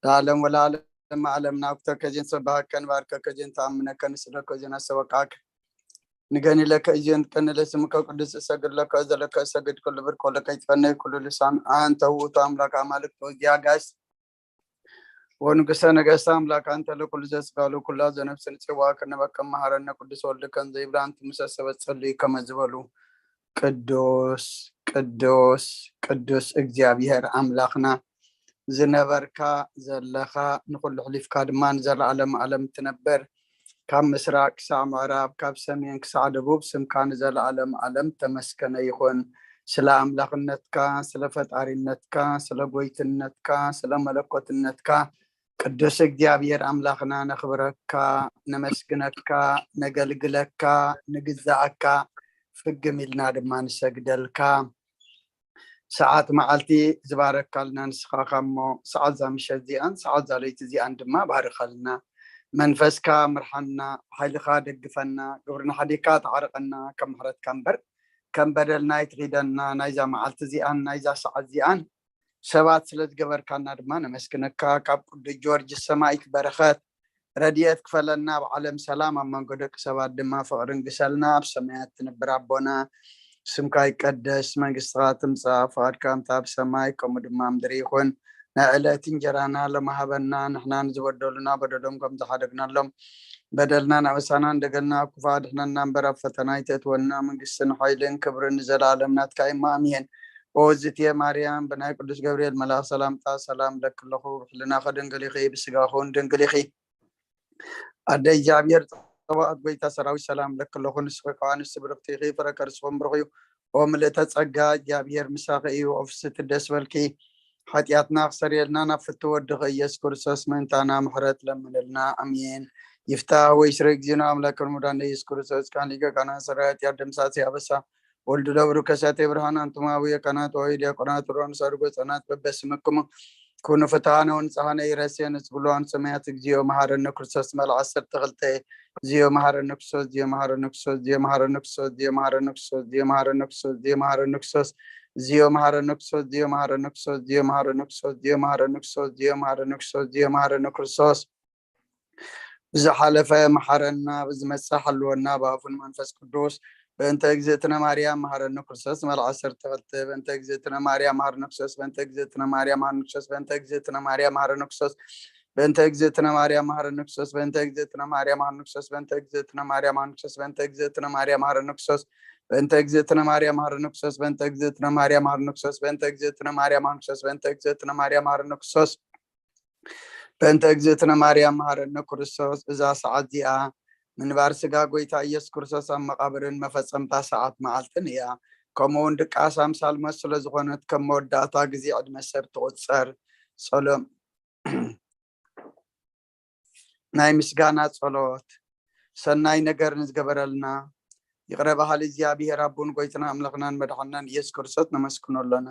ለዓለም ወለዓለም ዓለም ናብተከ ዜን ሰባከ ንባርከከ ዜን ተኣምነከ ንስለከ ዜን ኣሰበቃከ ንገኒ ለከ እዜን ቀኒ ለስምከ ቅዱስ እሰግድ ለከ ዘለከ እሰግድ ኩሉ ብርክ ወለከ ይትፈነይ ኩሉ ልሳን አንተ ውእቱ አምላክ አማልክት ወእግዚአ አጋእዝት ወንጉሰ ነገስት አምላክ አንተ ለኩሉ ዘስጋ ለኩላ ዘነፍስ ንጽዋ ከነበከ መሃረነ ቅዱስ ወልድከን ዘይብላ እንት ምሰ ሰበት ጸልዩ ከመ ዝበሉ ቅዱስ ቅዱስ ቅዱስ እግዚኣብሔር ኣምላኽና ዝነበርካ ዘለኻ ንኹሉ ሕሊፍካ ድማ ንዘለኣለም ኣለም ትነበር ካብ ምስራቅ ክሳዕ ምዕራብ ካብ ሰሜን ክሳዕ ደቡብ ስምካ ንዘለኣለም ኣለም ተመስከነ ይኹን። ስለ ኣምላኽነትካ ስለ ፈጣሪነትካ ስለ ጎይትነትካ ስለ መለኮትነትካ ቅዱስ እግዚኣብሔር ኣምላኽና ነኽብረካ ነመስግነካ ነገልግለካ ንግዛኣካ ፍግም ኢልና ድማ ንሰግደልካ። ሰዓት መዓልቲ ዝባረካልና ንስኻ እሞ ሰዓት እዛ ምሸት እዚኣን ሰዓት እዛ ለይቲ እዚኣን ድማ ባርኸልና። መንፈስካ ምርሓና፣ ሓይልኻ ደግፈና፣ ግብርና ሓዲግካ ተዓርቀና፣ ከም ምሕረትካ እምበር ከም በደልና ኣይትኺደና። ናይዛ መዓልቲ እዚኣን ናይዛ ሰዓት እዚኣን ሰባት ስለ ዝገበርካና ድማ ነመስግነካ። ካብ ቅዱስ ጊዮርጊስ ሰማይት በረኸት ረድኤት ክፈለና፣ ኣብ ዓለም ሰላም፣ ኣብ መንጎ ደቂ ሰባት ድማ ፍቕሪ ንግሰልና። ኣብ ሰማያት ትነብር ኣቦና፣ ስምካ ይቀደስ፣ መንግስትኻ ትምጻእ፣ ፍቓድካ ከምቲ ኣብ ሰማይ ከምኡ ድማ ኣብ ምድሪ ይኹን። ናይ ዕለት እንጀራና ሎሚ ሃበና፣ ንሕና ንዝበደሉና በደሎም ከም ዝሓደግናሎም በደልናን ኣበሳናን ደገልና፣ ኣብ ክፉእ ኣድሕነና እምበር ኣብ ፈተና ኣይተእትወና፣ መንግስትን ሓይልን ክብርን ንዘለኣለም ናትካ እዩ፣ ኣሜን። ኦ ዝትየ ማርያም፣ ብናይ ቅዱስ ገብርኤል መልኣኽ ሰላምታ ሰላም እለኪ ኣለኹ፣ ብሕልናኺ ድንግል ኢኺ፣ ብስጋኺ እውን ድንግል ኢኺ። ኣደ እግዚኣብሔር ጸባኦት ጎይታ ሰራዊት ሰላም እለኪ ኣለኹ። ንስኺ ከኣ ኣንስቲ ብርኽቲ ኢኺ፣ ፍረ ከርስኺ እውን ብሩኽ እዩ። ኦ ምልእተ ጸጋ እግዚኣብሔር ምሳኺ እዩ። ኦ ፍስሕቲ ደስ በልኪ፣ ሓጢኣትና ክሰርየልና ናብ ፍትው ወድኺ ኢየሱስ ክርስቶስ ምእንታና ምሕረት ለምንልና። ኣሜን። ይፍታህ ወይስረ እግዚእነ አምላክ ወመድኃኒነ ኢየሱስ ክርስቶስ ካን ሊቀ ካህናት ሰራዊት ያደምሳሴ አበሳ ወልድ ለብሩ ከሳቴ ብርሃን አንትሙ አብየ ካህናት ወይ ዲያቆናት ሮን ሰርጎ ጸናት በበስምክሙ ኩኑ ፍትሃነ ወንጽሃነ ይረሴ ንጽብሎ አንሰማያት እግዚኦ መሐረነ ክርስቶስ መልዓ ዓሰርተ ክልተ እግዚኦ መሐረነ ክርስቶስ እግዚኦ መሐረነ ክርስቶስ እግዚኦ መሐረነ ክርስቶስ እግዚኦ መሐረነ ክርስቶስ እግዚኦ መሐረነ ክርስቶስ እግዚኦ መሐረነ ክርስቶስ እግዚኦ መሐረነ ክርስቶስ እግዚኦ መሐረነ ክርስቶስ እግዚኦ መሐረነ ክርስቶስ እግዚኦ መሐረነ ክርስቶስ እግዚኦ መሐረነ ክርስቶስ ብዝሓለፈ መሓረና፣ ብዝመጽእ ሓልወና፣ ብኣፉን መንፈስ ቅዱስ። በእንተ እግዝእትነ ማርያም መሃረኒ ክርስቶስ መልዓ ዓሰርተ ክልተ በእንተ እግዝእትነ ማርያም መሃረኒ ክርስቶስ በእንተ እግዝእትነ ማርያም መሃረኒ ክርስቶስ በእንተ እግዝእትነ ማርያም መሃረኒ ክርስቶስ በእንተ እግዝእትነ ማርያም መሃረኒ ክርስቶስ በእንተ እግዝእትነ ማርያም መሃረኒ ክርስቶስ በእንተ እግዝእትነ ማርያም መሃረኒ ክርስቶስ በእንተ እግዝእትነ ማርያም መሃረኒ ክርስቶስ በእንተ እግዝእትነ ማርያም መሃረኒ ክርስቶስ በእንተ እግዝእትነ ማርያም መሃረኒ ክርስቶስ በእንተ እግዝእትነ ማርያም መሃረኒ ክርስቶስ በእንተ እግዝእትነ ማርያም መሃረኒ ክርስቶስ በእንተ እግዝእትነ ማርያም መሃረነ ክርስቶስ። እዛ ሰዓት እዚኣ ምንባር ስጋ ጎይታ ኢየሱስ ክርስቶስ ኣብ መቓብርን መፈጸምታ ሰዓት መዓልትን እያ። ከምኡ እውን ድቃስ ኣምሳል ሞት ስለ ዝኾነት ከም መወዳእታ ግዜ ዕድመ ሰብ ትቑጸር። ጸሎም ናይ ምስጋና ጸሎት። ሰናይ ነገር ንዝገበረልና ይቕረ በሃሊ እግዚኣብሔር ኣቦን ጎይትና ኣምላኽናን መድሓናን ኢየሱስ ክርስቶስ ነመስግኖ ኣለና።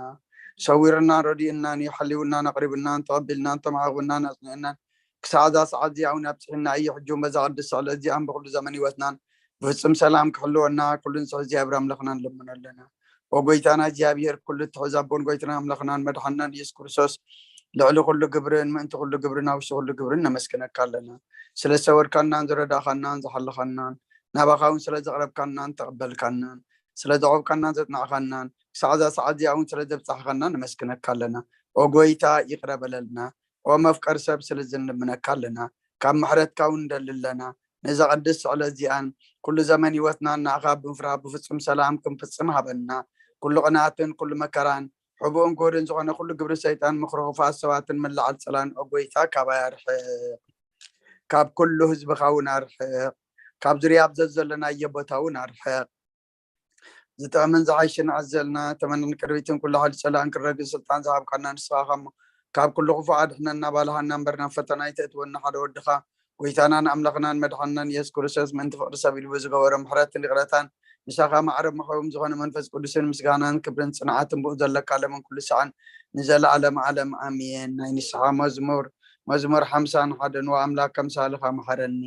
ሰዊርናን ረዲኡናን እዩ፣ ሓልዩናን ኣቕሪቡናን ተቐቢልናን ተማዕቑብናን ኣጽኒዕናን ክሳዕ እዛ ሰዓት እዚኣ እውን ኣብጽሕና እዩ። ሕጂ እውን በዛ ቅድስቲ ዕለት እዚኣን ብኩሉ ዘመን ህይወትናን ብፍጹም ሰላም ክሕልወና ኩሉ ንስሕ እግዚኣብሔር ኣምላኽና ንልምኖ ኣለና። ወጎይታና እግዚኣብሔር ኩሉ እትሕዝ ኣቦን ጎይትና ኣምላኽናን መድሓናን ኢየሱስ ክርስቶስ ልዕሊ ኩሉ ግብርን ምእንቲ ኩሉ ግብርን ኣብ ውሽጢ ኩሉ ግብርን ነመስግነካ ኣለና። ስለ ዝሰወርካናን ዝረዳእኻናን ዝሓለኻናን ናባኻ እውን ስለ ዘቕረብካናን ተቐበልካናን ስለ ዘቖብካናን ዘጽናዕኻናን ክሳዕ እዛ ሰዓት እዚኣ እውን ስለ ዘብጻሕኻና ነመስግነካ ኣለና። ኦ ጎይታ ይቕረ በለልና። ኦ መፍቀር ሰብ ስለ ዝንልምነካ ኣለና። ካብ ምሕረትካ እውን ንደሊ ኣለና። ነዛ ቅድስቲ ዕለት እዚኣን ኩሉ ዘመን ህይወትናን ንኣኻ ብምፍራህ ብፍጹም ሰላም ክንፍጽም ሃበና። ኩሉ ቅንኣትን ኩሉ መከራን ሕቡእን ግሁድን ዝኾነ ኩሉ ግብሪ ሰይጣን ምኽሪ ክፉኣት ሰባትን ምልዓል ጸላን ኦ ጎይታ ካባይ ኣርሕቕ። ካብ ኩሉ ህዝብኻ እውን ኣርሕቕ። ካብ ዙርያ ኣብ ዘዘለናዮ ቦታ እውን ኣርሕቕ። ዝጥዕምን ዝሓይሽን ኣዘልና ተመንን ቅርቢትን ኩሉ ሓይሊ ጸላእን ክረግጽ ስልጣን ዝሃብካና ንስኻ ኢኻ እሞ ካብ ኩሉ ክፉእ ኣድሕነና ባልሃና እምበር ናብ ፈተና ኣይተእትወና ሓደ ወድኻ ጎይታናን ኣምላኽናን መድሓንናን ኢየሱስ ክርስቶስ ምእንቲ ፍቕሪ ሰብ ኢሉ ብዝገበሮ ምሕረትን ይቕረታን ምሳኻ ማዕረ መኸውም ዝኾነ መንፈስ ቅዱስን ምስጋናን ክብርን ጽንዓትን ብኡ ዘለካ ለምን ኩሉ ሰዓን ንዘለኣለም ዓለም ኣሜን። ናይ ንስሓ መዝሙር። መዝሙር ሓምሳን ሓደን። ወኣምላክ ከምሳልኻ መሓረኒ፣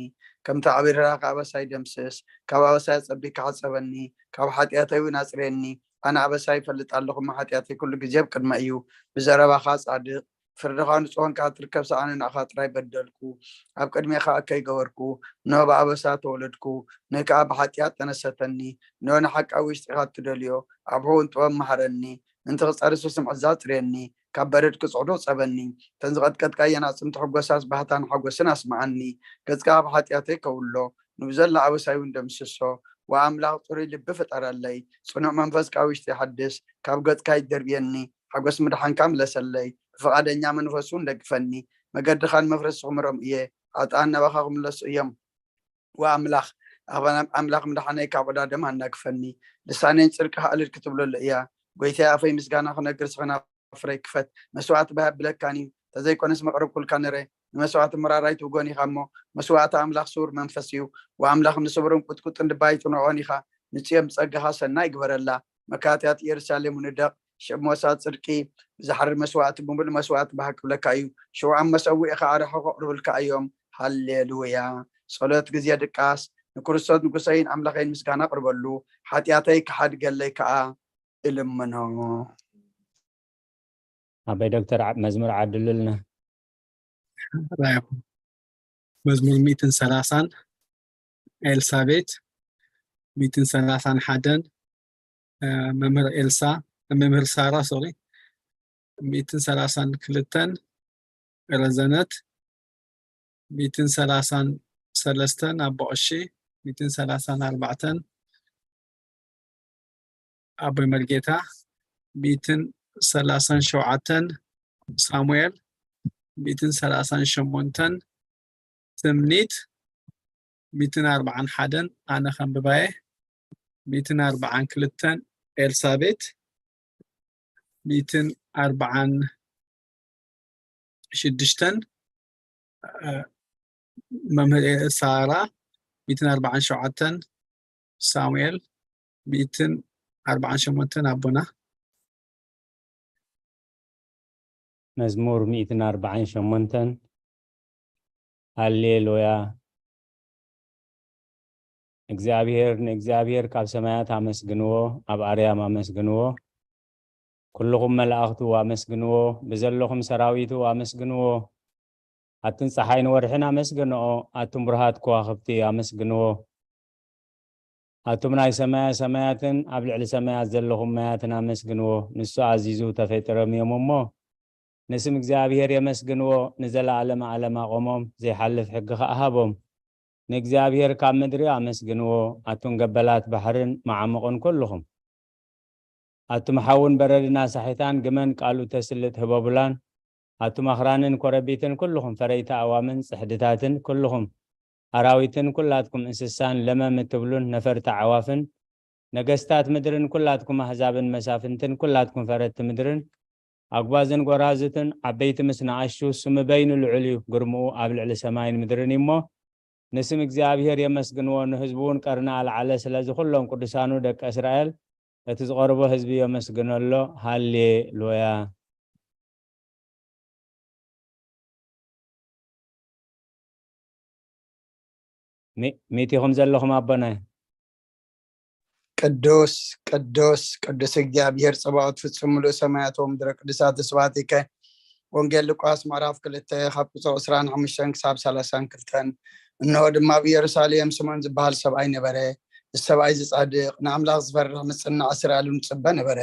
ከምቲ ዓቢ ርህራኸ ኣበሳይ ደምስስ፣ ካብ ኣበሳይ ኣጸቢካ ሓጸበኒ፣ ካብ ሓጢኣተይ እውን ኣጽርየኒ። ኣነ ኣበሳይ ይፈልጥ ኣለኹ፣ እሞ ሓጢኣተይ ኩሉ ግዜ ኣብ ቅድመይ እዩ። ብዘረባኻ ጻድቕ፣ ፍርድኻ ንጹህ ኾንካ ትርከብ ሰኣነ ንኣኻ ጥራይ በደልኩ። ኣብ ቅድሜኻ እከይ ገበርኩ። እንሆ ብኣበሳ ተወለድኩ። ንህ ከኣ ብሓጢኣት ተነሰተኒ። እንሆ ንሓቂ ኣብ ውሽጢኻ እትደልዮ፣ ኣብ ሕውን ጥበብ መሃረኒ። ምእንቲ ክጸርሱ ስምዕዛ ጽርየኒ። ካብ በረድ ክጽዕዱ ጸበኒ። እተን ዝቐጥቀጥካየን ኣጽምቲ ሕጎሳስ ባህታን ሓጎስን ኣስምዓኒ። ገጽካ ካብ ሓጢኣተይ ከውሎ። ንብዘላ ኣበሳይ እውን ደምስሶ። ወኣምላኽ ጽሩይ ልቢ ፍጠረለይ። ጽኑዕ መንፈስ ካብ ውሽጢ ሓድስ። ካብ ገጽካ ይደርብየኒ። ሓጎስ ምድሓንካ ምለሰለይ። ብፍቓደኛ መንፈስ እውን ደግፈኒ። መገድኻ ንመፍረሲ ክምሮም እየ። ኣጣን ናባኻ ክምለሱ እዮም። ወኣምላኽ ኣምላኽ ምድሓነይ ካብ ዕዳደም ኣናግፈኒ። ልሳነይ ጽድቅኻ እልል ክትብለሉ እያ። ጎይታይ ኣፈይ ምስጋና ክነግር ስኽና ፍረይ ክፈት። መስዋእቲ ባህ ኣብለካን እዩ። ተዘይኮነስ መቕረብኩልካ ነረ። ንመስዋእቲ ምራራይ ትውጎን ኢኻ እሞ መስዋእቲ ኣምላኽ ስውር መንፈስ እዩ። ወኣምላኽ ንስብርን ቁጥቁጥን ልባ ኣይትንዖን ኢኻ። ንጽዮን ብጸጋኻ ሰናይ ግበረላ። መካትያት ኢየሩሳሌም ንደቕ ሽብ ሞሳ ጽድቂ ብዝሓርር መስዋእቲ ብምሉእ መስዋእቲ ባህ ክብለካ እዩ። ሽውዓም መሰውኢ ኸዓ ርሑ ከቕርብልካ እዮም። ሃሌሉያ። ጸሎት ግዜ ድቃስ። ንክርስቶስ ንጉሰይን ኣምላኸይን ምስጋና ኣቕርበሉ። ሓጢኣተይ ክሓድገለይ ከኣ እልምኖ። ኣባይ ዶክተር ዓ- መዝሙር ዓድሉልና። ራይኹም መዝሙር ሚእትን ሰላሳን ኤልሳቤት ሚእትን ሰላሳን ሓደን መምህር ኤልሳ መምህር ሳራ ሶሪ ሚእትን ሰላሳን ክልተን ረዘነት ሚእትን ሰላሳን ሰለስተን ኣቦ ቀሺ ሚእትን ሰላሳን ኣርባዕተን ኣቦይ መርጌታ ሚእትን ሰላሳን ሸውዓተን ሳሙኤል ሚእትን ሰላሳን ሸሞንተን ትምኒት ሚእትን ኣርባዓን ሓደን ኣነ ከንብባየ ሚእትን ኣርባዓን ክልተን ኤልሳቤት ሚእትን ኣርባዓን ሽዱሽተን መምህር ሳራ ሚእትን ኣርባዓን ሸውዓተን ሳሙኤል ሚእትን ኣርባዓን ሸሞንተን ኣቦና መዝሙር ሚእትን ኣርባዓን ሸሞንተን ሃሌሉያ። እግዚኣብሔር ንእግዚኣብሔር ካብ ሰማያት ኣመስግንዎ፣ ኣብ ኣርያም ኣመስግንዎ። ኩልኹም መላእኽቱ ኣመስግንዎ፣ ብዘለኹም ሰራዊቱ ኣመስግንዎ። ኣትን ፀሓይን ወርሕን ኣመስግንኦ፣ ኣቱም ብሩሃት ከዋኽብቲ ኣመስግንዎ። ኣቱም ናይ ሰማያ ሰማያትን ኣብ ልዕሊ ሰማያት ዘለኹም ማያትን ኣመስግንዎ። ንሱ ኣዚዙ ተፈጢሮም እዮም እሞ ንስም እግዚኣብሔር የመስግንዎ። ንዘለኣለመ ዓለም ኣቆሞም፣ ዘይሓልፍ ሕጊ ኸኣ ሃቦም። ንእግዚኣብሔር ካብ ምድሪ ኣመስግንዎ፣ ኣቱም ገበላት ባሕርን መዓሙቕን ኩልኹም። ኣቱም ሓውን በረድን ኣሳሒታን ግመን ቃሉ ተስልጥ ህበቡላን፣ ኣቱም ኣኽራንን ኮረቢትን ኩልኹም ፈረይቲ ኣእዋምን ጽሕድታትን ኩልኹም ኣራዊትን ኩላትኩም እንስሳን ለመም እትብሉን ነፈርቲ ኣዕዋፍን ነገስታት ምድርን ኩላትኩም ኣህዛብን መሳፍንትን ኩላትኩም ፈረድቲ ምድርን ኣጉባዝን ጎራዝትን ዓበይቲ ምስ ንኣሽቱ ስሙ በይኑ ልዑል እዩ፣ ግርምኡ ኣብ ልዕሊ ሰማይን ምድርን እዩ እሞ ንስም እግዚኣብሔር የመስግንዎ፣ ንህዝቡ እውን ቀርኒ ኣልዓለ። ስለዚ ኩሎም ቅዱሳኑ ደቂ እስራኤል እቲ ዝቐርቦ ህዝቢ የመስግኖ ኣሎ። ሃሌ ሉያ። ሚ- ሚእቲኹም ዘለኹም ኣቦናይ ቅዱስ ቅዱስ ቅዱስ እግዚኣብሔር ጸባኦት ፍጹም ምሉእ ሰማያት ወምድረ ቅዱሳት ስብሐቲከ። ወንጌል ሉቃስ ምዕራፍ ክልተ ካብ ቁጽሪ ዕስራን ሓሙሽተን ክሳብ ሰላሳን ክልተን። እንሆ ድማ ኣብ ኢየሩሳሌም ስምዖን ዝበሃል ሰብኣይ ነበረ። እዚ ሰብኣይ እዚ ጻድቕ ንኣምላኽ ዝፈርሕ ምጽናዕ እስራኤል እውን ዝጽበ ነበረ።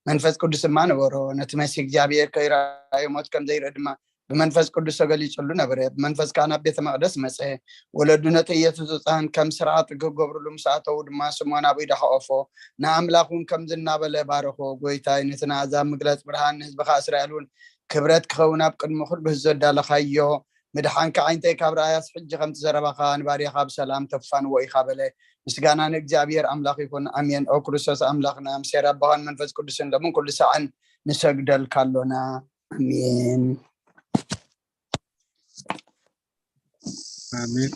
መንፈስ ቅዱስ ድማ ነበሮ። ነቲ መሲህ እግዚኣብሔር ከይረኣየ ሞት ከም ዘይርኢ ድማ ብመንፈስ ቅዱስ ተገሊጹሉ ነበረ። ብመንፈስ ከኣ ናብ ቤተ መቕደስ መጸ። ወለዱ ነቲ ኢየሱስ ህጻን ከም ስርዓት ክገብሩሉ ምስ ኣተዉ ድማ ስምዖን ኣብ ኢዱ ሓቆፎ። ንኣምላኽ እውን ከምዚ እናበለ ባረኾ፣ ጎይታይ ነቲ ንኣሕዛብ ምግላጽ ብርሃን ንህዝብኻ እስራኤል እውን ክብረት ክኸውን ኣብ ቅድሚ ኩሉ ህዝቢ ዘዳለኻዮ ምድሓንካ ዓይንተይ ካብ ረኣያስ ሕጂ ከምቲ ዘረባኻ ንባርያኻ ብሰላም ተፋንዎ ኢኻ በለ። ምስጋና ንእግዚኣብሔር ኣምላኽ ይኹን ኣሜን። ኦ ክርስቶስ ኣምላኽና ምሴር ኣቦኻን መንፈስ ቅዱስን ሎምን ኩሉ ሳዕን ንሰግደልካ ኣሎና። ኣሜን። ኣሜን።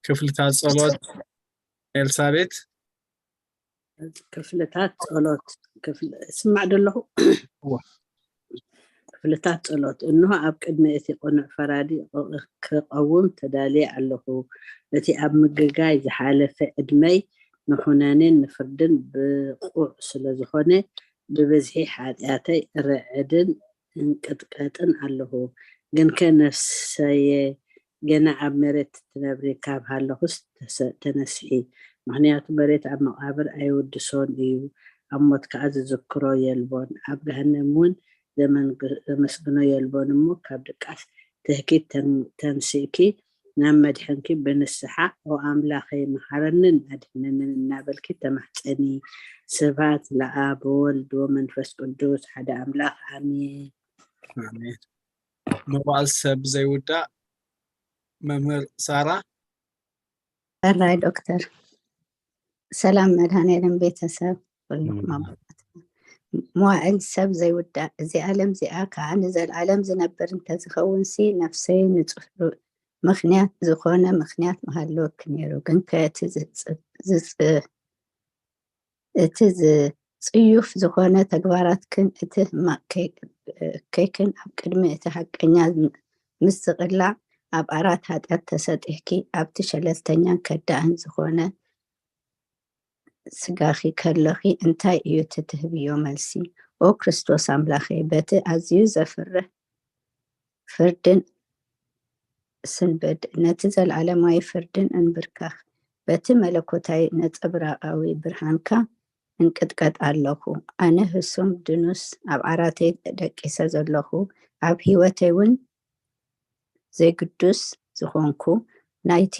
ክፍልታት ጸሎት ኤልሳቤት ክፍልታት ጸሎት ክፍል- እስማዕ ደለኹ እዋ። ክፍልታት ጸሎት እንሆ ኣብ ቅድሚ እቲ ቅኑዕ ፈራዲ ክቐውም ተዳልየ ኣለኹ። እቲ ኣብ ምግጋይ ዝሓለፈ ዕድመይ ንኹነኔን ንፍርድን ብቑዕ ስለ ዝኾነ ብብዝሒ ሓጢኣተይ ርዕድን እንቅጥቀጥን ኣለኹ። ግንከ ነፍሰየ፣ ገና ኣብ መሬት ትነብሪ ካብ ሃለኹስ ተሰ-፣ ተነስሒ። ምኽንያቱ መሬት ኣብ መቓብር ኣይውድሶን እዩ፣ ኣብ ሞት ከኣ ዝዝክሮ የልቦን። ኣብ ገሃነም እውን ዘመንግ-፣ ዘመስግኖ የልቦን እሞ ካብ ድቃስ ትህኪ ተን-፣ ተንሲእኪ ናብ መድሕንኪ ብንስሓ "ኦ ኣምላኸይ፣ መሓረንን ኣድሕነንን" እናበልኪ ተማሕጸኒ። ስብሐት ለኣብ ወወልድ ወመንፈስ ቅዱስ ሓደ ኣምላኽ ኣሜን። ኣሜን። መዋዕል ሰብ ዘይውዳእ። መምህር ሳራ። ሰላም ዶክተር። ሰላም መድኃኔዓለም ቤተሰብ ኩልኩም ኣቦታት። መዋዕል ሰብ ዘይውዳእ፣ እዚ ዓለም እዚኣ ከዓ ንዘለዓለም ዝነብር እንተዝኸውን ሲ ነፍሰይ ንጽፍሩ ምኽንያት ዝኾነ ምኽንያት ምሃለወኪ ነይሩ። ግን ከ እቲ ዝጽ-፣ ዝጽ-፣ እቲ ዝጽዩፍ ዝኾነ ተግባራትክን እቲ ህማቕ ከይ-፣ ከይክን ኣብ ቅድሚ እቲ ሓቀኛ ምስ ዝቕላዕ ኣብ ኣራት ኃጢኣት ተሰጢሕኪ ኣብቲ ሸለልተኛን ከዳእን ዝኾነ ስጋኺ ከለኺ እንታይ እዩ እቲ ትህብዮ መልሲ? ኦ ክርስቶስ ኣምላኸይ፣ በቲ ኣዝዩ ዘፍርህ ፍርድን ስንብድ፣ ነቲ ዘለዓለማዊ ፍርድን እንብርከኽ። በቲ መለኮታዊ ነጸብራቓዊ ብርሃንካ እንቅጥቀጥ ኣለኹ። ኣነ ህሱም ድኑስ ኣብ ዓራተይ ደቂሰ ዘለኹ፣ ኣብ ህይወተይ እውን ዘይግዱስ ዝኾንኩ፣ ናይቲ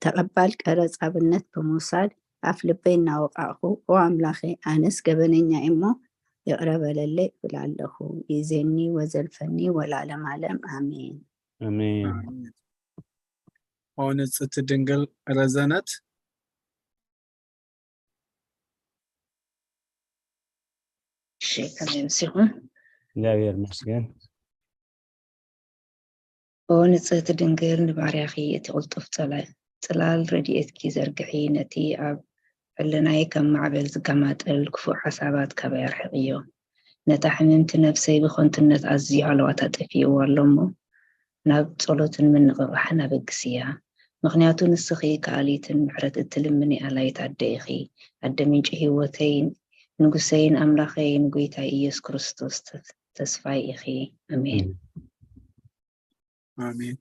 ተቐባል ቀረጽ ኣብነት ብምውሳድ ኣፍ ልበይ እናወቓዕኹ፣ ኦ ኣምላኸይ፣ ኣነስ ገበነኛ እየ እሞ ይቕረ በለለይ እብል ኣለኹ። ይእዜኒ ወዘልፈኒ ወለዓለመ ዓለም ኣሜን። ኣሜን። ኦ ንጽሕቲ ድንግል ረዘነት። እሺ፣ ከመይ መሲኹም? እግዚኣብሔር ይመስገን። ኦ ንጽሕቲ ድንግል፣ ንባርያኺ እቲ ቅልጡፍ ጸላ-፣ ጽላል ረድኤትኪ ዘርግሒ፣ ነቲ ኣብ ሕልናይ ከም ማዕበል ዝገማጠል ክፉእ ሓሳባት ካባይ ኣርሕቕዮ። ነታ ሕምምቲ ነፍሰይ ብኸንቱነት ኣዝዩ ሃለዋታ ጠፊእዋ ኣሎ እሞ፣ ናብ ጸሎትን ምንቕቓሕን ኣበግስያ። ምኽንያቱ ንስኺ ከኣሊትን ምሕረት እትልምኒ ኣላይት ኣደ ኢኺ። ኣደ ምንጪ ህይወተይን ንጉሰይን ኣምላኸይን ጎይታይ ኢየሱስ ክርስቶስ ተስ-፣ ተስፋይ ኢኺ። ኣሜን። ኣሜን።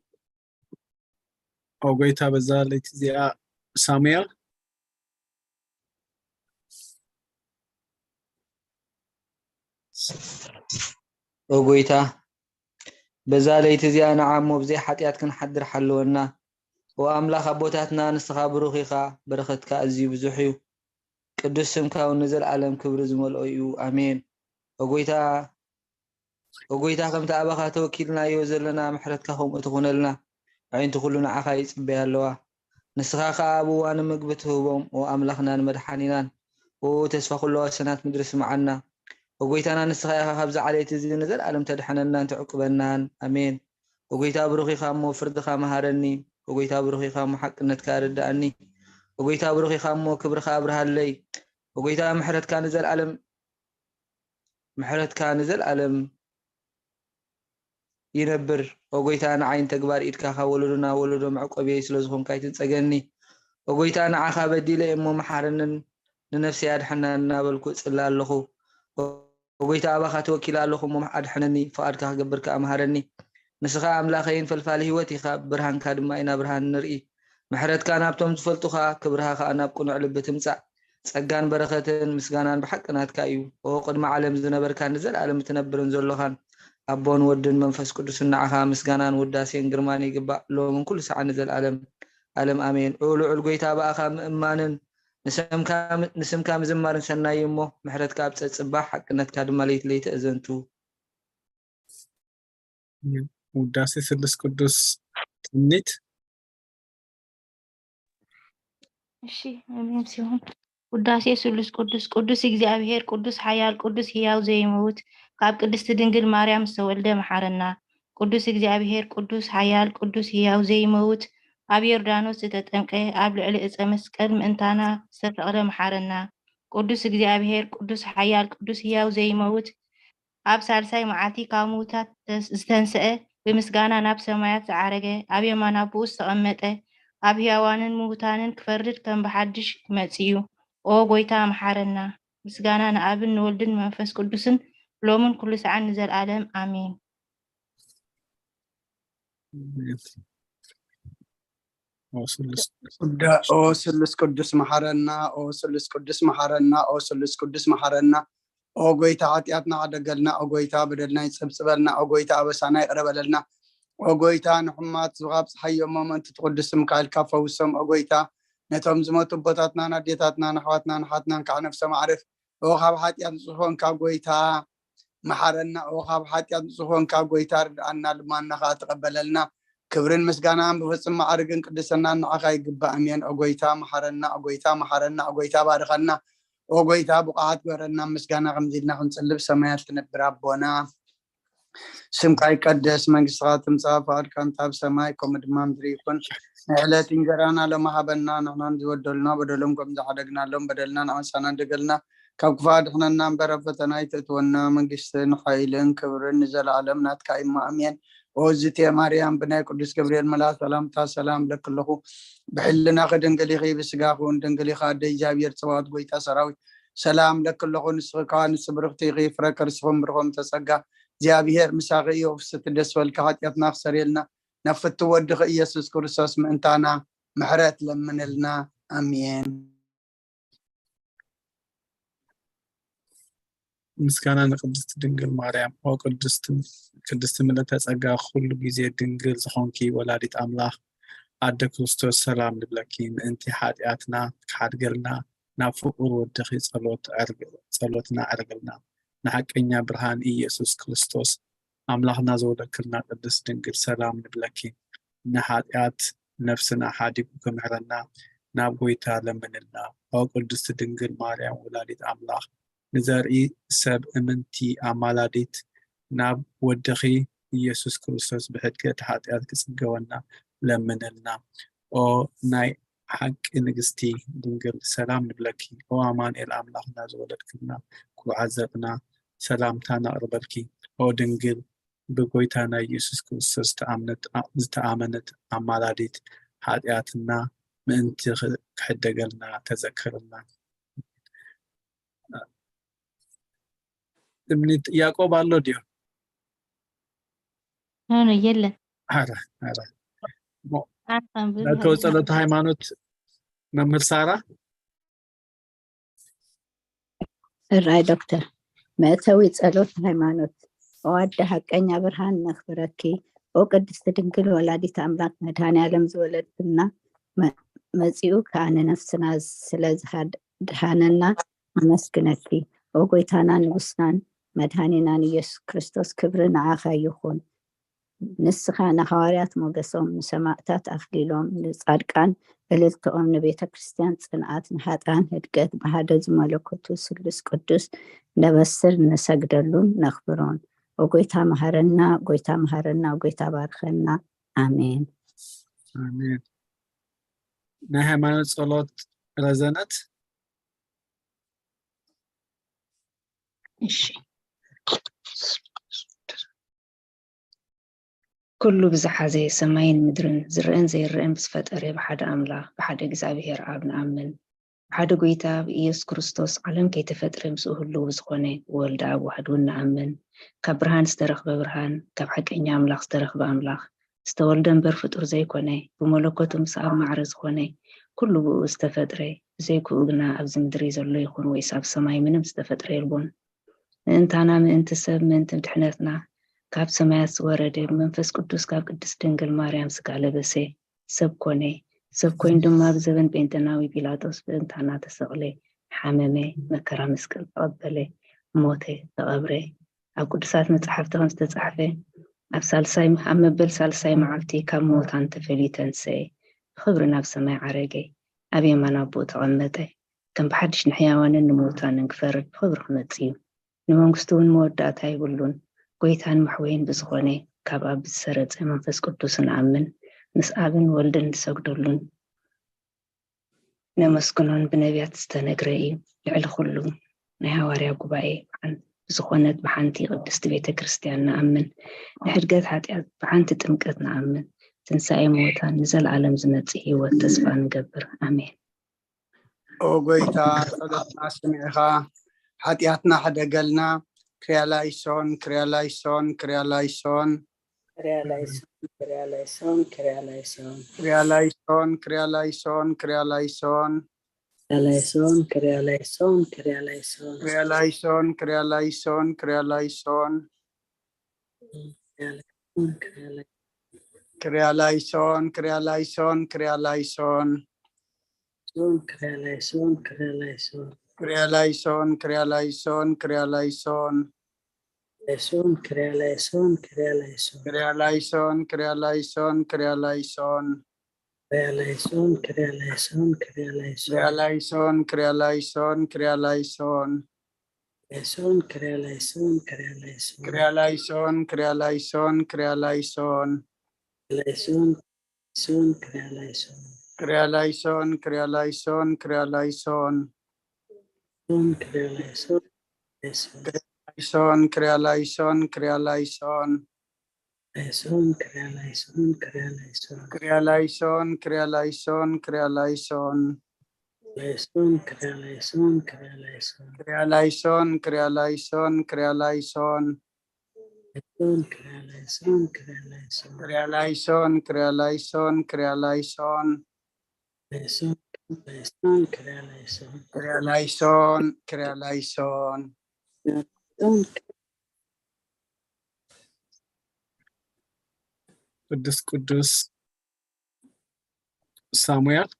ኦ ጎይታ፣ በዛ ለይቲ እዚኣ ሳሙኤል ኦ ጎይታ፣ በዛ ለይቲ እዚኣ ንዓ እሞ ብዘይ ሓጢኣት ክንሓድር ሓልወና። ኦ ኣምላኽ ኣቦታትና፣ ንስኻ ብሩኽ ኢኻ፣ በረኸትካ ኣዝዩ ብዙሕ እዩ። ቅዱስ ስምካ እውን ንዘለኣለም ክብሪ ዝመልኦ እዩ። ኣሜን። ኦ ጎይታ፣ ኦ ጎይታ፣ ከምቲ ኣባኻ ተወኪልናዮ ዘለና ምሕረትካ ከምኡ ትኹነልና። ኣዒንቲ ኩሉ ንዓኻ ይጽበያ ኣለዋ። ንስኻ ኸኣ ኣብ እዋኑ ምግቢ ትህቦም፣ ኦ ኣምላኽናን መድሓኒናን፣ ኦ ተስፋ ኩሉ ወሰናት ምድሪ ስምዓና። ኦ ጎይታና፣ ንስኻ ኢኻ ካብዚ ዓሌት እዚ ንዘለኣለም ተድሕነናን ትዕቁበናን። ኣሜን። ኦ ጎይታ፣ ብሩኽ ኢኻ እሞ ፍርድኻ መሃረኒ። ኦ ጎይታ፣ ብሩኽ ኢኻ እሞ ሓቅነትካ ኣረድኣኒ። ኦ ጎይታ፣ ብሩኽ ኢኻ እሞ ክብርኻ ኣብርሃለይ። ኦ ጎይታ፣ ምሕረትካ ንዘለኣለም፣ ምሕረትካ ንዘለኣለም ይነብር። ኦ ጎይታ፣ ንዓይን ተግባር ኢድካ ካብ ወለዶ ናብ ወለዶ መዕቆብየይ ስለ ዝኾንካ ኣይትንጸገኒ። ኦ ጎይታ፣ ንዓኻ በዲለ እየ እሞ መሓረንን ንነፍሰይ ኣድሕና እናበልኩ እጽሊ ኣለኹ። ኦ ጎይታ፣ ኣባኻ ተወኪለ ኣለኹ እሞ ኣድሕነኒ፣ ፍቓድካ ክገብር ከኣ መሃረኒ። ንስኻ ኣምላኸይን ፈልፋሊ ህይወት ኢኻ፣ ብብርሃንካ ድማ ኢና ብርሃን ንርኢ። ምሕረትካ ናብቶም ዝፈልጡኻ፣ ክብርኻ ከኣ ናብ ቅኑዕ ልቢ ትምጻእ። ጸጋን በረኸትን ምስጋናን ብሓቂ ናትካ እዩ። ኦ ቅድሚ ዓለም ዝነበርካን ንዘለኣለም እትነብርን ዘሎኻን ኣቦን ወድን መንፈስ ቅዱስን ንዓኻ ምስጋናን ውዳሴን ግርማን ይግባእ፣ ሎምን ኩሉ ሰዓት ንዘለኣለም ዓለም ኣሜን። ኦ ልዑል ጎይታ፣ ብኣኻ ምእማንን ንስምካ፣ ንስምካ ምዝማርን ሰናይ እዩ እሞ፣ ምሕረትካ ኣብ ጸጽባሕ፣ ሓቅነትካ ድማ ለይቲ ለይቲ እዘንቱ። ውዳሴ ስሉስ ቅዱስ ትምኒት። እሺ፣ ኣሜን ሲሆን። ውዳሴ ስሉስ ቅዱስ። ቅዱስ እግዚኣብሔር፣ ቅዱስ ሓያል፣ ቅዱስ ህያው ዘይመውት፣ ካብ ቅድስቲ ድንግል ማርያም ዝተወልደ መሓረና። ቅዱስ እግዚኣብሔር፣ ቅዱስ ሓያል፣ ቅዱስ ህያው ዘይመውት፣ ኣብ ዮርዳኖስ ዝተጠምቀ፣ ኣብ ልዕሊ ዕፀ መስቀል ምእንታና ዝተሰቕለ መሓረና። ቅዱስ እግዚኣብሔር፣ ቅዱስ ሓያል፣ ቅዱስ ህያው ዘይመውት፣ ኣብ ሳልሳይ መዓልቲ ካብ ምዉታት ዝተስ-፣ ዝተንስአ፣ ብምስጋና ናብ ሰማያት ዝዓረገ፣ ኣብ የማን ኣቦኡ ዝተቐመጠ፣ ኣብ ህያዋንን ምዉታንን ክፈርድ ከም ብሓድሽ ክመጽእ እዩ። ኦ ጐይታ፣ መሓረና። ምስጋና ንኣብን ንወልድን ንመንፈስ ቅዱስን ሎምን ኩሉ ሰዓን ንዘለኣለም ኣሜን። ኦ ስሉስ ቅዳ- ኦ ስሉስ ቅዱስ መሓረና፣ ኦ ስሉስ ቅዱስ መሓረና፣ ኦ ስሉስ ቅዱስ መሓረና። ኦ ጎይታ፣ ሓጢኣትና ሓደገልና። ኦ ጎይታ፣ በደልና ይጸብጽበልና። ኦ ጎይታ፣ ኣበሳና ይቕረ በለልና። ኦ ጎይታ፣ ንሕማት ዝኻብ ፀሓይ እሞ ምእንቲ ትቕዱስ ስምካ ኢልካ ፈውሶም። ኦ ጎይታ፣ ነቶም ዝሞቱ ኣቦታትናን ኣዴታትናን ኣሕዋትናን ኣሓትናን ከዓ ነፍሶም ኣዕርፍ። ኦ ካብ ሓጢኣት ንጹህ ኮንካ ጎይታ፣ መሓረና። ኦ ካብ ሓጢኣት ንጹህ ኮንካ ጎይታ፣ ርድኣና፣ ልማና ከዓ ተቐበለልና። ክብርን ምስጋናን ብፍጹም ማዕርግን ቅድስናን ንዓኻ ይግባእ። ኣሜን። ኦ ጎይታ፣ መሓረና። ኦ ጎይታ፣ መሓረና። ኦ ጎይታ፣ ባርኸና። ኦ ጎይታ፣ ብቑዓት ግበረና። ምስጋና ከምዚ ኢልና ክንጽልብ ሰማያት ትነብር ኣቦና፣ ስምካ ይቀደስ፣ መንግስትኻ ትምጻእ፣ ፍቓድካ እንተ ኣብ ሰማይ ከምኡ ድማ ምድሪ ይኹን። ንዕለት እንጀራና ሎሚ ሃበና፣ ንሕናን ዝበደሉና በደሎም ከም ዝሓደግናሎም በደልና ንኣበሳና ደገልና፣ ካብ ክፉእ ኣድሕነና እምበር ኣብ ፈተና ኣይተእትወና፣ መንግስትን ሓይልን ክብርን ንዘለኣለም ናትካ እዩ፣ ኣሜን። ኦ ዝቴ ማርያም፣ ብናይ ቅዱስ ገብርኤል መልኣክ ሰላምታ ሰላም እብለኪ ኣለኹ። ብሕልናኺ ድንግል ኢኺ፣ ብስጋኺ እውን ድንግል ኢኻ። ኣደ እግዚኣብሔር ጸባኦት፣ ጎይታ ሰራዊት፣ ሰላም እብለኪ ኣለኹ። ንስኺ ከኣ ንስብርኽቲ ኢኺ፣ ፍረ ከርስኺ እውን ብሩኽ ተጸጋ፣ እግዚኣብሔር ምሳኺ እዩ። ፍስቲ ደስ በልኪ፣ ሓጢኣትና ክሰርየልና፣ ናብ ፍትው ወድኺ ኢየሱስ ክርስቶስ ምእንታና ምሕረት ለምንልና። ኣሜን። ምስጋና ንቅድስቲ ድንግል ማርያም። ኦ ቅድስቲ ቅድስቲ ምልእተ ጸጋ፣ ኩሉ ግዜ ድንግል ዝኾንኪ ወላዲት ኣምላኽ ኣደ ክርስቶስ፣ ሰላም ንብለኪ። ምእንቲ ሓጢኣትና ክሓድገልና ናብ ፍቁር ወድኺ ጸሎት ኣዕርግ- ጸሎትና ኣዕርግልና። ንሓቀኛ ብርሃን ኢየሱስ ክርስቶስ ኣምላኽና ዝወለድክልና ቅድስት ድንግል፣ ሰላም ንብለኪ። ንሓጢኣት ነፍስና ሓዲጉ ክምሕረና ናብ ጎይታ ለምንልና። ኦ ቅድስቲ ድንግል ማርያም ወላዲት ኣምላኽ፣ ንዘርኢ ሰብ እምንቲ ኣማላዲት፣ ናብ ወድኺ ኢየሱስ ክርስቶስ ብሕድገት ሓጢኣት ክጽገወና ለምንልና። ኦ ናይ ሓቂ ንግስቲ ድንግል፣ ሰላም ንብለኪ። ኦ ኣማኑኤል ኣምላኽና ዝወለድክልና ኩርዓት ዘርእና፣ ሰላምታ ነቕርበልኪ። ኦ ድንግል፣ ብጎይታና ኢየሱስ ክርስቶስ ዝተኣምነት- ዝተኣመነት ኣማላዲት፣ ሓጢኣትና ምእንቲ ክሕደገልና ተዘከርልና። እምኒት ያዕቆብ ኣሎ ድዮ? ኖ ኖ የለን። ኧረ ኧረ። ኣንተን ብዙ መእተዊ ጸሎተ ሃይማኖት መምህር ሳራ። እራይ ዶክተር። መእተዊ ጸሎት ሃይማኖት። ኦ ኣደ ሓቀኛ ብርሃን ነኽብረኪ። ኦ ቅድስቲ ድንግል ወላዲት ኣምላክ መድኃኔ ዓለም ዝወለድክልና መ- መጺኡ ከኣ ንነፍስና ስለ ዝሃድ- ድሃነና ነመስግነኪ። ኦ ጎይታና ንጉስናን መድኃኒናን ኢየሱስ ክርስቶስ ክብሪ ንዓኻ ይኹን። ንስኻ ንሃዋርያት ሞገሶም፣ ንሰማእታት ኣኽሊሎም፣ ንጻድቃን እልልትኦም፣ ንቤተ ክርስቲያን ጽንዓት፣ ንሃጣን ህድገት ብሓደ ዝመለኮቱ ስሉስ ቅዱስ ነበስር ንሰግደሉን ነኽብሮን። ኦ ጎይታ መሃረና፣ ጎይታ መሃረና፣ ጎይታ ባርኸና። ኣሜን። ኣሜን። ናይ ሃይማኖት ጸሎት ረዘነት። እሺ። ኩሉ ብዝሓዘ ሰማይን ምድርን ዝረአን ዘይረአን ብዝፈጠረ ብሓደ ኣምላኽ ብሓደ እግዚኣብሔር ኣብ ንኣምን። ብሓደ ጎይታ ብኢየሱስ ክርስቶስ ዓለም ከይተፈጥረ ምስኡ ህልው ብዝኾነ ብወልደ ኣብ ዋሕድ እውን ንኣምን። ካብ ብርሃን ዝተረኽበ ብርሃን፣ ካብ ሓቀኛ ኣምላኽ ዝተረኽበ ኣምላኽ፣ ዝተወልደ እምበር ፍጡር ዘይኮነ፣ ብመለኮቱ ምስ ኣብ ማዕረ ዝኾነ፣ ኩሉ ብኡ ዝተፈጥረ፣ ብዘይክኡ ግና ኣብዚ ምድሪ ዘሎ ይኹን ወይስ ኣብ ሰማይ ምንም ዝተፈጥረ የልቦን። ምእንታና ምእንቲ ሰብ ምእንቲ ድሕነትና ካብ ሰማያት ዝወረደ ብመንፈስ ቅዱስ ካብ ቅድስት ድንግል ማርያም ስጋ ለበሰ፣ ሰብ ኮነ። ሰብ ኮይኑ ድማ ብዘበን ጴንጠናዊ ጲላጦስ ብእንታና ተሰቕለ፣ ሓመመ፣ መከራ መስቀል ተቐበለ፣ ሞተ፣ ተቐብረ። ኣብ ቅዱሳት መጻሕፍቲ ከም ዝተጻሕፈ ኣብ ሳልሳይ ኣብ መበል ሳልሳይ መዓልቲ ካብ ምዉታን ተፈልዩ ተንስኤ፣ ብኽብሪ ናብ ሰማይ ዓረገ፣ ኣብ የማን ኣቦኡ ተቐመጠ። ከም ብሓድሽ ንሕያዋንን ንምዉታንን ክፈርድ ብኽብሪ ክመጽእ እዩ። ንመንግስቱ እውን መወዳእታ የብሉን። ጎይታን መሕወይን ብዝኾነ ካብ ኣብ ብዝሰረጸ መንፈስ ቅዱስ ንኣምን፣ ምስ ኣብን ወልድን ንሰግደሉን ነመስግኖን ብነቢያት ዝተነግረ እዩ። ልዕሊ ኩሉ ናይ ሃዋርያ ጉባኤ ብሓን- ብዝኾነት ብሓንቲ ቅድስቲ ቤተ ክርስቲያን ንኣምን። ንሕድገት ሓጢኣት ብሓንቲ ጥምቀት ንኣምን። ትንሳኤ ምዉታን ንዘለኣለም ዝመጽእ ህይወት ተስፋ ንገብር። ኣሜን። ኦ ጎይታ፣ ጸሎትና ስሚዕኻ ሓጢኣትና ሕደገልና። ክሪያላይሶን፣ ክሪያላይሶን፣ ክሪያላይሶን። ክሪያላይሶን፣ ክሪያላይሶን፣ ክሪያላይሶን። ክሪያላይሶን፣ ክሪያላይሶን፣ ክሪያላይሶን። ክሪያላይሶን፣ ክሪያላይሶን፣ ክሪያላይሶን። ክሪያላይሶን፣ ክሪያላይሶን፣ ክሪያላይሶን። ክሪያላይሶን፣ ክሪያላይሶን። ክሪያላይሶን፣ ክሪያላይሶን፣ ክሪያላይሶን። ሶን፣ ክሪያላይሶን፣ ክሪያላይሶን። ክሪያላይሶን፣ ክሪያላይሶን፣ ክሪያላይሶን። ላይሶን፣ ክሪያላይሶን፣ ክሪያላይሶን። ክሪያላይሶን፣ ክሪያላይሶን፣ ክሪያላይሶን። ክሪያላይሶን፣ ክሪያላይሶን፣ ክሪያላይሶን። ክሪያላይሶን፣ ክሪያላይሶን፣ ክሪያላይሶን። ላይሶን፣ ክሪያላይሶን፣ ክሪያላይሶን። ክሪያላይሶን፣ ክሪያላይሶን፣ ክሪያላይሶን። ላይሶን፣ ሶን፣ ክሪያላይሶን። ክሪያላይሶን፣ ክሪያላይሶን፣ ክሪያላይሶን። ሶን፣ ክሪያላይሶን፣ ላይሶን። ሶን፣ ክሪያላይሶን፣ ክሪያላይሶን። ላይሶን፣ ክሪያላይሶን፣ ክሪያላይሶን። ክሪያላይሶን፣ ክሪያላይሶን፣ ክሪያላይሶን። ላይሶን፣ ክሪያላይሶን፣ ክሪያላይሶን። ክሪያላይሶን፣ ክሪያላይሶን፣ ክሪያላይሶን። ላይሶን፣ ክሪያላይሶን፣ ክሪያላይሶን። ክሪያላይሶን፣ ክሪያላይሶን፣ ክሪያላይሶን። ላይሶን፣ ላይሶን፣ ክሪያላይሶን። ክሪያላይሶን፣ ክሪያላይሶን። ላይሶን፣ ቅዱስ ቅዱስ ሳሙኤል።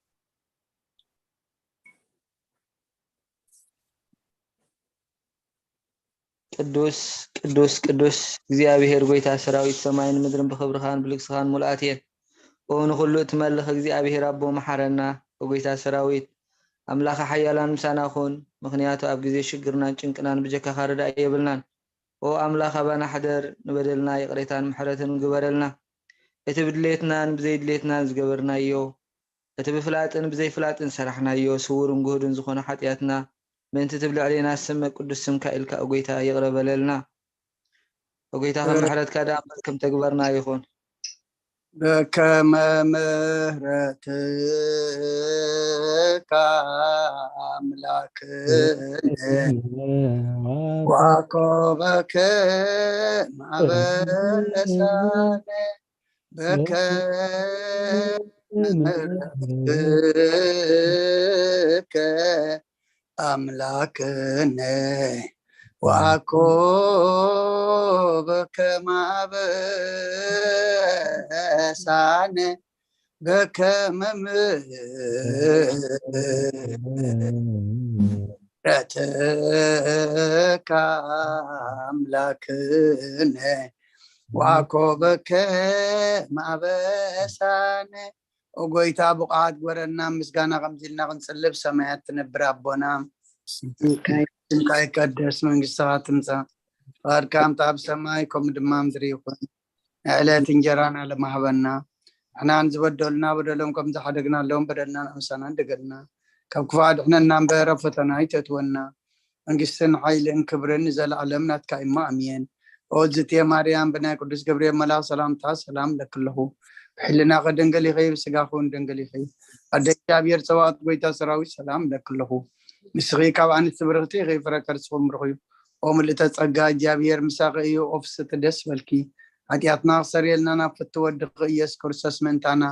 ቅዱስ ቅዱስ ቅዱስ እግዚኣብሔር ጎይታ ሰራዊት፣ ሰማይን ምድርን ብኽብርኻን ብልግስኻን ሙልኣት እየን። ኦ ንኹሉ እትመልኽ እግዚኣብሔር ኣቦ፣ መሓረና። ኦ ጎይታ ሰራዊት፣ ኣምላኸ ሓያላን፣ ምሳና ኩን፣ ምኽንያቱ ኣብ ግዜ ሽግርናን ጭንቅናን ብጀካኻ ርዳእ የብልናን። ኦ ኣምላኽ፣ ኣባና ሕደር፣ ንበደልና ይቕሬታን ምሕረትን ግበረልና። እቲ ብድሌትናን ብዘይድሌትናን ዝገበርናዮ፣ እቲ ብፍላጥን ብዘይፍላጥን ዝሰራሕናዮ፣ ስዉርን ግሁድን ዝኾነ ሓጢኣትና፣ ምእንቲ እቲ ብልዕሌና ዝስመ ቅዱስ ስምካ ኢልካ፣ ኦ ጎይታ፣ ይቕረ በለልና። ኦ ጎይታ፣ ከም ምሕረትካ ደኣ እምበር ከም ተግባርና ኣይኹን። በከመ ምሕረትካ ኣምላክነ፣ ዋኮበከ ማበሳነ፣ በከመ ምሕረትከ ኣምላክነ፣ ዋኮበከ ማበሳነ፣ በከመ ምሕረትከ ኣምላክነ፣ ዋኮበከ ማበሳነ። ኦ ጎይታ፣ ብቕዓት ግበረና፣ ምስጋና ከምዚ ኢልና ክንጽልብ። ሰማያት ትነብር ኣቦና፣ ስምካ ይቀደስ፣ መንግስትኻ ትምጻእ፣ ፍቓድካ ከምቲ ኣብ ሰማይ ከምኡ ድማ ምድሪ ይኹን። ናይ ዕለት እንጀራና ሎሚ ሃበና፣ ንሕና ንዝበደሉና በደሎም ከም ዝሓደግናሎም በደልና ንኣምሳና እንደገልና፣ ካብ ክፉእ ኣድሕነና እምበር ኣብ ፈተና ኣይተእትወና፣ መንግስትን ሓይልን ክብርን ንዘለኣለም ናትካ እሞ ኣሜን። ኦ ዝትየ ማርያም፣ ብናይ ቅዱስ ገብርኤል መልኣኽ ሰላምታ ሰላም እለኪ ኣለኹ። ብሕልናኺ ድንግል ኢኺ፣ ብስጋኺ እውን ድንግል ኢኺ። ኣደ እግዚኣብሔር ጸባኦት፣ ጎይታ ሰራዊት፣ ሰላም እለኪ ኣለኹ። ንስኺ ካብ ኣንስቲ ብርኽቲ ኢኺ፣ ፍረ ከርስኺ እውን ብሩኽ እዩ። ኦ ምልእተ ጸጋ፣ እግዚኣብሔር ምሳኺ እዩ። ኦ ፍስሕቲ ደስ በልኪ፣ ሓጢኣትና ክሰርየልና ናብ ፍትው ወድኺ ኢየሱስ ክርስቶስ ምእንታና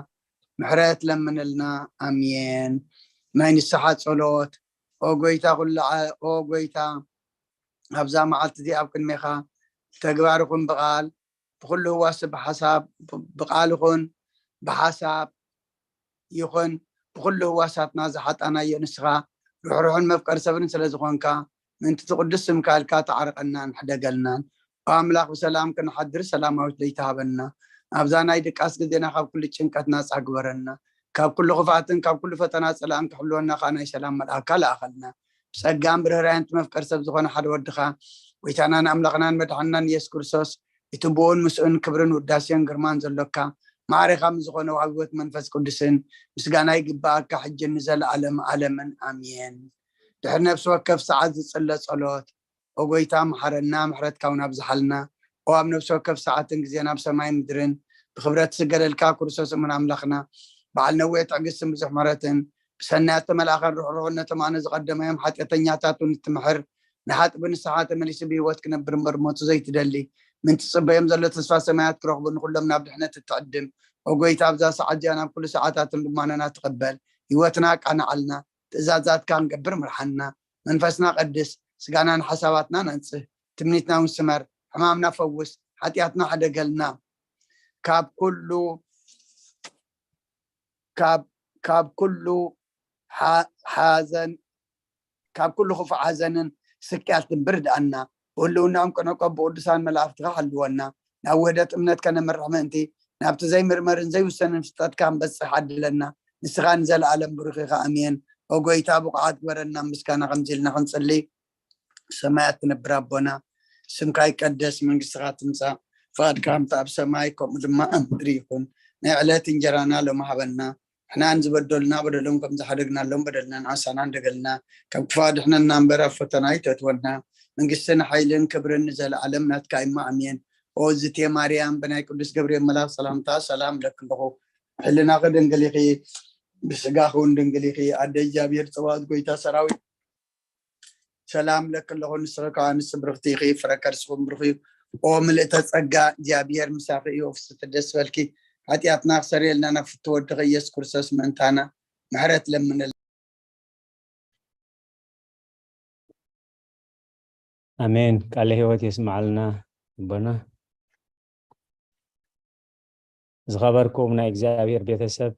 ምሕረት ለምንልና። ኣሜን። ናይ ንስሓ ጸሎት። ኦ ጎይታ ኩሉ ዓ-፣ ኦ ጎይታ፣ ኣብዛ መዓልቲ እዚኣ ኣብ ቅድሜኻ ብተግባር ይኹን ብቓል፣ ብኹሉ ህዋስ፣ ብሓሳብ፣ ብ-፣ ብቓል ይኹን ብሓሳብ ይኹን ብኹሉ ህዋሳትና ዝሓጣናዮ ንስኻ ርሕሩሕን መፍቀሪ ሰብን ስለ ዝኾንካ፣ ምእንቲ እቲ ቅዱስ ስምካ ኢልካ ተዓርቐናን ሕደገልናን። ኦ ኣምላኽ፣ ብሰላም ክንሓድር ሰላማዊት ለይቲ ሃበና። ኣብዛ ናይ ድቃስ ግዜና ካብ ኩሉ ጭንቀት ናጻ ግበረና። ካብ ኩሉ ክፍኣትን ካብ ኩሉ ፈተና ጸላእን ክሕልወና ከኣ ናይ ሰላም መልኣካ ለኣኸልና። ብጸጋን ብርህራሄን እቲ መፍቀሪ ሰብ ዝኾነ ሓደ ወድኻ፣ ጎይታናን ኣምላኽናን መድሓንናን ኢየሱስ ክርስቶስ፣ እቲ ብኡን ምስኡን ክብርን ውዳሴን ግርማን ዘሎካ፣ ማዕሬኻ ምስ ዝኾነ ወሃቢ ህይወት መንፈስ ቅዱስን፣ ምስጋና ይግብኣካ፣ ሕጂ ንዘለኣለም ኣለምን ኣሜን። ድሕሪ ነፍሲ ወከፍ ሰዓት ዝጽለ ጸሎት። ኦ ጎይታ፣ መሓረና፣ ምሕረትካ እውን ኣብዝሓልና። ኦ ኣብ ነፍሲ ወከፍ ሰዓትን ግዜን ኣብ ሰማይ ምድርን ብኽብረት ዝገለልካ ክርስቶስ እሙን ኣምላኽና፣ በዓል ነዊሕ ትዕግስትን ብዙሕ ምሕረትን፣ ብሰናያት ተመልኣኸን ርሕሩሕነቶም ኣነ ዝቐደማዮም ሓጢኣተኛታት እውን እትምሕር፣ ንሓጥቢ ንስሓ ተመሊሱ ብህይወት ክነብር እምበር ሞቱ ዘይትደሊ፣ ምን ትጽበዮም ዘሎ ተስፋ ሰማያት ክረኽቡ ንኹሎም ናብ ድሕነት እትዕድም፣ ኦ ጎይታ፣ ኣብዛ ሰዓት እዚኣ ናብ ኩሉ ሰዓታትን ልማኖና ትቐበል። ህይወትና ኣቃንዓልና፣ ትእዛዛትካ ክንገብር ምርሓና። መንፈስና ቀድስ፣ ስጋናን ሓሳባትናን ኣንጽህ፣ ትምኒትና እውን ስመር፣ ሕማምና ፈውስ፣ ሓጢኣትና ሕደገልና። ካብ ኩሉ ካብ ካብ ኩሉ ሓ- ሓዘን ካብ ኩሉ ክፉእ ሓዘንን ስቅያትን ብርድኣና። ብህልውናኦም ቅነቆ ብቅዱሳን መላእኽትኻ ሓልወና። ናብ ውህደት እምነት ከነምርሕ ምእንቲ ናብቲ ዘይምርመርን ዘይውሰንን ፍልጠትካ ንበጽሕ ዓድለና። ንስኻ ንዘለኣለም ብሩኽ ኢኻ። ኣሜን። ኦ ጎይታ ብቑዓት ግበረና ምስጋና ከምዚ ኢልና ክንጽሊ። ሰማያት ትነብር ኣቦና፣ ስምካ ይቀደስ፣ መንግስትኻ ትምጻእ፣ ፍቓድካ ከምቲ ኣብ ሰማይ ከምኡ ድማ ኣብ ምድሪ ይኹን። ናይ ዕለት እንጀራና ሎሚ ሃበና፣ ንሕና ንዝበደሉና በደሎም ከም ዝሓደግናሎም በደልና ንዓሳና እንደገልና፣ ካብ ክፋ ድሕነና እምበር ኣብ ፈተና ኣይተእትወና። መንግስትን ሓይልን ክብርን ንዘለኣለም ናትካ እማ ኣሜን። ኦ ዝቴ ማርያም ብናይ ቅዱስ ገብርኤል መልኣኽ ሰላምታ ሰላም ለክ ኣለኹ። ሕልናኺ ድንግል ኢኺ፣ ብስጋኺ እውን ድንግል ኢኺ። ኣደ እግዚኣብሔር ጸባኦት ጎይታ ሰራዊት ሰላም ለክ ኣለኹ። ንስኺ ከዓ ንስ ብርኽቲ ኢኺ፣ ፍረ ከርስኹም ብሩኽ እዩ። ኦ ምልእተ ጸጋ እግዚኣብሔር ምሳኺ እዩ። ፍስቲ ደስ በልኪ። ሓጢኣትና ክሰርየልና ናብ ፍትወ ወድኺ ኢየሱስ ክርስቶስ ምእንታና ምሕረት ለምንል። ኣሜን። ቃለ ህይወት የስምዓልና ኣቦና። ዝኸበርኩም ናይ እግዚኣብሔር ቤተሰብ፣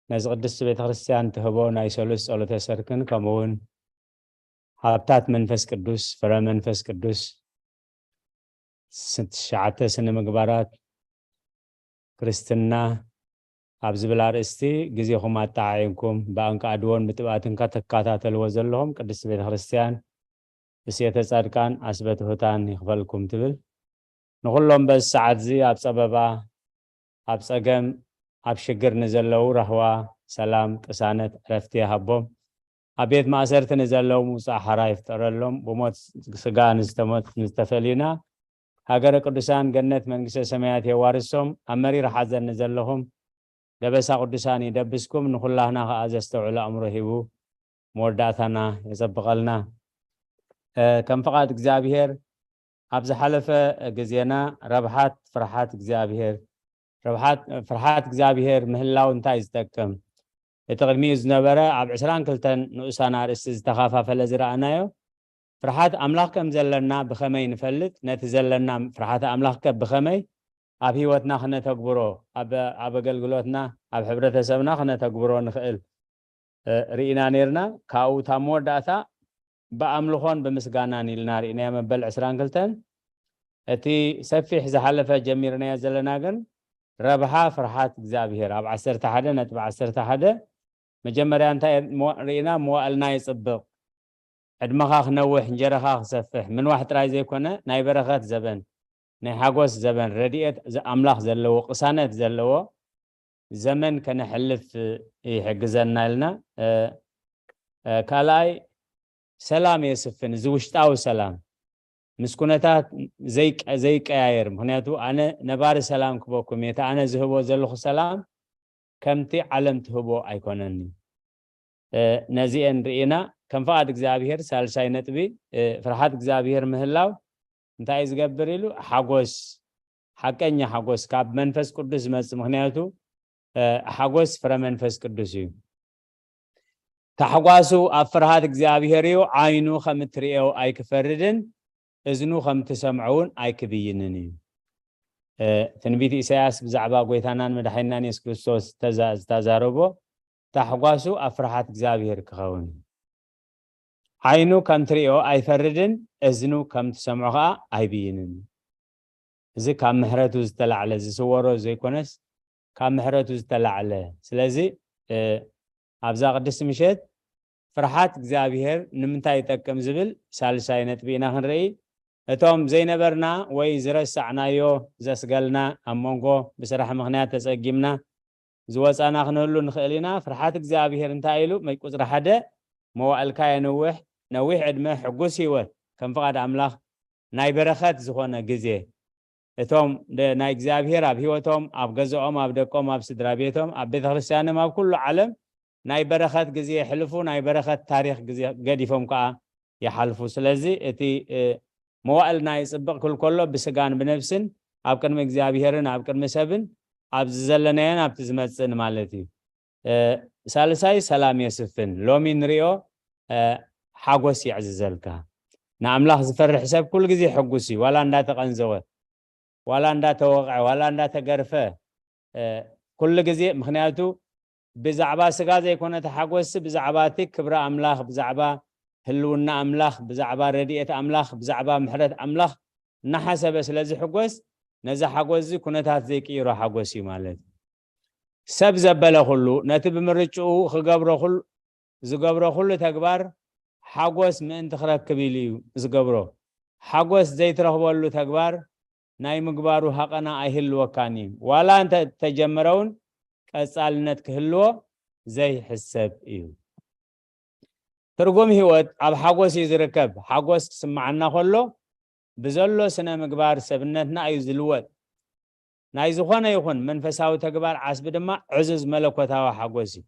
ነዚ ቅድስቲ ቤተክርስትያን ትህቦ ናይ ሰሉስ ጸሎተ ሰርክን ከምኡ እውን ሃብታት መንፈስ ቅዱስ፣ ፍረ መንፈስ ቅዱስ፣ ስ- ትሽዓተ ስነ ምግባራት ክርስትና ኣብ ዝብል ኣርእስቲ ግዜኹም ኣጠዓዒምኩም ብኣንቃዕድዎን ብትብኣትን ከተከታተልዎ ዘለኹም ቅድስቲ ቤተክርስትያን እሴተ ጻድቃን ኣስበ ትሑታን ይኽፈልኩም ትብል። ንኹሎም በዚ ሰዓት እዚ ኣብ ጸበባ፣ ኣብ ጸገም፣ ኣብ ሽግር ንዘለዉ ራህዋ፣ ሰላም፣ ቅሳነት፣ ዕረፍቲ ይሃቦም። ኣብ ቤት ማእሰርቲ ንዘለዉ ምውጻእ ሓራ ይፍጠረሎም። ብሞት ስጋ ንዝተሞት ንዝተፈልዩና ሃገረ ቅዱሳን ገነት መንግስተ ሰማያት የዋርሶም። ኣብ መሪር ሓዘን ንዘለኹም ደበሳ ቅዱሳን ይደብስኩም። ንኹላህና ከኣ ዘስተውዕል ኣእምሮ ሂቡ መወዳእታና የጸብቐልና። እ፣ ከም ፍቓድ እግዚኣብሔር ኣብ ዝሓለፈ ግዜና ረብሓት ፍርሓት እግዚኣብሔር ረብሓት ፍርሓት እግዚኣብሔር ምህላው እንታይ ዝጠቅም? እቲ ቅድሚኡ ዝነበረ ኣብ ዕስራን ክልተን ንኡሳን ኣርእስቲ ዝተኸፋፈለ ዝረኣናዮ ፍርሓት ኣምላኽ ከም ዘለና ብኸመይ ንፈልጥ? ነቲ ዘለና ፍርሓት ኣምላኽ ከ ብኸመይ ኣብ ህይወትና ክነተግብሮ፣ ኣብ ኣብ ኣገልግሎትና፣ ኣብ ሕብረተሰብና ክነተግብሮ ንኽእል እ፣ ርኢና ነርና። ካብኡ እታ መወዳእታ ብኣምልኾን ብምስጋናን ኢልና ርኢናዮ መበል ዕስራን ክልተን። እቲ ሰፊሕ ዝሓለፈ ጀሚርናዮ ዘለና ግን ረብሓ ፍርሓት እግዚኣብሔር ኣብ ዓሰርተ ሓደ ነጥቢ ዓሰርተ ሓደ መጀመርያ እንታይ ሞ- ርኢና? መዋእልና የጽብቕ፣ ዕድመኻ ክነውሕ፣ እንጀራኻ ክሰፍሕ፣ ምንዋሕ ጥራይ ዘይኮነ ናይ በረኸት ዘበን፣ ናይ ሓጎስ ዘበን፣ ረድኤት ዘ- ኣምላኽ ዘለዎ፣ ቅሳነት ዘለዎ ዘመን ከነሕልፍ ይሕግዘና ኢልና። እ፣ እ፣ ካልኣይ ሰላም የስፍን፣ እዚ ውሽጣዊ ሰላም ምስ ኩነታት ዘይቀ- ዘይቀያየር። ምክንያቱ ኣነ ነባሪ ሰላም ክበኩም እየ፣ እቲ ኣነ ዝህቦ ዘለኹ ሰላም ከምቲ ዓለም ትህቦ ኣይኮነን። እ፣ ነዚኤን ርኢና ከም ፍቓድ እግዚኣብሔር ሳልሳይ ነጥቢ እ፣ ፍርሓት እግዚኣብሔር ምህላው እንታይ እዩ ዝገብር ኢሉ ሓጎስ፣ ሓቀኛ ሓጎስ ካብ መንፈስ ቅዱስ ዝመጽእ። ምክንያቱ እ፣ ሓጎስ ፍረ መንፈስ ቅዱስ እዩ። ታሕጓሱ ኣብ ፍርሃት እግዚኣብሔር እዩ። ዓይኑ ከም እትርእዮ ኣይክፈርድን እዝኑ ከም እትሰምዖ እውን ኣይክብይንን እዩ። እ፣ ትንቢት ኢሳያስ ብዛዕባ ጎይታናን መድሓኒናን የሱስ ክርስቶስ ዝተዛ- ዝተዛረቦ ታሕጓሱ ኣብ ፍርሃት እግዚኣብሔር ክኸውን እዩ። ዓይኑ ከም ትርእዮ ኣይፈርድን እዝኑ ከም ትሰምዖ ከዓ ኣይብይንን። እዚ ካብ ምሕረቱ ዝተላዕለ ዝስወሮ ዘይኮነስ ካብ ምሕረቱ ዝተላዕለ። ስለዚ እ፣ ኣብዛ ቅድስቲ ምሸት ፍርሓት እግዚኣብሔር ንምንታይ ይጠቅም ዝብል ሳልሳይ ነጥቢ ኢና ክንርኢ። እቶም ዘይነበርና ወይ ዝረሳዕናዮ ዘስገልና ኣብ መንጎ ብስራሕ ምክንያት ተጸጊምና ዝወጻና ክንህሉ ንኽእል ኢና። ፍርሓት እግዚኣብሔር እንታይ ኢሉ? መ- ቁጽሪ ሓደ መዋእልካ የንውሕ፣ ነዊሕ ዕድመ፣ ሕጉስ ህይወት፣ ከም ፍቓድ ኣምላኽ ናይ በረኸት ዝኾነ ግዜ። እቶም ደ- ናይ እግዚኣብሔር ኣብ ህይወቶም፣ ኣብ ገዛኦም፣ ኣብ ደቆም፣ ኣብ ስድራ ቤቶም፣ ኣብ ቤተ ክርስቲያኖም፣ ኣብ ኩሉ ዓለም ናይ በረኸት ግዜ የሕልፉ፣ ናይ በረኸት ታሪኽ ግዜ ገዲፎም ከዓ ይሓልፉ። ስለዚ እቲ መዋእልና ይፅብቕ ክል ከሎ ብስጋን ብነፍስን ኣብ ቅድሚ እግዚኣብሄርን ኣብ ቅድሚ ሰብን ኣብዚ ዘለናዮን ኣብቲ ዝመፅእን ማለት እዩ። ሳልሳይ ሰላም የስፍን። ሎሚ ንሪኦ ሓጎስ የዕዝዘልካ። ንኣምላኽ ዝፈርሕ ሰብ ኩሉ ግዜ ሕጉስ እዩ። ዋላ እንዳተቐንዘወ፣ ዋላ እንዳተወቕዐ፣ ዋላ እንዳተገርፈ ኩሉ ግዜ። ምክንያቱ ብዛዕባ ስጋ ዘይኮነ ተሓጎስ፣ ብዛዕባ እቲ ክብሪ ኣምላኽ፣ ብዛዕባ ህልውና ኣምላኽ፣ ብዛዕባ ረድኤት ኣምላኽ፣ ብዛዕባ ምሕረት ኣምላኽ እናሓሰበ ስለ ዝሕጎስ፣ ነዚ ሓጎስ እዚ ኩነታት ዘይቅይሮ ሓጎስ እዩ ማለት እዩ። ሰብ ዘበለ ኩሉ ነቲ ብምርጭኡ ክገብሮ ኩሉ ዝገብሮ ኩሉ ተግባር ሓጎስ ምእንቲ ክረክብ ኢሉ እዩ ዝገብሮ። ሓጎስ ዘይትረኽበሉ ተግባር ናይ ምግባሩ ሃቐና ኣይህልወካን እዩ። ዋላ እንተ ተጀመረ እውን ቀጻልነት ክህልዎ ዘይሕሰብ እዩ። ትርጉም ህይወት ኣብ ሓጎስ እዩ ዝርከብ። ሓጎስ ክስምዓና ከሎ ብዘሎ ስነ ምግባር ሰብነትና እዩ ዝልወጥ። ናይ ዝኾነ ይኹን መንፈሳዊ ተግባር ዓስቢ ድማ ዕዙዝ መለኮታዊ ሓጎስ እዩ።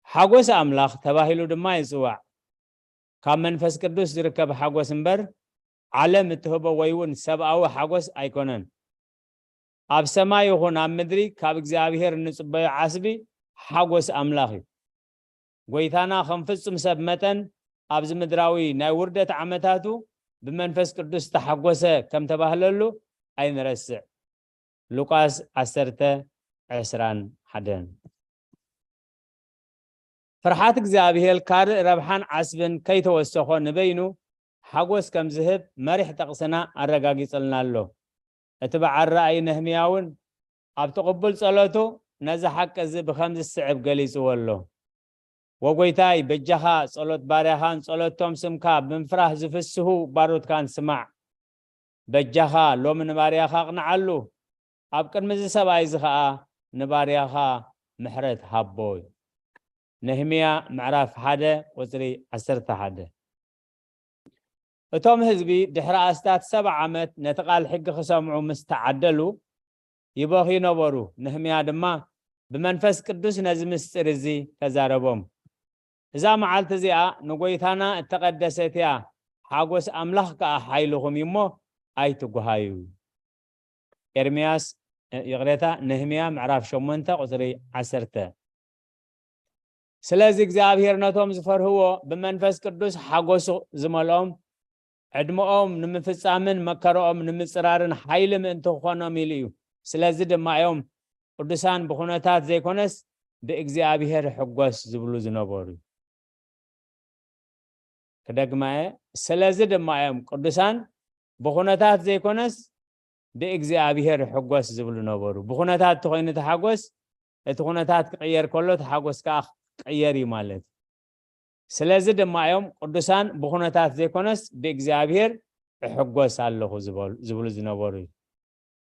ሓጎስ ኣምላኽ ተባሂሉ ድማ ይጽዋዕ። ካብ መንፈስ ቅዱስ ዝርከብ ሓጎስ እምበር ዓለም እትህቦ ወይ እውን ሰብኣዊ ሓጎስ ኣይኮነን። ኣብ ሰማይ ይኹን ኣብ ምድሪ ካብ እግዚኣብሔር እንጽበዮ ዓስቢ ሓጎስ ኣምላኽ እዩ። ጎይታና ከም ፍጹም ሰብ መጠን ኣብዚ ምድራዊ ናይ ውርደት ዓመታቱ ብመንፈስ ቅዱስ ተሓጎሰ ከም ተባህለሉ ኣይንረስዕ። ሉቃስ ዓሰርተ ዕስራን ሓደን። ፍርሓት እግዚኣብሔር ካልእ ረብሓን ዓስብን ከይተወሰኾ ንበይኑ ሓጎስ ከም ዝህብ መሪሕ ጠቕስና ኣረጋጊጽልና ኣሎ። እቲ በዓል ራእይ ነህምያ እውን ኣብቲ ቅቡል ጸሎቱ ነዚ ሓቂ እዚ ብኸምዚ ዝስዕብ ገሊጽዎ ኣሎ። ወጎይታይ በጃኻ ጸሎት ባርያኻን ጸሎቶም ስምካ ብምፍራህ ዝፍስሁ ባሮትካን ስማዕ። በጃኻ ሎሚ ንባርያኻ ኣቕንዓሉ፣ ኣብ ቅድሚ እዚ ሰብኣይ እዚ ኸኣ ንባርያኻ ምሕረት ሃቦ። ነህምያ ምዕራፍ ሓደ ቁጽሪ ዓሰርተ ሓደ። እቶም ህዝቢ ድሕሪ ኣስታት ሰብዓ ዓመት ነቲ ቃል ሕጊ ክሰምዑ ምስ ተዓደሉ ይበኽዩ ነበሩ። ነህምያ ድማ ብመንፈስ ቅዱስ ነዚ ምስጢር እዚ ተዛረቦም። እዛ መዓልቲ እዚኣ ንጎይታና እተቐደሰት እያ፣ ሓጎስ ኣምላኽ ከኣ ሓይልኹም እዩ እሞ ኣይትጉሃዩ። ኤርምያስ፣ ይቕሬታ፣ ነህምያ ምዕራፍ ሸሞንተ ቁጽሪ ዓሰርተ። ስለዚ እግዚኣብሔር ነቶም ዝፈርህዎ ብመንፈስ ቅዱስ ሓጎሱ ዝመልኦም ዕድመኦም ንምፍጻምን መከረኦም ንምጽራርን ሓይሊ ምእንቲ ክኾኖም ኢሉ እዩ። ስለዚ ድማ እዮም ቅዱሳን ብኹነታት ዘይኮነስ ብእግዚኣብሔር ሕጎስ ዝብሉ ዝነበሩ። ክደግማ እየ። ስለዚ ድማ እዮም ቅዱሳን ብኹነታት ዘይኮነስ ብእግዚኣብሔር ሕጎስ ዝብሉ ነበሩ። ብኹነታት ተኾይኑ ተሓጎስ፣ እቲ ኩነታት ክቕየር ከሎ ተሓጎስ ከኣ ክቕየር እዩ ማለት እዩ። ስለዚ ድማ እዮም ቅዱሳን ብኹነታት ዘይኮነስ ብእግዚኣብሔር እሕጎስ ኣለኹ ዝበሉ- ዝብሉ ዝነበሩ እዩ።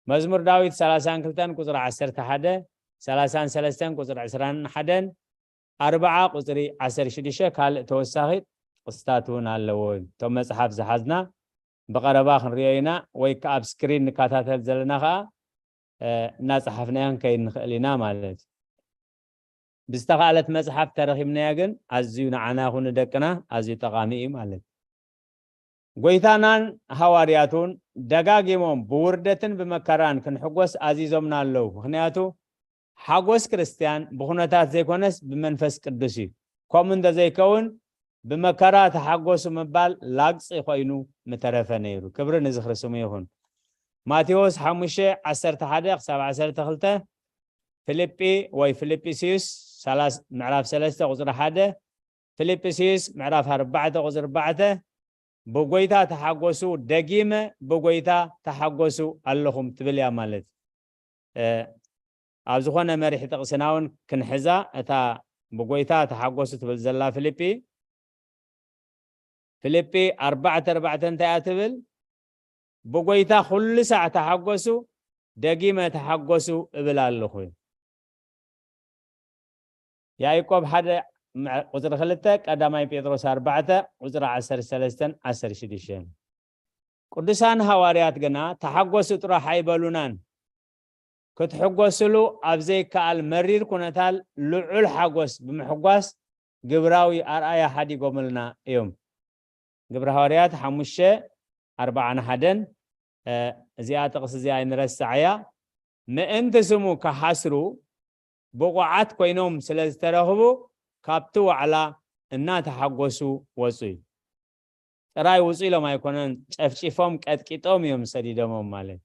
መዝሙር ዳዊት ሰላሳን ክልተን ቁጽሪ ዓሰርተ ሓደ፣ ሰላሳን ሰለስተን ቁጽሪ ዕስራን ሓደን፣ ኣርብዓ ቁጽሪ ዓሰርተ ሽዱሽተ ካልእ ተወሳኺ ጥቕስታት እውን ኣለዎ። እቶም መጽሓፍ ዝሓዝና ብቐረባ ክንሪኦ ኢና ወይ ከዓ ኣብ ስክሪን ንከታተል ዘለና ከዓ እናፀሓፍናዮ ክንከይድ ንኽእል ኢና ማለት እዩ። ብዝተኻእለት መፅሓፍ ተረኺብናያ ግን ኣዝዩ ንዓና ይኹን ንደቅና ኣዝዩ ጠቓሚ እዩ ማለት እዩ። ጎይታናን ሃዋርያቱን ደጋጊሞም ብውርደትን ብመከራን ክንሕጎስ ኣዚዞምና ኣለዉ። ምኽንያቱ ሓጎስ ክርስትያን ብኹነታት ዘይኮነስ ብመንፈስ ቅዱስ እዩ። ከምኡ እንተዘይከውን ብመከራ ተሓጎሱ ምባል ላግፂ ኮይኑ ምተረፈ ነይሩ። ክብሪ ንዝኽሪ ስሙ ይኹን። ማቴዎስ ሓሙሽተ ዓሰርተ ሓደ ክሳብ ዓሰርተ ክልተ፣ ፊልጲ ወይ ፊልጵስዩስ ሰላስ- ምዕራፍ ሰለስተ ቁፅሪ ሓደ፣ ፊልጵስዩስ ምዕራፍ ኣርባዕተ ቁፅሪ ኣርባዕተ፣ ብጎይታ ተሓጎሱ፣ ደጊመ ብጎይታ ተሓጎሱ ኣለኹም ትብል እያ ማለት። ኣብ ዝኾነ መሪሕ ጥቕስና እውን ክንሕዛ፣ እታ ብጎይታ ተሓጎሱ ትብል ዘላ ፊልጲ፣ ፊልጲ ኣርባዕተ ኣርባዕተ እንታይ እያ ትብል? ብጎይታ ኩሉ ሳዕ ተሓጎሱ፣ ደጊመ ተሓጎሱ እብል ኣለኹ። ያዕቆብ ሓደ ቁፅሪ ክልተ፣ ቀዳማይ ጴጥሮስ ኣርባዕተ ቁፅሪ ዓሰርተ ሰለስተን ዓሰርተ ሽዱሽተን። ቅዱሳን ሃዋርያት ግና ተሓጎሱ ጥራሕ ኣይበሉናን፣ ክትሕጎስሉ ኣብ ዘይከኣል መሪር ኩነታል ልዑል ሓጎስ ብምሕጓስ ግብራዊ ኣርኣያ ሓዲጎምልና እዮም። ግብረ ሃዋርያት ሓሙሽተ ኣርባዓን ሓደን። እዚኣ ጥቕሲ እዚኣ ኣይንረስዓያ። ምእንቲ ስሙ ክሓስሩ ብቑዓት ኮይኖም ስለ ዝተረኽቡ ካብቲ ዋዕላ እናተሓጎሱ ወፁ እዩ። ጥራይ ውፁ ኢሎም ኣይኮነን፣ ጨፍጪፎም ቀጥቂጦም እዮም ሰዲዶሞም ማለት።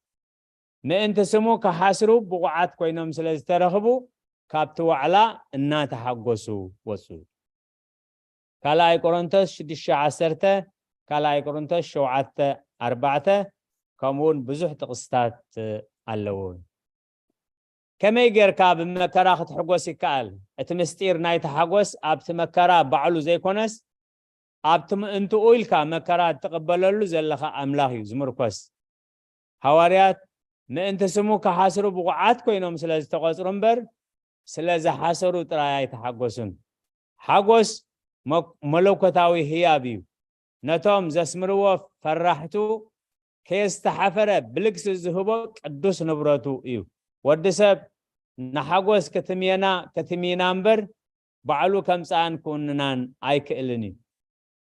ምእንቲ ስሙ ክሓስሩ ብቑዓት ኮይኖም ስለ ዝተረኽቡ ካብቲ ዋዕላ እናተሓጎሱ ወፁ። ካልኣይ ቆሮንቶስ ሽዱሽተ ዓሰርተ፣ ካልኣይ ቆሮንቶስ ሸውዓተ ኣርባዕተ፣ ከምኡ እውን ብዙሕ ጥቕስታት ኣለዎ። ከመይ ጌርካ ብመከራ ክትሕጎስ ይከኣል? እቲ ምስጢር ናይቲ ሓጎስ ኣብቲ መከራ ባዕሉ ዘይኮነስ ኣብቲ ምእንትኡ ኢልካ መከራ እትቕበለሉ ዘለኻ ኣምላኽ እዩ ዝምርኮስ። ሃዋርያት ምእንቲ ስሙ ክሓስሩ ብቑዓት ኮይኖም ስለ ዝተቖጽሩ እምበር ስለ ዝሓሰሩ ጥራይ ኣይተሓጎሱን። ሓጎስ መ- መለኮታዊ ህያብ እዩ። ነቶም ዘስምርዎ ፈራሕቱ ከየስተሓፈረ ብልግሲ ዝህቦ ቅዱስ ንብረቱ እዩ። ወዲ ሰብ ንሓጎስ ክትምየና ክትምይና እምበር ባዕሉ ከምጽኣን ክውንናን ኣይክእልን እዩ።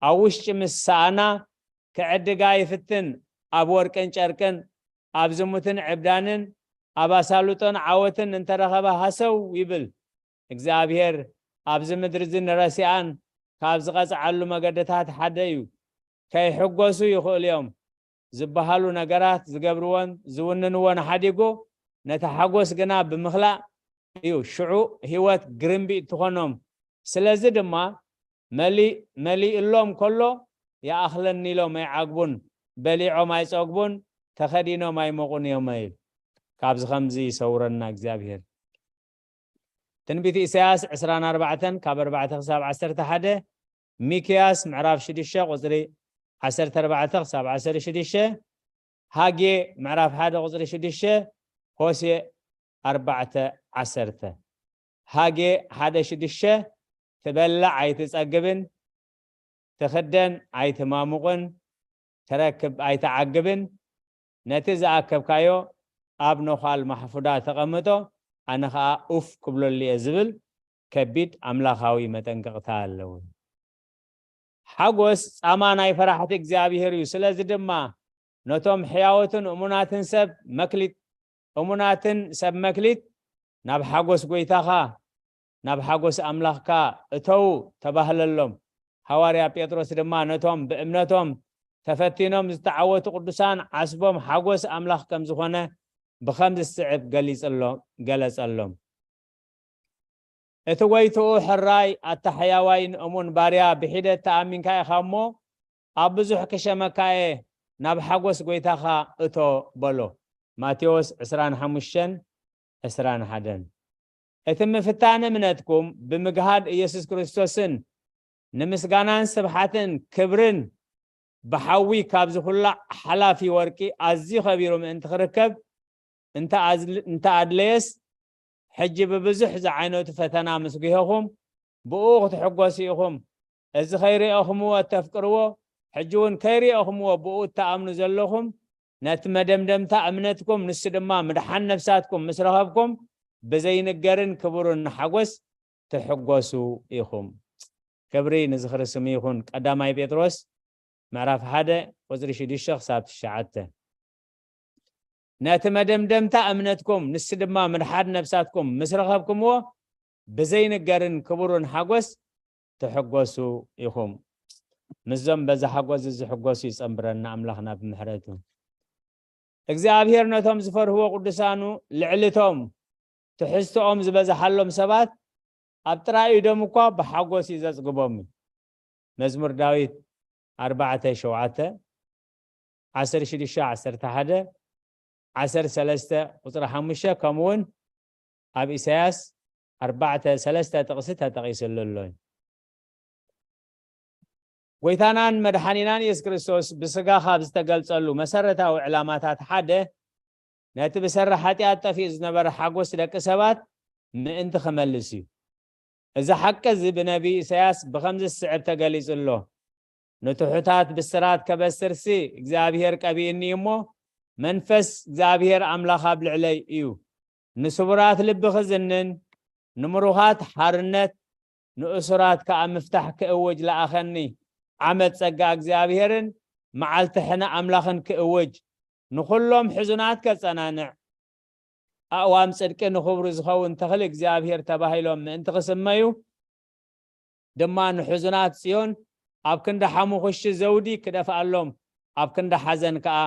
ኣብ ውሽጢ ምስ ሰኣና ክዕድጋ ይፍትን፣ ኣብ ወርቅን ጨርቅን፣ ኣብ ዝሙትን ዕብዳንን፣ ኣብ ኣሳልጦን ዓወትን እንተረኸበ ሃሰው ይብል። እግዚኣብሔር ኣብዚ ምድሪ እዚ ንረሲኣን ካብ ዝቐጽዓሉ መገድታት ሓደ እዩ። ከይሕጎሱ ይኽእሉ እዮም ዝበሃሉ ነገራት ዝገብርዎን ዝውንንዎን ሓዲጉ ነቲ ሓጎስ ግና ብምኽላእ እዩ ሽዑ ህይወት ግርምቢጥ ትኾኖም። ስለዚ ድማ መሊ መሊእሎም ከሎ ይኣኽለኒ ኢሎም ኣይዓግቡን፣ በሊዖም ኣይጸግቡን፣ ተኸዲኖም ኣይሞቑን እዮም እዩ። ካብዚ ከምዚ ይሰውረና እግዚኣብሔር። ትንቢት ኢሳያስ ዕስራን ኣርባዕተን ካብ ኣርባዕተ ክሳብ ዓሰርተ ሓደ፣ ሚክያስ ምዕራፍ ሽዱሽተ ቁጽሪ ዓሰርተ ኣርባዕተ ክሳብ ዓሰርተ ሽዱሽተ፣ ሃጌ ምዕራፍ ሓደ ቁጽሪ ሽዱሽተ፣ ሆሴ ኣርባዕተ ዓሰርተ። ሃጌ ሓደ ሽዱሽተ፣ ትበልዕ ኣይትጸግብን፣ ትኽደን ኣይትማሙቕን፣ ትረክብ ኣይትዓግብን፣ ነቲ ዝኣከብካዮ ኣብ ነዃል ማሕፉዳ ተቐምጦ፣ ኣነ ኸኣ ኡፍ ክብለሉ እየ ዝብል ከቢድ ኣምላኻዊ መጠንቀቕታ ኣለዎ። ሓጎስ ጻማ ናይ ፈራሕቲ እግዚኣብሔር እዩ። ስለዚ ድማ ነቶም ሕያዎትን እሙናትን ሰብ መክሊት እሙናትን ሰብ መክሊት ናብ ሓጎስ ጎይታኻ ናብ ሓጎስ ኣምላኽካ እተዉ ተባህለሎም። ሃዋርያ ጴጥሮስ ድማ ነቶም ብእምነቶም ተፈቲኖም ዝተዓወቱ ቅዱሳን ዓስቦም ሓጎስ ኣምላኽ ከም ዝኾነ ብኸም ዝስዕብ ገሊጽሎ- ገለጸሎም። እቲ ጎይትኡ ሕራይ ኣታሕያዋይ ንእሙን ባርያ ብሒደት ተኣሚንካ ኢኻ እሞ ኣብ ብዙሕ ክሸመካ እየ፣ ናብ ሓጎስ ጎይታኻ እቶ በሎ። ማቴዎስ ዕስራን ሓሙሽተን ዕስራን ሓደን። እቲ ምፍታን እምነትኩም ብምግሃድ ኢየሱስ ክርስቶስን ንምስጋናን ስብሓትን ክብርን ብሓዊ ካብ ዝኹላዕ ሓላፊ ወርቂ ኣዝዩ ኸቢሩ ምእንቲ ክርከብ እንተ ኣድለየስ ሕጂ ብብዙሕ ዝዓይነቱ ፈተና ምስ ጉሄኹም ብኡ ክትሕጎሱ ኢኹም። እዚ ከይርኦኹምዎ እተፍቅርዎ ሕጂ እውን ከይርኦኹምዎ ብኡ እትኣምኑ ዘለኹም ነቲ መደምደምታ እምነትኩም ንሱ ድማ ምድሓን ነፍሳትኩም ምስ ረኸብኩም ብዘይንገርን ክቡርን ሓጎስ ትሕጎሱ ኢኹም። ክብሪ ንዝኽሪ ስሙ ይኹን። ቀዳማይ ጴጥሮስ ምዕራፍ ሓደ ቁፅሪ ሽዱሽተ ክሳብ ትሽዓተ። ነቲ መደምደምታ እምነትኩም ንሱ ድማ ምድሓን ነፍሳትኩም ምስ ረኸብኩምዎ ብዘይንገርን ክቡርን ሓጎስ ትሕጎሱ ኢኹም። ምስዞም በዚ ሓጎስ ዝሕጎሱ ይጸንብረና ኣምላኽና ብምሕረቱ። እግዚኣብሔር ነቶም ዝፈርህዎ ቅዱሳኑ ልዕልቶም ትሕዝቶኦም ዝበዝሓሎም ሰባት ኣብ ጥራይ ኢዶም እኳ ብሓጎስ እዩ ዘጽግቦም። መዝሙር ዳዊት ኣርባዕተ ሸውዓተ፣ ዓሰርተ ሽዱሽተ ዓሰርተ ሓደ፣ ዓሰርተ ሰለስተ ቁጽሪ ሓሙሽተ፣ ከምኡ እውን ኣብ ኢሳያስ ኣርባዕተ ሰለስተ ጥቕሲ ተጠቒስሉ ኣሎ። ጎይታናን መድሓኒናን የሱስ ክርስቶስ ብስጋ ካብ ዝተገልጸሉ መሰረታዊ ዕላማታት ሓደ ነቲ ብሰሪ ሓጢኣት ጠፊኡ ዝነበረ ሓጎስ ደቂ ሰባት ምእንቲ ክመልስ እዩ። እዚ ሓቂ እዚ ብነቢይ ኢሳያስ ብኸምዚ ዝስዕብ ተገሊጹ ኣሎ። ንትሑታት ብስራት ከበስርሲ እግዚኣብሔር ቀቢእኒ እዩ እሞ መንፈስ እግዚኣብሔር ኣምላኽ ኣብ ልዕለይ እዩ። ንስቡራት ልቢ ክዝንን ንምሩኻት ሓርነት ንእሱራት ከኣ ምፍታሕ ክእውጅ ለኣኸኒ። ዓመት ጸጋ እግዚኣብሔርን መዓልቲ ሕነ ኣምላኽን ክእውጅ፣ ንኹሎም ሕዙናት ከጸናንዕ፣ ኣእዋም ጽድቂ ንኽብሩ ዝኸውን ተኽሊ እግዚኣብሔር ተባሂሎም ምእንቲ ክስመዩ ድማ ንሕዙናት ጽዮን ኣብ ክንዲ ሓሙኽሺ ዘውዲ ክደፍኣሎም፣ ኣብ ክንዲ ሓዘን ከኣ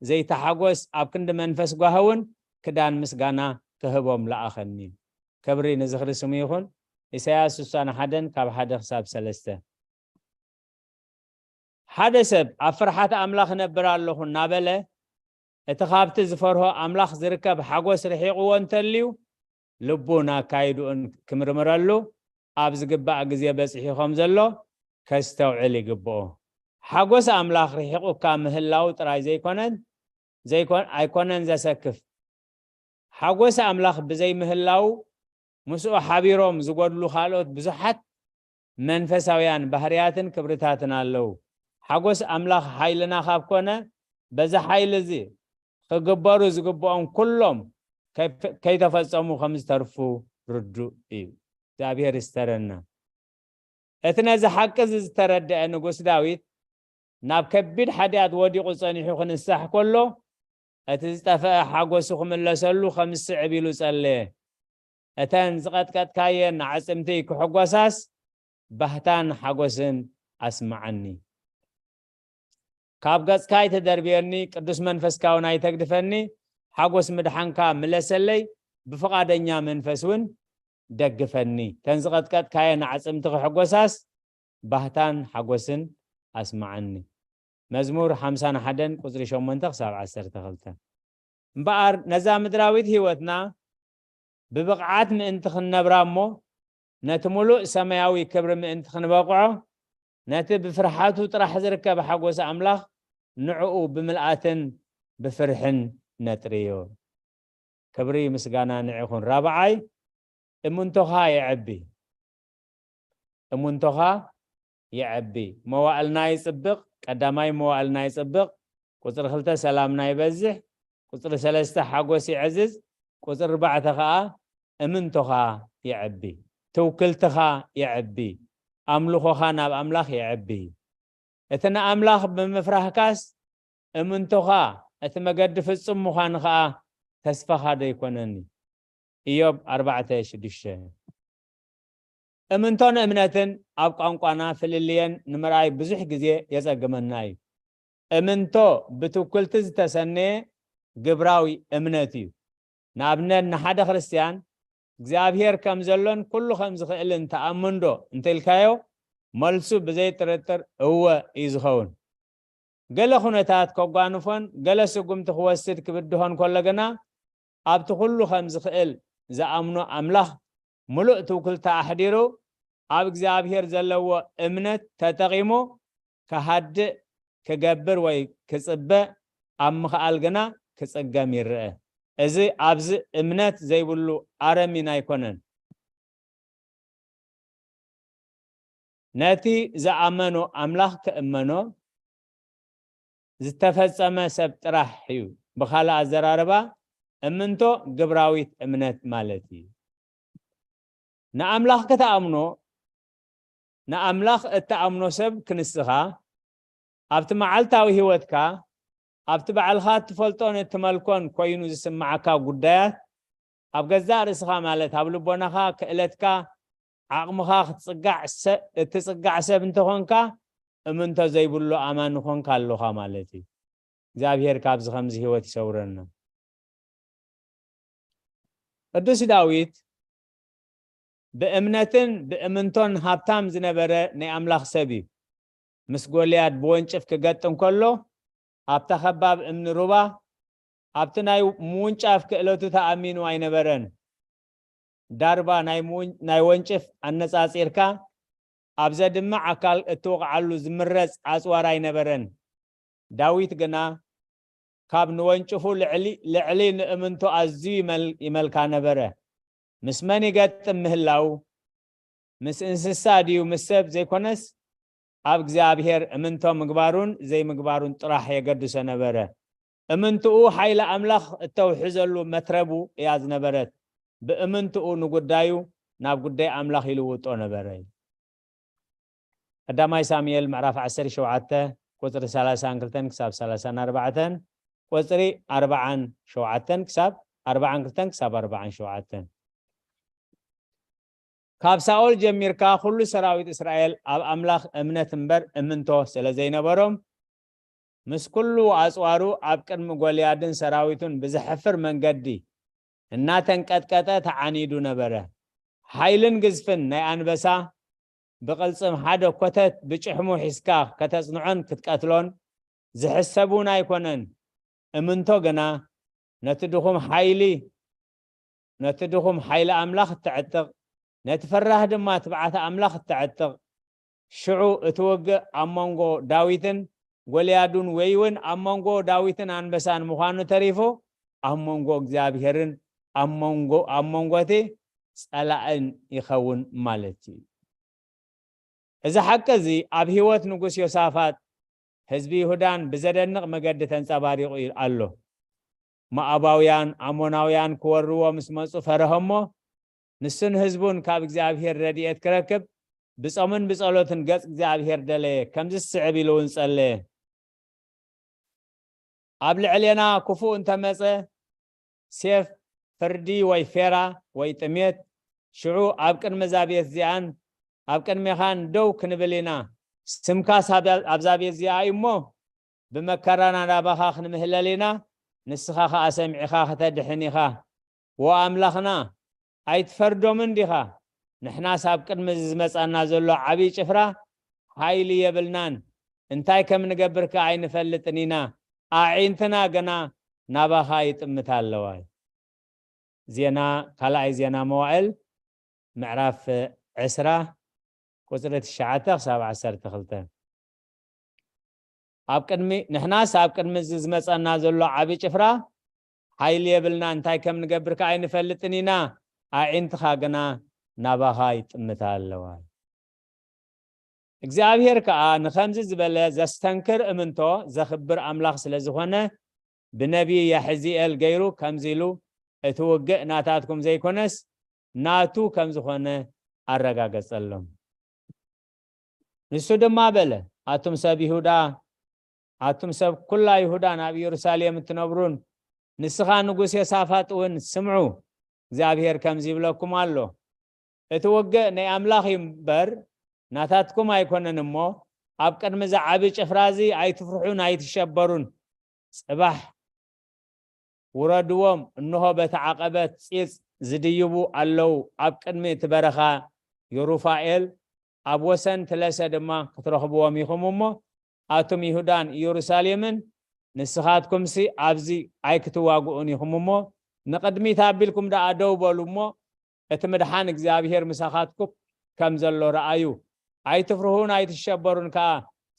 ዘይተሓጎስ፣ ኣብ ክንዲ መንፈስ ጓህውን ክዳን ምስጋና ክህቦም ለኣኸኒ። ክብሪ ንዝኽሪ ስሙ ይኹን። ኢሳያስ ስሳን ሓደን ካብ ሓደ ክሳብ ሰለስተ። ሓደ ሰብ ኣብ ፍርሓት ኣምላኽ እነብር ኣለኹ እናበለ፣ እቲ ካብቲ ዝፈርሆ ኣምላኽ ዝርከብ ሓጎስ ርሒቕዎ እንተልዩ፣ ልቡን ኣካይድኡን ክምርምረሉ ኣብ ዝግባእ ግዜ በጺሑ ከም ዘሎ ከስተውዕል ይግብኦ። ሓጎስ ኣምላኽ ርሒቑካ ምህላው ጥራይ ዘይኮነን፣ ዘይኮን-፣ ኣይኮነን ዘሰክፍ። ሓጎስ ኣምላኽ ብዘይምህላው፣ ምስኡ ሓቢሮም ዝጎድሉ ካልኦት ብዙሓት መንፈሳውያን ባህርያትን ክብርታትን ኣለዉ። ሓጎስ ኣምላኽ ሓይልና ካብ ኮነ፣ በዚ ሓይሊ እዚ ክግበሩ ዝግብኦም ኩሎም ከይፈ-፣ ከይተፈጸሙ ከም ዝተርፉ ርዱእ እዩ። እግዚኣብሔር ይስተረና። እቲ ነዚ ሓቂ እዚ ዝተረድአ ንጉስ ዳዊት፣ ናብ ከቢድ ሓጢኣት ወዲቑ ጸኒሑ ክንሳሕ ከሎ፣ እቲ ዝጠፍአ ሓጎሱ ክምለሰሉ ከም ዝስዕብ ኢሉ ጸለየ። እተን ዝቐጥቀጥካየን ኣዕጽምቲ ክሕጎሳስ፣ ባህታን ሓጎስን ኣስምዓኒ። ካብ ገጽካ ኣይተደርብየኒ፣ ቅዱስ መንፈስካ እውን ኣይተግድፈኒ፣ ሓጎስ ምድሓንካ ምለሰለይ፣ ብፍቓደኛ መንፈስ እውን ደግፈኒ። እተን ዝቐጥቀጥካየን ኣዕጽምቲ ክሕጎሳስ፣ ባህታን ሓጎስን ኣስምዓኒ። መዝሙር ሓምሳን ሓደን ቁጽሪ ሸሞንተ ክሳብ ዓሰርተ ክልተ። እምበኣር ነዛ ምድራዊት ህይወትና ብብቕዓት ምእንቲ ክንነብራ እሞ፣ ነቲ ምሉእ ሰማያዊ ክብሪ ምእንቲ ክንበቕዖ፣ ነቲ ብፍርሓቱ ጥራሕ ዝርከብ ሓጎስ ኣምላኽ ንዕኡ ብምልኣትን ብፍርሕን ነጥርዮ። ክብሪ ምስጋና ንዒኹን። ራብዓይ፣ እምንቶኻ የዐቢ። እምንቶኻ የዐቢ። መዋእልና ይጽብቕ፣ ቀዳማይ መዋእልና ይጽብቕ፣ ቁጽሪ ክልተ ሰላምና ይበዝሕ፣ ቁጽሪ ሰለስተ ሓጎስ ይዕዝዝ፣ ቁጽሪ ኣርባዕተ ኸኣ እምንቶኻ የዐቢ። ትውክልትኻ የዐቢ። ኣምልኾኻ ናብ ኣምላኽ የዐቢ። እቲ ንኣምላኽ ብምፍራህካስ እምንቶኻ እቲ መገዲ ፍጹም ምዃኑ ኸኣ ተስፋኻ ዶ ኣይኮነን? ኢዮብ ኣርባዕተ ሽዱሽተ። እምንቶን እምነትን ኣብ ቋንቋና ፍልልየን ንምርኣይ ብዙሕ ግዜ የጸግመና እዩ። እምንቶ ብትውክልቲ ዝተሰነየ ግብራዊ እምነት እዩ። ንኣብነት፣ ንሓደ ክርስትያን እግዚኣብሔር ከም ዘሎን ኩሉ ከም ዝኽእልን ትኣምን ዶ እንተኢልካዮ፣ መልሱ ብዘይ ጥርጥር እወ እዩ ዝኸውን። ገለ ኩነታት ከጓንፎን ገለ ስጉምቲ ክወስድ ክብድሆን ከሎ ግና፣ ኣብቲ ኩሉ ከም ዝኽእል ዝኣምኖ ኣምላኽ ምሉእ ትውክልታ ኣሕዲሩ፣ ኣብ እግዚኣብሔር ዘለዎ እምነት ተጠቒሙ ክሃድእ፣ ክገብር ወይ ክጽበ ኣብ ምኽኣል ግና ክጽገም ይርአ። እዚ ኣብዚ እምነት ዘይብሉ ኣረሚን ኣይኮነን። ነቲ ዝኣመኖ ኣምላኽ ክእመኖ ዝተፈጸመ ሰብ ጥራሕ እዩ። ብኻልእ ኣዘራርባ፣ እምንቶ ግብራዊት እምነት ማለት እዩ። ንኣምላኽ ክትኣምኖ፣ ንኣምላኽ እትኣምኖ ሰብ ክንስኻ፣ ኣብቲ መዓልታዊ ህይወትካ፣ ኣብቲ ባዕልኻ እትፈልጦን እትመልኮን ኮይኑ ዝስምዓካ ጉዳያት፣ ኣብ ገዛእ ርእስኻ፣ ማለት ኣብ ልቦናኻ፣ ክእለትካ፣ ዓቕምኻ ክትጽጋዕ ሰ-፣ እትጽጋዕ ሰብ እንተኾንካ፣ እምንቶ ዘይብሉ ኣማኒ ኮንካ ኣለኻ ማለት እዩ። እግዚኣብሔር ካብዚ ከምዚ ህይወት ይሰውረና። ቅዱስ ዳዊት ብእምነትን ብእምንቶን ሃብታም ዝነበረ ናይ ኣምላኽ ሰብ እዩ። ምስ ጎልያድ ብወንጭፍ ክገጥም ከሎ፣ ኣብታ ኸባብ እምኒ ሩባ፣ ኣብቲ ናይ ምውንጫፍ ክእለቱ ተኣሚኑ ኣይነበረን። ዳርባ ናይ ምውን-፣ ናይ ወንጭፍ ኣነጻጺርካ፣ ኣብ ዘድምዕ ኣካል እትወቕዓሉ ዝምረጽ ኣጽዋር ኣይነበረን። ዳዊት ግና፣ ካብ ንወንጭፉ ልዕሊ፣ ልዕሊ ንእምንቱ ኣዝዩ ይመል-፣ ይመልካ ነበረ። ምስ መን ይገጥም ምህላው፣ ምስ እንስሳ ድዩ ምስ ሰብ ዘይኮነስ፣ ኣብ እግዚኣብሔር እምንቶ ምግባሩን ዘይምግባሩን ጥራሕ የገድሶ ነበረ። እምንትኡ ሓይሊ ኣምላኽ እተውሕዘሉ መትረቡ እያ ዝነበረት። ብእምንትኡ ንጉዳዩ ናብ ጉዳይ ኣምላኽ ይልውጦ ነበረ። ቀዳማይ ሳሙኤል ምዕራፍ ዓሰርተ ሸውዓተ ቁፅሪ ሰላሳን ክልተን ክሳብ ሰላሳን ኣርባዕተን፣ ቁፅሪ ኣርባዓን ሸውዓተን ክሳብ ኣርባዓን ክልተን ክሳብ ኣርባዓን ሸውዓተን። ካብ ሳኦል ጀሚርካ ኩሉ ሰራዊት እስራኤል ኣብ ኣምላኽ እምነት እምበር እምንቶ ስለ ዘይነበሮም፣ ምስ ኩሉ ኣጽዋሩ ኣብ ቅድሚ ጎልያድን ሰራዊቱን ብዘሕፍር መንገዲ እናተንቀጥቀጠ ተዓኒዱ ነበረ። ሓይልን ግዝፍን ናይ ኣንበሳ ብቕልጽም ሓደ ኮተት ብጭሕሙ ሒዝካ ከተጽንዖን ክትቀትሎን ዝሕሰብ እውን ኣይኮነን። እምንቶ ግና ነቲ ድኹም ሓይሊ ነቲ ድኹም ሓይሊ ኣምላኽ እተዕጥቕ፣ ነቲ ፈራህ ድማ ትብዓት ኣምላኽ እተዕጥቕ። ሽዑ እቲ ውግእ ኣብ መንጎ ዳዊትን ጎልያዱን ወይ እውን ኣብ መንጎ ዳዊትን ኣንበሳን ምዃኑ ተሪፉ፣ ኣብ መንጎ እግዚኣብሄርን ኣብ መንጎ ኣብ መንጎ እቲ ጸላእን ይኸውን ማለት እዩ። እዚ ሓቂ እዚ ኣብ ህይወት ንጉስ ዮሳፋጥ ህዝቢ ይሁዳን ብዘደንቕ መገዲ ተንጸባሪቑ ኣሎ። ሞኣባውያን ኣሞናውያን ክወርዎ ምስ መጹ ፈርሀ እሞ ንሱን ህዝቡን ካብ እግዚኣብሄር ረድኤት ክረክብ ብጾምን ብጸሎትን ገጽ እግዚኣብሄር ደለየ። ከምዚ ዝስዕብ ኢሉ እውን ጸለየ። ኣብ ልዕሌና ክፉእ እንተመጸ ሴፍ፣ ፍርዲ ወይ ፌራ ወይ ጥሜት፣ ሽዑ ኣብ ቅድሚ እዛ ቤት እዚኣን ኣብ ቅድሜኻን ደው ክንብል ኢና። ስምካስ ኣብዛ ቤት እዚኣ እዩ እሞ ብመከራና ናባኻ ክንምህለል ኢና፣ ንስኻ ኸኣ ሰሚዕኻ ከተድሕን ኢኻ። ዎ ኣምላኽና፣ ኣይትፈርዶምን ዲኻ? ንሕናስ ኣብ ቅድሚ ዝመጻና ዘሎ ዓብዪ ጭፍራ ሓይሊ የብልናን፣ እንታይ ከም ንገብር ከኣ ኣይንፈልጥን ኢና። ኣዒንትና ግና ናባኻ ይጥምታ ኣለዋ። ዜና፣ ካልኣይ ዜና መዋእል ምዕራፍ ዕስራ ቁጽሪ ትሽዓተ ክሳብ ዓሰርተ ክልተ። ኣብ ቅድሚ ንሕናስ ኣብ ቅድሚ እዚ ዝመጸና ዘሎ ዓቢ ጭፍራ ሓይሊ የብልና፣ እንታይ ከም ንገብር ከኣ ኣይንፈልጥን ኢና። ኣዒንትኻ ግና ናባኻ ይጥምታ ኣለዋ። እግዚኣብሔር ከኣ ንኸምዚ ዝበለ ዘስተንክር እምንቶ ዘኽብር ኣምላኽ ስለ ዝኾነ፣ ብነቢይ ያሕዚኤል ገይሩ ከምዚ ኢሉ፣ "እቲ ውግእ ናታትኩም ዘይኮነስ ናቱ ከም ዝኾነ ኣረጋገጸሎም።" ንሱ ድማ በለ፣ ኣቱም ሰብ ይሁዳ፣ ኣቱም ሰብ ኩላ ይሁዳን ኣብ ኢየሩሳሌም እትነብሩን፣ ንስኻ ንጉስ ዮሳፋጥ እውን ስምዑ፣ እግዚኣብሔር ከምዚ ይብለኩም ኣሎ፣ እቲ ውግእ ናይ ኣምላኽ እዩ እምበር ናታትኩም ኣይኮነን እሞ፣ ኣብ ቅድሚ እዚ ዓቢ ጭፍራ እዚ ኣይትፍርሑን ኣይትሸበሩን። ጽባሕ ውረድዎም፣ እንሆ በቲ ዓቐበት ጺጽ ዝድይቡ ኣለዉ፣ ኣብ ቅድሚ እቲ በረኻ ዮሩፋኤል ኣብ ወሰን ትለሰ ድማ ክትረኽብዎም ኢኹም እሞ፣ ኣቱም ይሁዳን ኢየሩሳሌምን፣ ንስኻትኩምሲ ኣብዚ ኣይክትዋግኡን ኢኹም እሞ፣ ንቕድሚት ኣቢልኩም ደኣ ደው በሉ እሞ፣ እቲ ምድሓን እግዚኣብሔር ምሳኻትኩም ከም ዘሎ ረኣዩ። ኣይትፍርሁን ኣይትሸበሩን ከኣ፣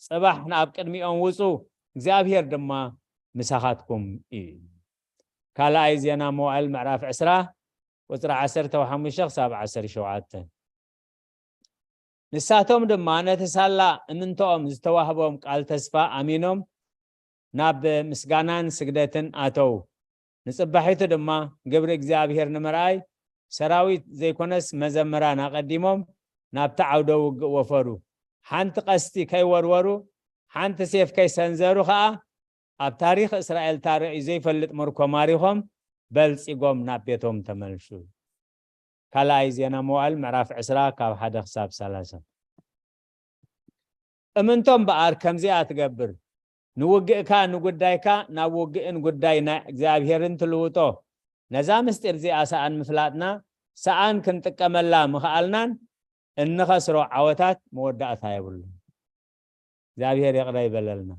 ጽባሕ ናብ ቅድሚኦም ውጹ፣ እግዚኣብሔር ድማ ምሳኻትኩም እዩ። ካልኣይ ዜና መዋእል ምዕራፍ ዕስራ ቁጽሪ ዓሰርተ ሓሙሽተ ክሳብ ዓሰርተ ሸውዓተ። ንሳቶም ድማ ነቲ ሳላ እምንቶኦም ዝተዋህቦም ቃል ተስፋ ኣሚኖም ናብ ምስጋናን ስግደትን ኣተዉ። ንጽባሒቱ ድማ ግብሪ እግዚኣብሔር ንምርኣይ ሰራዊት ዘይኮነስ መዘምራን ኣቐዲሞም ናብቲ ዓውደ ውግእ ወፈሩ። ሓንቲ ቀስቲ ከይወርወሩ፣ ሓንቲ ሴፍ ከይሰንዘሩ ኸኣ ኣብ ታሪኽ እስራኤል ተራእዩ ዘይፈልጥ ምርኮ ማሪኾም በልጺጎም ናብ ቤቶም ተመልሱ። ካልኣይ ዜና መዋእል ምዕራፍ ዕስራ ካብ ሓደ ክሳብ ሰላሳ። እምንቶ እምበኣር ከምዚኣ ትገብር፣ ንውግእካ ንጉዳይካ ናብ ውግእን ጉዳይ ናይ እግዚኣብሔርን ትልውጦ። ነዛ ምስጢር እዚኣ ሰኣን ምፍላጥና፣ ሰኣን ክንጥቀመላ ምኽኣልናን እንኸስሮ ዓወታት መወዳእታ የብሉን። እግዚኣብሔር ይቕረ ይበለልና።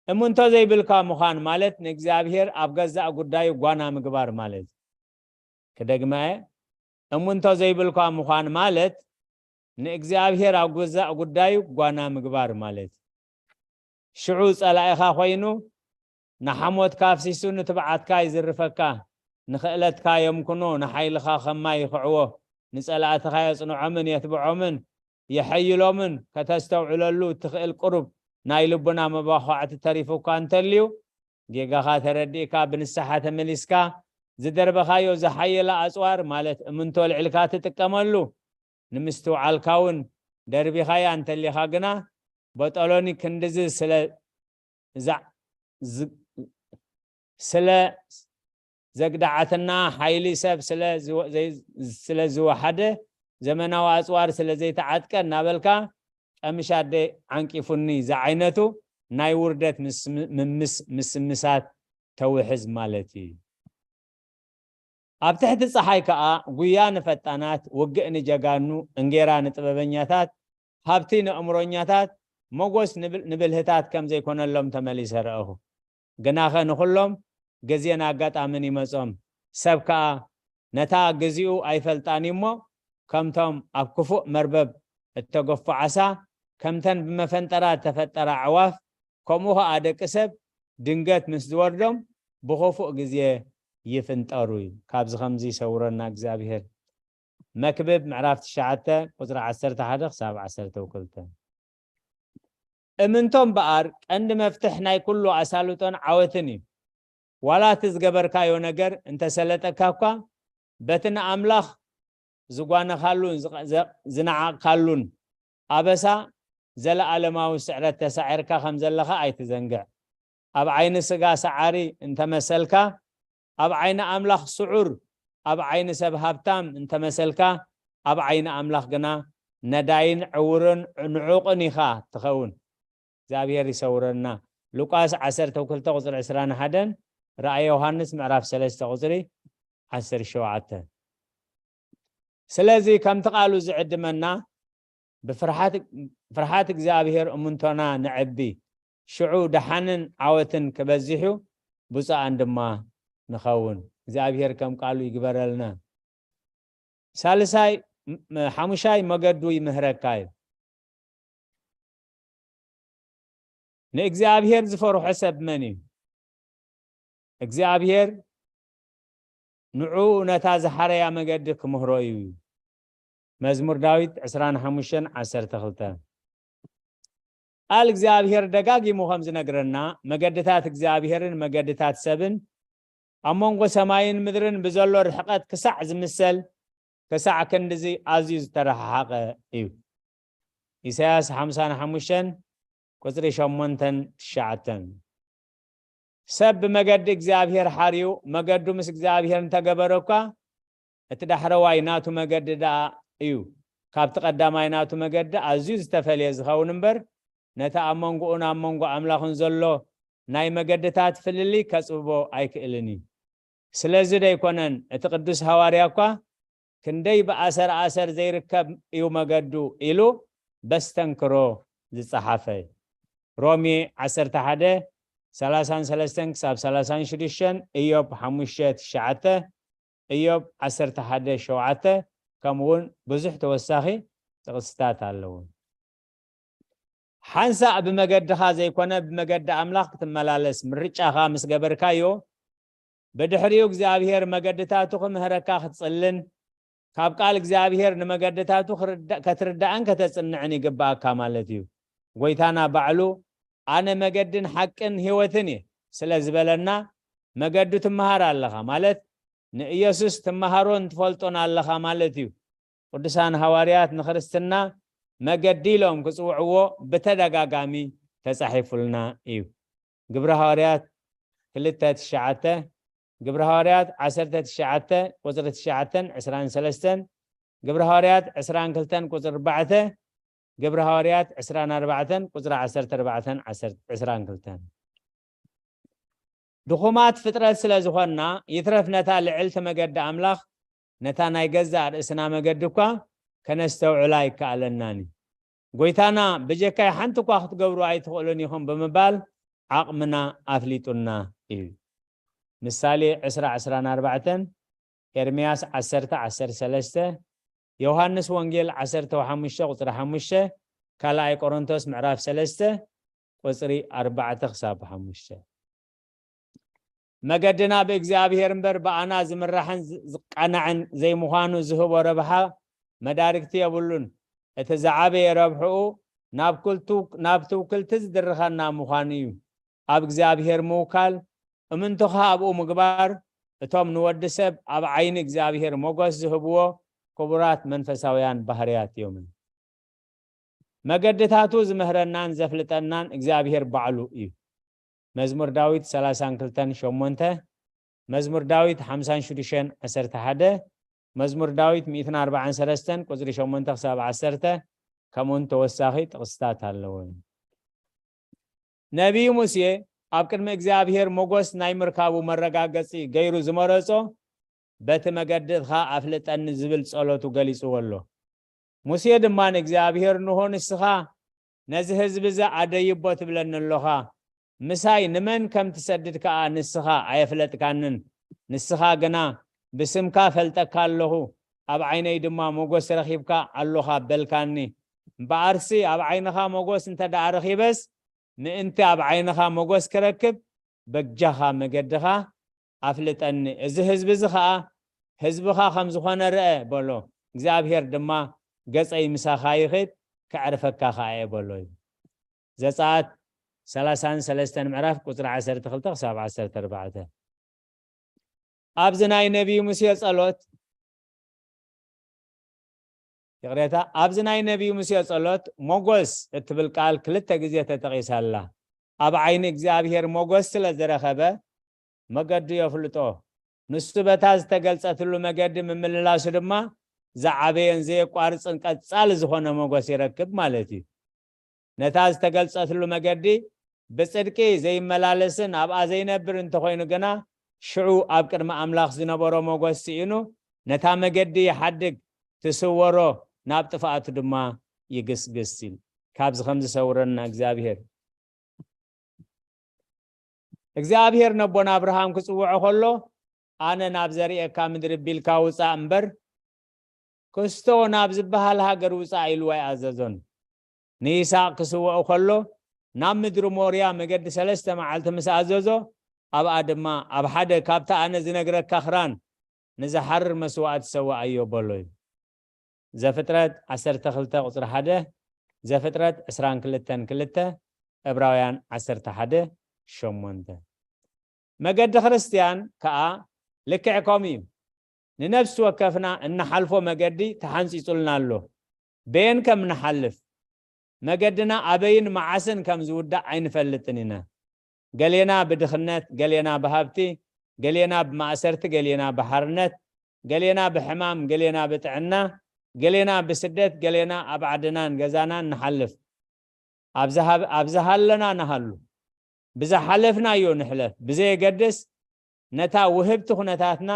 እምንቶ ዘይብልካ ምዃን ማለት ንእግዚኣብሔር ኣብ ገዛእ ጉዳዩ ጓና ምግባር ማለት እዩ። ክደግማ እየ። እምንቶ ዘይብልካ ምዃን ማለት ንእግዚኣብሔር ኣብ ገዛእ ጉዳዩ ጓና ምግባር ማለት እዩ። ሽዑ ጸላኢኻ ኮይኑ ንሓሞትካ ኣፍሲሱ ንትብዓትካ ይዝርፈካ፣ ንኽእለትካ የምክኖ፣ ንሓይልኻ ከም ማይ ይኽዕዎ፣ ንጸላእትኻ የጽንዖምን የትብዖምን የሐይሎምን። ከተስተውዕለሉ እትኽእል ቁሩብ ናይ ልቡና መባኳዕቲ ተሪፉካ እንተልዩ፣ ጌጋኻ ተረዲእካ ብንስሓ ተመሊስካ ዝደርበኻዮ ዝሓየለ ኣጽዋር ማለት እምንቶ ኣልዒልካ ትጥቀመሉ። ንምስትውዓልካ እውን ደርቢኻያ እንተሊኻ ግና፣ በጦሎኒ ክንድዚ ስለ ዛ-፣ ዝ-፣ ስለ ዘግደዓትና፣ ሓይሊ ሰብ ስለ ዝወ-፣ ዘይ-፣ ስለ ዝወሓደ፣ ዘመናዊ ኣጽዋር ስለ ዘይተዓጥቀ እናበልካ፣ ቀምሽ ኣደ ዓንቂፉኒ ዝዓይነቱ ናይ ውርደት ምስ-፣ ምምስ-፣ ምስምሳት ተውሕዝ ማለት እዩ። ኣብ ትሕቲ ጸሓይ ከኣ፣ ጉያ ንፈጣናት፣ ውግእ ንጀጋኑ፣ እንጌራ ንጥበበኛታት፣ ሃብቲ ንእምሮኛታት፣ ሞጎስ ንብል-፣ ንብልህታት ከም ዘይኮነሎም ተመሊሰ ረኣኹ። ግናኸ ንኹሎም ግዜን ኣጋጣምን ይመጾም። ሰብ ከኣ ነታ ግዚኡ ኣይፈልጣን እዩ እሞ፣ ከምቶም ኣብ ክፉእ መርበብ እተገፉ ዓሳ፣ ከምተን ብመፈንጠራ እተፈጠራ ኣዕዋፍ፣ ከምኡ ኸኣ ደቂ ሰብ ድንገት ምስ ዝወርዶም ብኽፉእ ግዜ ይፍንጠሩ እዩ። ካብዚ ከምዚ ይሰውረና እግዚኣብሔር። መክብብ ምዕራፍ ትሽዓተ ቁጽሪ ዓሰርተ ሓደ ክሳብ ዓሰርተ ክልተ። እምንቶ እምበኣር ቀንዲ መፍትሕ ናይ ኩሉ ኣሳልጦን ዓወትን እዩ። ዋላ እቲ ዝገበርካዮ ነገር እንተሰለጠካ እኳ፣ በቲ ንኣምላኽ ዝጓነኻሉን ዝቐ-፣ ዘ-፣ ዝነዓቕካሉን ኣበሳ ዘለኣለማዊ ስዕረት ተሳዒርካ ከም ዘለኻ ኣይትዘንግዕ። ኣብ ዓይኒ ስጋ ሰዓሪ እንተመሰልካ፣ ኣብ ዓይኒ ኣምላኽ ስዑር፣ ኣብ ዓይኒ ሰብ ሃብታም እንተመሰልካ፣ ኣብ ዓይኒ ኣምላኽ ግና ነዳይን ዕውርን ንዑቕን ኢኻ ትኸውን። እግዚኣብሔር ይሰውረና። ሉቃስ ዓሰርተ ክልተ ቁጽሪ ዕስራን ሓደን፣ ራእየ ዮሃንስ ምዕራፍ ሰለስተ ቁጽሪ ዓሰርተ ሸውዓተ። ስለዚ ከምቲ ቃሉ ዝዕድመና፣ ብፍርሃት፣ ፍርሃት እግዚኣብሔር እምንቶና ነዕቢ፣ ሽዑ ደሓንን ዓወትን ክበዝሕ እዩ፣ ብፁዓን ድማ ንኸውን። እግዚኣብሔር ከም ቃሉ ይግበረልና። ሳልሳይ፣ ም-፣ ሓሙሻይ መገዱ ይምህረካ እዩ። ንእግዚኣብሔር ዝፈርሖ ሰብ መን እዩ? እግዚኣብሔር ንዕኡ ነታ ዝሓረያ መገዲ ክምህሮ እዩ። መዝሙር ዳዊት ዕስራን ሓሙሽተን ዓሰርተ ክልተ። ቃል እግዚኣብሔር ደጋጊሙ ከም ዝነግረና፣ መገድታት እግዚኣብሔርን መገድታት ሰብን ኣብ መንጎ ሰማይን ምድርን ብዘሎ ርሕቀት ክሳዕ ዝምሰል፣ ክሳዕ ክንድዚ ኣዝዩ ዝተረሓሓቐ እዩ። ኢሳያስ ሓምሳን ሓሙሽተን ቁጽሪ ሸሞንተን ትሽዓተን። ሰብ ብመገዲ እግዚኣብሔር ሓርዩ፣ መገዱ ምስ እግዚኣብሔር እንተገበረ እኳ፣ እቲ ዳሕረዋይ ናቱ መገዲ ደኣ እዩ ካብቲ ቀዳማይ ናቱ መገዲ ኣዝዩ ዝተፈልየ ዝኸውን እምበር፣ ነቲ ኣብ መንጎኡን ኣብ መንጎ ኣምላኽን ዘሎ ናይ መገድታት ፍልልይ ከጽብቦ ኣይክእልን እዩ። ስለዚ ዶ ኣይኮነን እቲ ቅዱስ ሃዋርያ እኳ፣ "ክንደይ ብኣሰር ኣሰር ዘይርከብ እዩ መገዱ" ኢሉ በስተንክሮ ዝጸሓፈ? ሮሜ ዓሰርተ ሓደ፣ ሰላሳን ሰለስተን ክሳብ ሰላሳን ሽዱሽተን፣ ኢዮብ ሓሙሽተ ትሽዓተ፣ ኢዮብ ዓሰርተ ሓደ ሸውዓተ፣ ከምኡ እውን ብዙሕ ተወሳኺ ጥቕስታት ኣለዉ። ሓንሳእ ብመገድኻ ዘይኮነ ብመገዲ ኣምላኽ ክትመላለስ ምርጫኻ ምስ ገበርካዮ፣ ብድሕሪኡ እግዚኣብሔር መገድታቱ ክምህረካ ክትጽልን፣ ካብ ቃል እግዚኣብሔር ንመገድታቱ ክርዳ-፣ ከትርዳእን ከተጽንዕን ይግባኣካ ማለት እዩ። ጎይታና ባዕሉ፣ "ኣነ መገድን ሓቅን ህይወትን እየ" ስለ ዝበለና፣ መገዱ ትመሃር ኣለኻ ማለት፣ ንኢየሱስ ትመሃሮን ትፈልጦን ኣለኻ ማለት እዩ። ቅዱሳን ሃዋርያት ንክርስትና መገዲ ኢሎም ክጽውዕዎ ብተደጋጋሚ ተጻሒፉልና እዩ። ግብሪ ሃዋርያት ክልተ ትሽዓተ፣ ግብሪ ሃዋርያት ዓሰርተ ትሽዓተ ቁጽሪ ትሽዓተን ዕስራን ሰለስተን፣ ግብሪ ሃዋርያት ዕስራን ክልተን ቁጽሪ ኣርባዕተ፣ ግብሪ ሃዋርያት ዕስራን ኣርባዕተን ቁጽሪ ዓሰርተ ኣርባዕተን ዕስራን ክልተን። ድኹማት ፍጥረት ስለ ዝኾንና፣ ይትረፍ ነታ ልዕልቲ መገዲ ኣምላኽ፣ ነታ ናይ ገዛእ ርእስና መገዲ እኳ ከነስተውዕላ ኣይከኣለናን እዩ። ጎይታና፣ "ብጀካይ ሓንቲ እኳ ክትገብሩ ኣይትኽእሉን ኢኹም" ብምባል ዓቕምና ኣፍሊጡና እዩ። ምሳሌ ዕስራ ዕስራን ኣርባዕተን፣ ኤርምያስ ዓሰርተ ዓሰርተ ሰለስተ፣ ዮሃንስ ወንጌል ዓሰርተ ሓሙሽተ ቁጽሪ ሓሙሽተ፣ ካልኣይ ቆሮንቶስ ምዕራፍ ሰለስተ ቁጽሪ ኣርባዕተ ክሳብ ሓሙሽተ። መገድና ብእግዚኣብሔር እምበር ብኣና ዝምራሕን ዝ-፣ ዝቃናዕን ዘይምዃኑ ዝህቦ ረብሓ መዳርግቲ የብሉን። እቲ ዝዓበየ ረብሕኡ ናብ ኩልቱ-፣ ናብ ትውክልቲ ዝድርኸና ምዃኑ እዩ። ኣብ እግዚኣብሔር ምውካል፣ እምንቶኻ ኣብኡ ምግባር፣ እቶም ንወዲ ሰብ ኣብ ዓይኒ እግዚኣብሔር ሞገስ ዝህብዎ ክቡራት መንፈሳውያን ባህርያት እዮም። መገድታቱ ዝምህረናን ዘፍልጠናን እግዚኣብሔር ባዕሉ እዩ። መዝሙር ዳዊት ሰላሳን ክልተን ሸሞንተ፣ መዝሙር ዳዊት ሓምሳን ሽዱሽተን ዓሰርተ ሓደ፣ መዝሙር ዳዊት ሚእትን ኣርባዓን ሰለስተን ቁጽሪ ሸሞንተ ክሳብ ዓሰርተ፣ ከምኡውን ተወሳኺ ጥቕስታት ኣለዎ። ነቢይ ሙሴ ኣብ ቅድሚ እግዚኣብሔር ሞጎስ ናይ ምርካቡ መረጋገጺ ገይሩ ዝመረጾ፣ በቲ መገድኻ ኣፍልጠኒ ዝብል ጸሎቱ ገሊጽዎ ኣሎ። ሙሴ ድማ ንእግዚኣብሔር፣ እንሆ ንስኻ ነዚ ህዝቢ እዚ ኣደይቦ ትብለኒ ኣሎኻ፣ ምሳይ ንመን ከም ትሰድድ ከኣ ንስኻ ኣየፍለጥካንን። ንስኻ ግና ብስምካ ፈልጠካ ኣለኹ፣ ኣብ ዓይነይ ድማ ሞጎስ ረኺብካ ኣሎኻ በልካኒ። እምበኣርሲ ኣብ ዓይንኻ ሞጎስ እንተ ደኣ ረኺበስ፣ ምእንቲ ኣብ ዓይንኻ ሞጎስ ክረክብ በጃኻ መገድኻ ኣፍልጠኒ። እዚ ህዝቢ እዚ ኸኣ ህዝብኻ ከም ዝኾነ ርአ በሎ። እግዚኣብሔር ድማ፣ ገጸይ ምሳኻ ይኽድ፣ ከዕርፈካ ኸኣ እየ በሎ እዩ። ዘጸኣት ሰላሳን ሰለስተን ምዕራፍ ቁጽሪ ዓሰርተ ክልተ ክሳብ ዓሰርተ ኣርባዕተ። ኣብዚ ናይ ነቢይ ሙሴ ጸሎት፣ ይቕሬታ፣ ኣብዚ ናይ ነቢይ ሙሴ ጸሎት ሞጎስ እትብል ቃል ክልተ ግዜ ተጠቒሳ ኣላ። ኣብ ዓይኒ እግዚኣብሔር ሞጎስ ስለ ዝረኸበ መገዱ የፍልጦ። ንሱ በታ ዝተገልጸትሉ መገዲ ምምልላሱ ድማ ዝዓበየን ዘየቋርጽን ቀጻሊ ዝኾነ ሞጎስ ይረክብ ማለት እዩ። ነታ ዝተገልጸትሉ መገዲ ብጽድቂ ዘይመላለስን ኣብኣ ዘይነብር እንተኾይኑ ግና፣ ሽዑ ኣብ ቅድሚ ኣምላኽ ዝነበሮ ሞጎስ ስኢኑ፣ ነታ መገዲ ይሓድግ፣ ትስወሮ፣ ናብ ጥፍኣቱ ድማ ይግስግስ ኢሉ። ካብዚ ከም ዝሰውረና እግዚኣብሔር። እግዚኣብሔር ነቦና ኣብርሃም ክጽውዖ ከሎ፣ ኣነ ናብ ዘርእየካ ምድሪ ቢልካ ውጻእ እምበር፣ ክስቶ ናብ ዝበሃል ሃገር ውጻእ ኢልዎ ኣይኣዘዞን። ንይስሐቅ ክስውኦ ከሎ፣ ናብ ምድሪ ሞርያ መገዲ ሰለስተ መዓልቲ ምስ ኣዘዞ፣ ኣብኣ ድማ ኣብ ሓደ ካብቲ ኣነ ዝነግረካ ክራን ንዝሓርር መስዋእቲ ሰውኣዮ በሎ እዩ። ዘፍጥረት ዓሰርተ ክልተ ቁጽሪ ሓደ፣ ዘፍጥረት ዕስራን ክልተን ክልተ፣ ዕብራውያን ዓሰርተ ሓደ ሸሞንተ። መገዲ ክርስትያን ከኣ ልክዕ ከምኡ እዩ። ንነፍሲ ወከፍና እንሓልፎ መገዲ ተሓንጺጹልና ኣሎ። በየን ከም ንሓልፍ፣ መገድና ኣበይን መዓስን ከም ዝውዳእ ኣይንፈልጥን ኢና። ገሌና ብድኽነት፣ ገሌና ብሃብቲ፣ ገሌና ብማእሰርቲ፣ ገሌና ብሓርነት፣ ገሌና ብሕማም፣ ገሌና ብጥዕና፣ ገሌና ብስደት፣ ገሌና ኣብ ዓድናን ገዛናን ንሓልፍ። ኣብ ዝሃብ-፣ ኣብ ዝሃለና ንሃሉ፣ ብዝሓለፍናዮ ንሕለፍ፣ ብዘየገድስ ነታ ውህብቲ ኩነታትና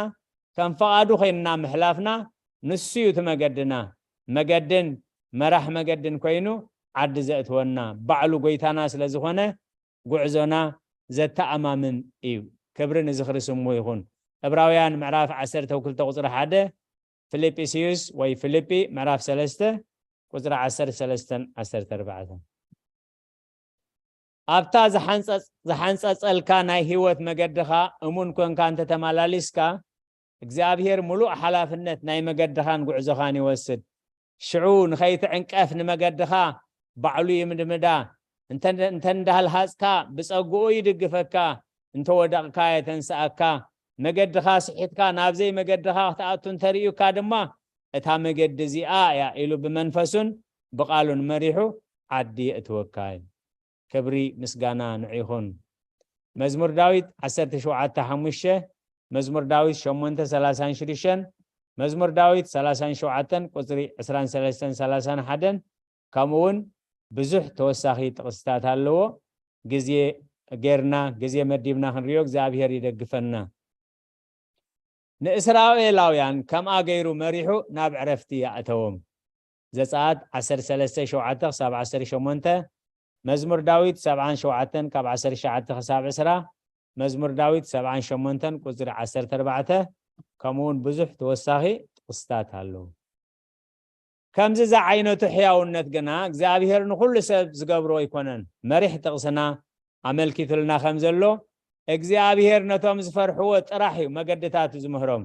ከም ፍቓዱ ኮይንና ምሕላፍና፣ ንሱ እዩ እቲ መገድና። መገድን መራሕ መገድን ኮይኑ ዓዲ ዘእትወና ባዕሉ ጎይታና ስለ ዝኾነ፣ ጉዕዞና ዘተኣማምን እዩ። ክብሪ ንዝኽሪ ስሙ ይኹን። ዕብራውያን ምዕራፍ ዓሰርተ ክልተ ቁጽሪ ሓደ፣ ፊልጵስዩስ ወይ ፊልጲ ምዕራፍ ሰለስተ ቁጽሪ ዓሰርተ ሰለስተን ዓሰርተ ኣርባዕተን። ኣብታ ዝሓንጸጽ-፣ ዝሓንጸጸልካ ናይ ህይወት መገድኻ እሙን ኮንካ እንተተመላሊስካ፣ እግዚኣብሔር ምሉእ ሓላፍነት ናይ መገድኻን ጉዕዞኻን ይወስድ። ሽዑ ንኸይትዕንቀፍ ንመገድኻ ባዕሉ ይምድምዳ። እንተ-፣ እንተ እንዳሃልሃጽካ ብጸግኡ ይድግፈካ፣ እንተ ወደቕካ የተንስኣካ። መገድኻ ስሒትካ ናብ ዘይመገድኻ ክትኣቱ እንተርእዩካ ድማ፣ እታ መገዲ እዚኣ እያ ኢሉ ብመንፈሱን ብቓሉን መሪሑ ዓዲ የእትወካ እዩ። ክብሪ ምስጋና ንዑ ይኹን። መዝሙር ዳዊት ዓሰርተ ሸውዓተ ሓሙሽተ፣ መዝሙር ዳዊት ሸሞንተ ሰላሳን ሽዱሽተን፣ መዝሙር ዳዊት ሰላሳን ሸውዓተን ቁጽሪ ዕስራን ሰለስተን ሰላሳን ሓደን፣ ከምኡ እውን ብዙሕ ተወሳኺ ጥቕስታት ኣለዎ። ግዜ ጌርና፣ ግዜ መዲብና ክንሪኦ እግዚኣብሔር ይደግፈና። ንእስራኤላውያን ከምኣ ገይሩ መሪሑ ናብ ዕረፍቲ የእተዎም። ዘጸኣት ዓሰርተ ሰለስተ ሸውዓተ ክሳብ ዓሰርተ ሸሞንተ፣ መዝሙር ዳዊት ሰብዓን ሸውዓተን ካብ ዓሰርተ ትሽዓተ ክሳብ ዕስራ፣ መዝሙር ዳዊት ሰብዓን ሸሞንተን ቁጽሪ ዓሰርተ ኣርባዕተ፣ ከምኡ እውን ብዙሕ ተወሳኺ ጥቕስታት ኣለዉ። ከምዚ ዝዓይነቱ ሕያውነት ግና እግዚኣብሔር ንኹሉ ሰብ ዝገብሮ ኣይኮነን። መሪሕ ጥቕስና ኣመልኪቱልና ከም ዘሎ፣ እግዚኣብሔር ነቶም ዝፈርሕዎ ጥራሕ እዩ መገድታቱ ዝምህሮም።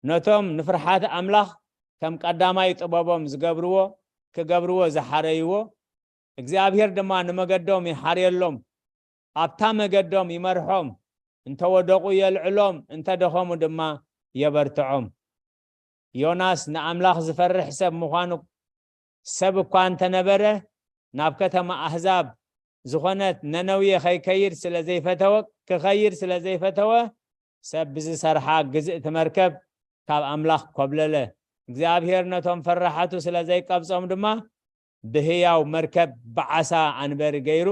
ነቶም ንፍርሓት ኣምላኽ ከም ቀዳማይ ጥበቦም ዝገብርዎ፣ ክገብርዎ ዝሓረይዎ፣ እግዚኣብሔር ድማ ንመገዶም ይሓርየሎም፣ ኣብታ መገዶም ይመርሖም፣ እንተ ወደቑ የልዕሎም፣ እንተ ደኸሙ ድማ የበርትዖም። ዮናስ ንኣምላኽ ዝፈርሕ ሰብ ምዃኑ ሰብ እኳ እንተነበረ፣ ናብ ከተማ ኣህዛብ ዝኾነት ነነውየ ከይከይድ ስለ ዘይፈተወ ክኸይድ ስለ ዘይፈተወ ሰብ ብዝሰርሓ ግዝእቲ መርከብ ካብ ኣምላኽ ኮብለለ። እግዚኣብሔር ነቶም ፈራሓቱ ስለ ዘይቀብጾም ድማ ብህያው መርከብ ብዓሳ ኣንበሪ ገይሩ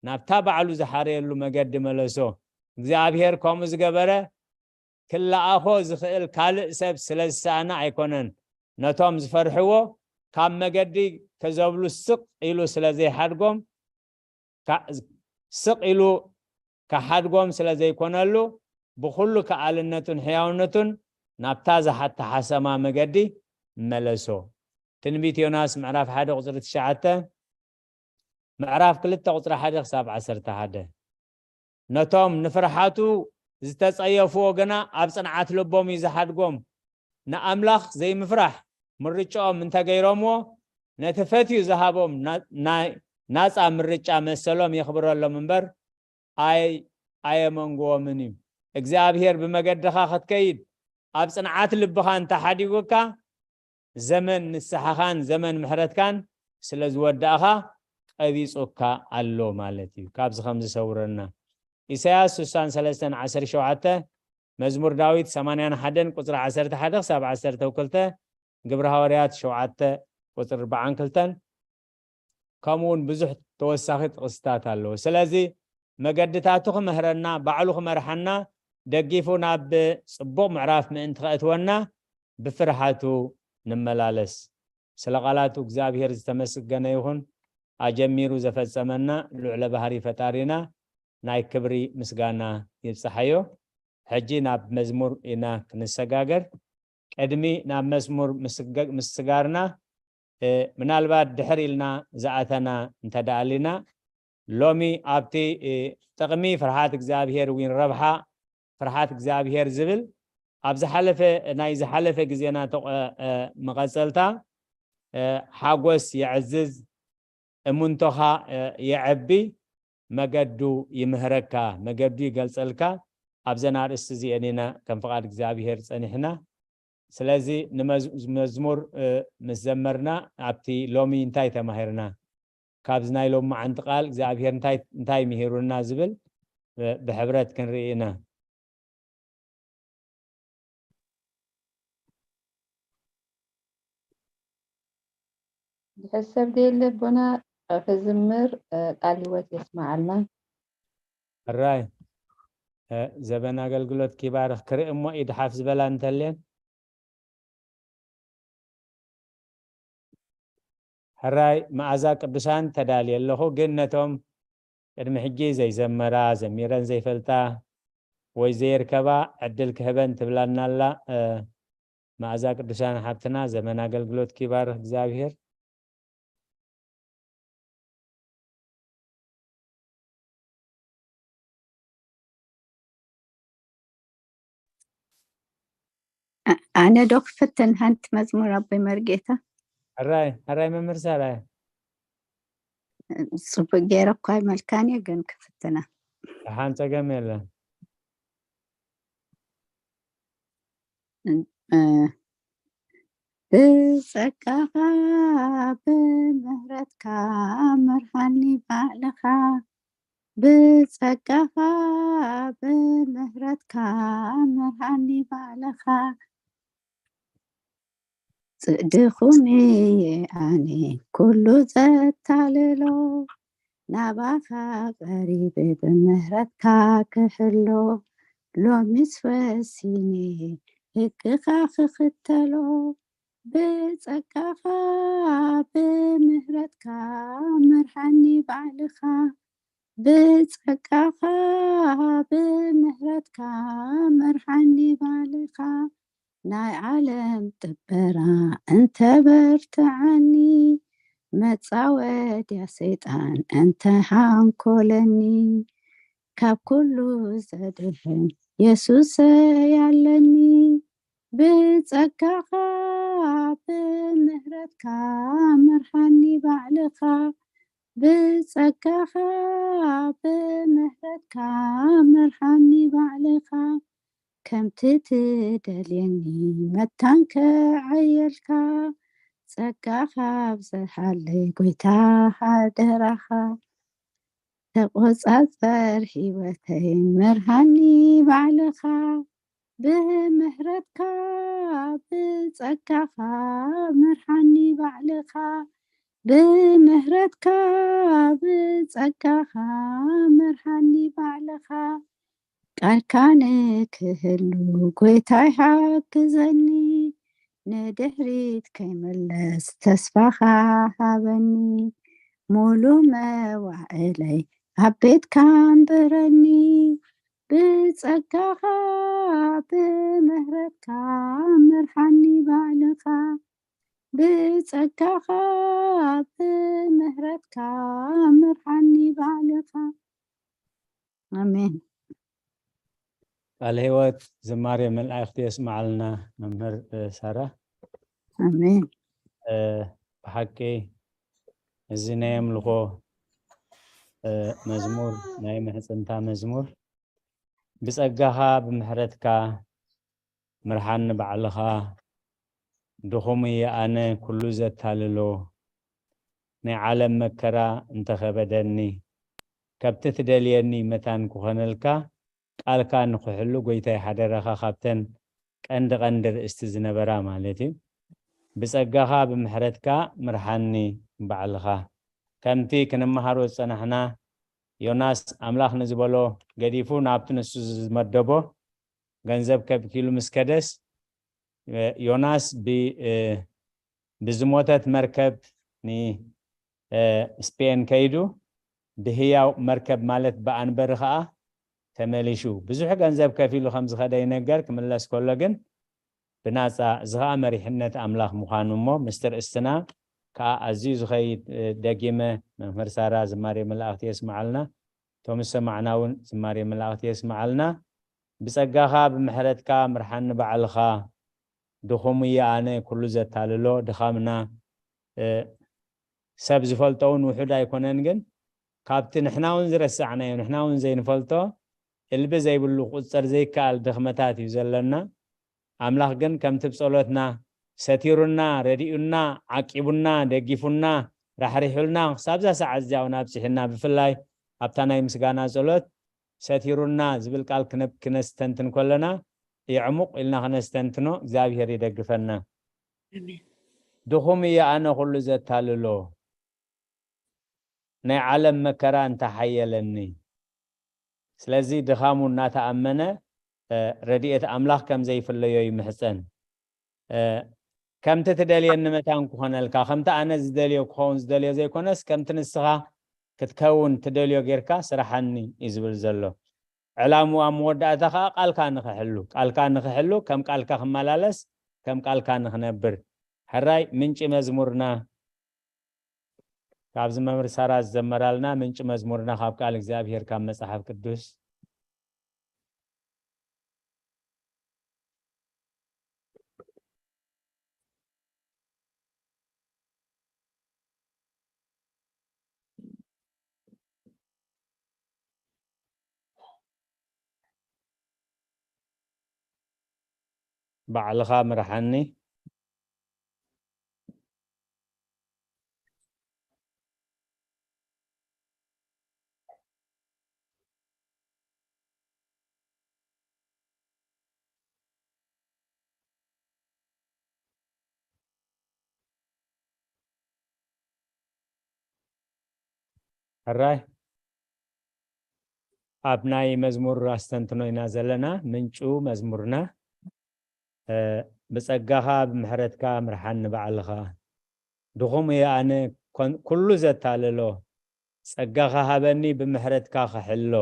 ናብታ ባዕሉ ዝሓረየሉ መገዲ መለሶ። እግዚኣብሔር ከምኡ ዝገበረ ክለኣኾ ዝኽእል ካልእ ሰብ ስለ ዝሰኣነ ኣይኮነን። ነቶም ዝፈርሕዎ ካብ መገዲ ከዘብሉ ስቕ ኢሉ ስለ ዘይሓድጎም፣ ካ- ስቕ ኢሉ ክሓድጎም ስለ ዘይኮነሉ ብኹሉ ከኣልነቱን ሕያውነቱን ናብታ ዝሓተሓሰማ መገዲ መለሶ። ትንቢት ዮናስ ምዕራፍ ሓደ ቁፅሪ ትሽዓተ፣ ምዕራፍ ክልተ ቁፅሪ ሓደ ክሳብ ዓሰርተ ሓደ። ነቶም ንፍርሓቱ ዝተጸየፍዎ ግና ኣብ ጽንዓት ልቦም እዩ ዝሓድጎም። ንኣምላኽ ዘይምፍራሕ ምርጫኦም እንተገይሮምዎ፣ ነቲ ፈትዩ ዝሃቦም ና- ናይ ናጻ ምርጫ መሰሎም የኽብረሎም እምበር ኣይ ኣየመንግዎምን እዩ። እግዚኣብሔር ብመገድኻ ክትከይድ ኣብ ጽንዓት ልብኻ እንተሓዲጉካ ዘመን ንስሓኻን ዘመን ምሕረትካን ስለ ዝወዳእኻ ቀቢጹካ ኣሎ ማለት እዩ። ካብዚ ከም ዝሰውረና ኢሳያስ ስሳን ሰለስተን ዓሰርተ ሸውዓተ፣ መዝሙር ዳዊት ሰማንያን ሓደን ቁጽሪ ዓሰርተ ሓደ ክሳብ ዓሰርተ ክልተ፣ ግብሪ ሃዋርያት ሸውዓተ ቁጽሪ ኣርባዓን ክልተን፣ ከምኡ እውን ብዙሕ ተወሳኺ ጥቕስታት ኣለዎ። ስለዚ መገድታቱ ክምህረና፣ ባዕሉ ክመርሓና፣ ደጊፉ ናብ ጽቡቕ ምዕራፍ ምእንቲ ከእትወና ብፍርሃቱ ንመላለስ። ስለ ቃላቱ እግዚኣብሔር ዝተመስገነ ይኹን። ኣጀሚሩ ዘፈጸመና ልዑለ ባህሪ ፈጣሪና ናይ ክብሪ ምስጋና ይብጽሓዮ። ሕጂ ናብ መዝሙር ኢና ክንሰጋገር። ቅድሚ ናብ መዝሙር ምስገ- ምስጋርና፣ እ፣ ምናልባት ድሕር ኢልና ዝኣተና እንተደኣሊና፣ ሎሚ ኣብቲ፣ እ፣ ጥቕሚ ፍርሃት እግዚኣብሔር እውን ረብሓ ፍርሃት እግዚኣብሔር ዝብል ኣብ ዝሓለፈ፣ ናይ ዝሓለፈ ግዜና ተቆ- እ፣ መቐጸልታ፣ እ፣ ሓጎስ የዕዝዝ፣ እምንቶኻ፣ እ፣ የዐቢ፣ መገዱ ይምህረካ፣ መገዱ ይገልጸልካ። ኣብዘን ኣርእስቲ እዚአን ኢና ከም ፍቓድ እግዚኣብሔር ጸኒሕና። ስለዚ ንመዝ- መዝሙር፣ እ፣ ምስ ዘመርና ኣብቲ ሎሚ እንታይ ተማሂርና? ካብዚ ናይ ሎሚ መዓንቲ ቃል እግዚኣብሔር እንታይ እንታይ ምሂሩና ዝብል፣ እ፣ ብሕብረት ክንርኢ ኢና። ድሕር ሰብ ደየለ ኣቦና ክዝምር ቃል ህይወት የስማዓልና። ሕራይ፣ እ፣ ዘበን ኣገልግሎት ኪባርኽ ክርኢ እሞ ኢድ ሓፍ ዝበላ እንተልየን። ሕራይ መኣዛ ቅዱሳን ተዳልየ ኣለኹ፣ ግን ነቶም ቅድሚ ሕጂ ዘይዘመራ፣ ዘሚረን ዘይፈልጣ ወይ ዘይርከባ ዕድል ክህበን ትብላና ኣላ። እ፣ መኣዛ ቅዱሳን ሓብትና ዘመን ኣገልግሎት ኪባርኽ እግዚኣብሔር። ኣነ ዶ ክፍትን ሓንቲ መዝሙር ኣቦይ መርጌታ? ሕራይ ሕራይ መምህር ሳራይ። ጽቡቅ ገይረ እኳ ኣይመልካን እየ፣ ግን ክፍትና። ደሓን፣ ጸገም የለን። ብጸጋኻ ብምህረትካ መርሃኒ ባዕልኻ፣ ብጸጋኻ ብምህረትካ መርሃኒ ባዕልኻ። ጽድኹም እየ ኣነ ኩሉ ዘታልሎ፣ ናባኻ ቀሪበ ብምህረትካ ክሕሎ። ሎሚስ ወሲነ ሕግኻ ክኽተሎ፣ ብጸጋኻ ብምህረትካ መርሓኒ ባዕልኻ። ብጸጋኻ ብምህረትካ መርሓኒ ባዕልኻ። ናይ ዓለም ጥበራ እንተበርትዓኒ፣ መጻወድያ ሰይጣን እንተሃንኮለኒ፣ ካብ ኩሉ ዘድሕን የሱሰይ ኣለኒ። ብጸጋኻ ብምህረትካ መርሓኒ ባዕልኻ። ብጸጋኻ ብምህረትካ መርሓኒ ባዕልኻ። ከምቲ ትደልየኒ መታን ከዐየልካ። ጸጋኻ ኣብዝሓለይ ጎይታ ሓደራኻ። ተቆጻጸር ህይወተይ መርሃኒ ባዕልኻ። ብምህረትካ ብጸጋኻ መርሃኒ ባዕልኻ። ብምህረትካ ብጸጋኻ መርሃኒ ባዕልኻ። ቃልካ ንክህሉ ጎይታይ ሓግዘኒ። ንድሕሪት ከይመለስ ተስፋኻ ሃበኒ። ሙሉ መዋዕለይ ኣብ ቤትካ ኣንብረኒ። ብጸጋኻ ብምህረትካ መርሓኒ ባዕልኻ። ብጸጋኻ ብምህረትካ መርሓኒ ባዕልኻ። ኣሜን። ቃለ ህይወት ዝማሬ መላእክቲ የስማዓልና መምህር ሳራ። ኣሜን። ብሓቂ እዚ ናይ ኣምልኾ መዝሙር ናይ ምሕፅንታ መዝሙር ብጸጋኻ ብምሕረትካ ምርሓኒ ባዕልኻ ድኹም እየ ኣነ ኩሉ ዘታልሎ ናይ ዓለም መከራ እንተኸበደኒ ከብቲ ትደልየኒ መታን ክኾነልካ ቃልካ ንኽሕሉ ጎይታይ ሓደራኻ ካብተን ቀንዲ ቀንዲ ርእስቲ ዝነበራ ማለት እዩ። ብጸጋኻ ብምሕረትካ ምርሓኒ ባዕልኻ። ከምቲ ክንመሃሮ ዝጸናሕና ዮናስ ኣምላኽ ንዝበሎ ገዲፉ ናብቲ ንሱ ዝመደቦ ገንዘብ ከብኪሉ ምስ ከደስ ዮናስ ብዝሞተት መርከብ ንስፔን ከይዱ ብህያው መርከብ ማለት ብኣንበሪ ከዓ ተመሊሹ ብዙሕ ገንዘብ ከፊሉ ከም ዝኸደ ይነገር። ክምለስ ከሎ ግን ብናፃ እዚ ከዓ መሪሕነት ኣምላኽ ምዃኑ እሞ ምስጢር እስትና ከዓ ኣዝዩ ዝኸይድ ደጊመ መምህር ሳራ ዝማሬ መላእኽቲ የስምዓልና። እቶም ዝሰማዕና እውን ዝማሬ መላእኽቲ የስምዓልና። ብጸጋኻ ብምሕረትካ ምርሓኒ ባዕልኻ ድኹም እየ ኣነ ኩሉ ዘታልሎ ድኻምና ሰብ ዝፈልጦ እውን ውሑድ ኣይኮነን ግን ካብቲ ንሕና እውን ዝረሳዕናዮ ንሕና እውን ዘይንፈልጦ እልቢ ዘይብሉ ቁፅር ዘይከኣል ድኽመታት እዩ ዘለና። ኣምላኽ ግን ከምቲ ብጸሎትና ሰቲሩና ረዲኡና ዓቂቡና ደጊፉና ራሕሪሑልና ክሳብዛ ሰዓት እዚኣ እውን ኣብፅሒና ብፍላይ ኣብታ ናይ ምስጋና ጸሎት ሰቲሩና ዝብል ቃል ክነስተንትን ከለና የዕሙቕ ኢልና ክነስተንትኖ እግዚኣብሔር ይደግፈና። ድኹም እየ ኣነ ኩሉ ዘታልሎ ናይ ዓለም መከራ እንተሓየለኒ። ስለዚ ድኻሙ እናተኣመነ ረድኤት ኣምላኽ ከም ዘይፍለዮ ይምሕፀን። ከምቲ ትደልየኒ መታን ክኾነልካ፣ ከምቲ ኣነ ዝደልዮ ክኸውን ዝደልዮ ዘይኮነስ፣ ከምቲ ንስኻ ክትከውን ትደልዮ ጌርካ ስርሓኒ እዩ ዝብል ዘሎ። ዕላምኡ ኣብ መወዳእታ ኸዓ ቃልካ ንኽሕሉ፣ ቃልካ ንኽሕሉ፣ ከም ቃልካ ክመላለስ፣ ከም ቃልካ ንኽነብር። ሕራይ ምንጪ መዝሙርና ካብዚ መምህር ሳራ ዝዘመራልና ምንጪ መዝሙርና ካብ ቃል እግዚኣብሔር ካብ መጽሓፍ ቅዱስ ባዕልኻ ምርሓኒ። ሕራይ ኣብ ናይ መዝሙር ኣስተንትኖ ኢና ዘለና። ምንጩ መዝሙርና ብጸጋኻ ብምሕረትካ ምርሓኒ ባዕልኻ። ድኹም እየ ኣነ ኩሉ ዘታልሎ፣ ጸጋኻ ሃበኒ ብምሕረትካ ክሕሎ።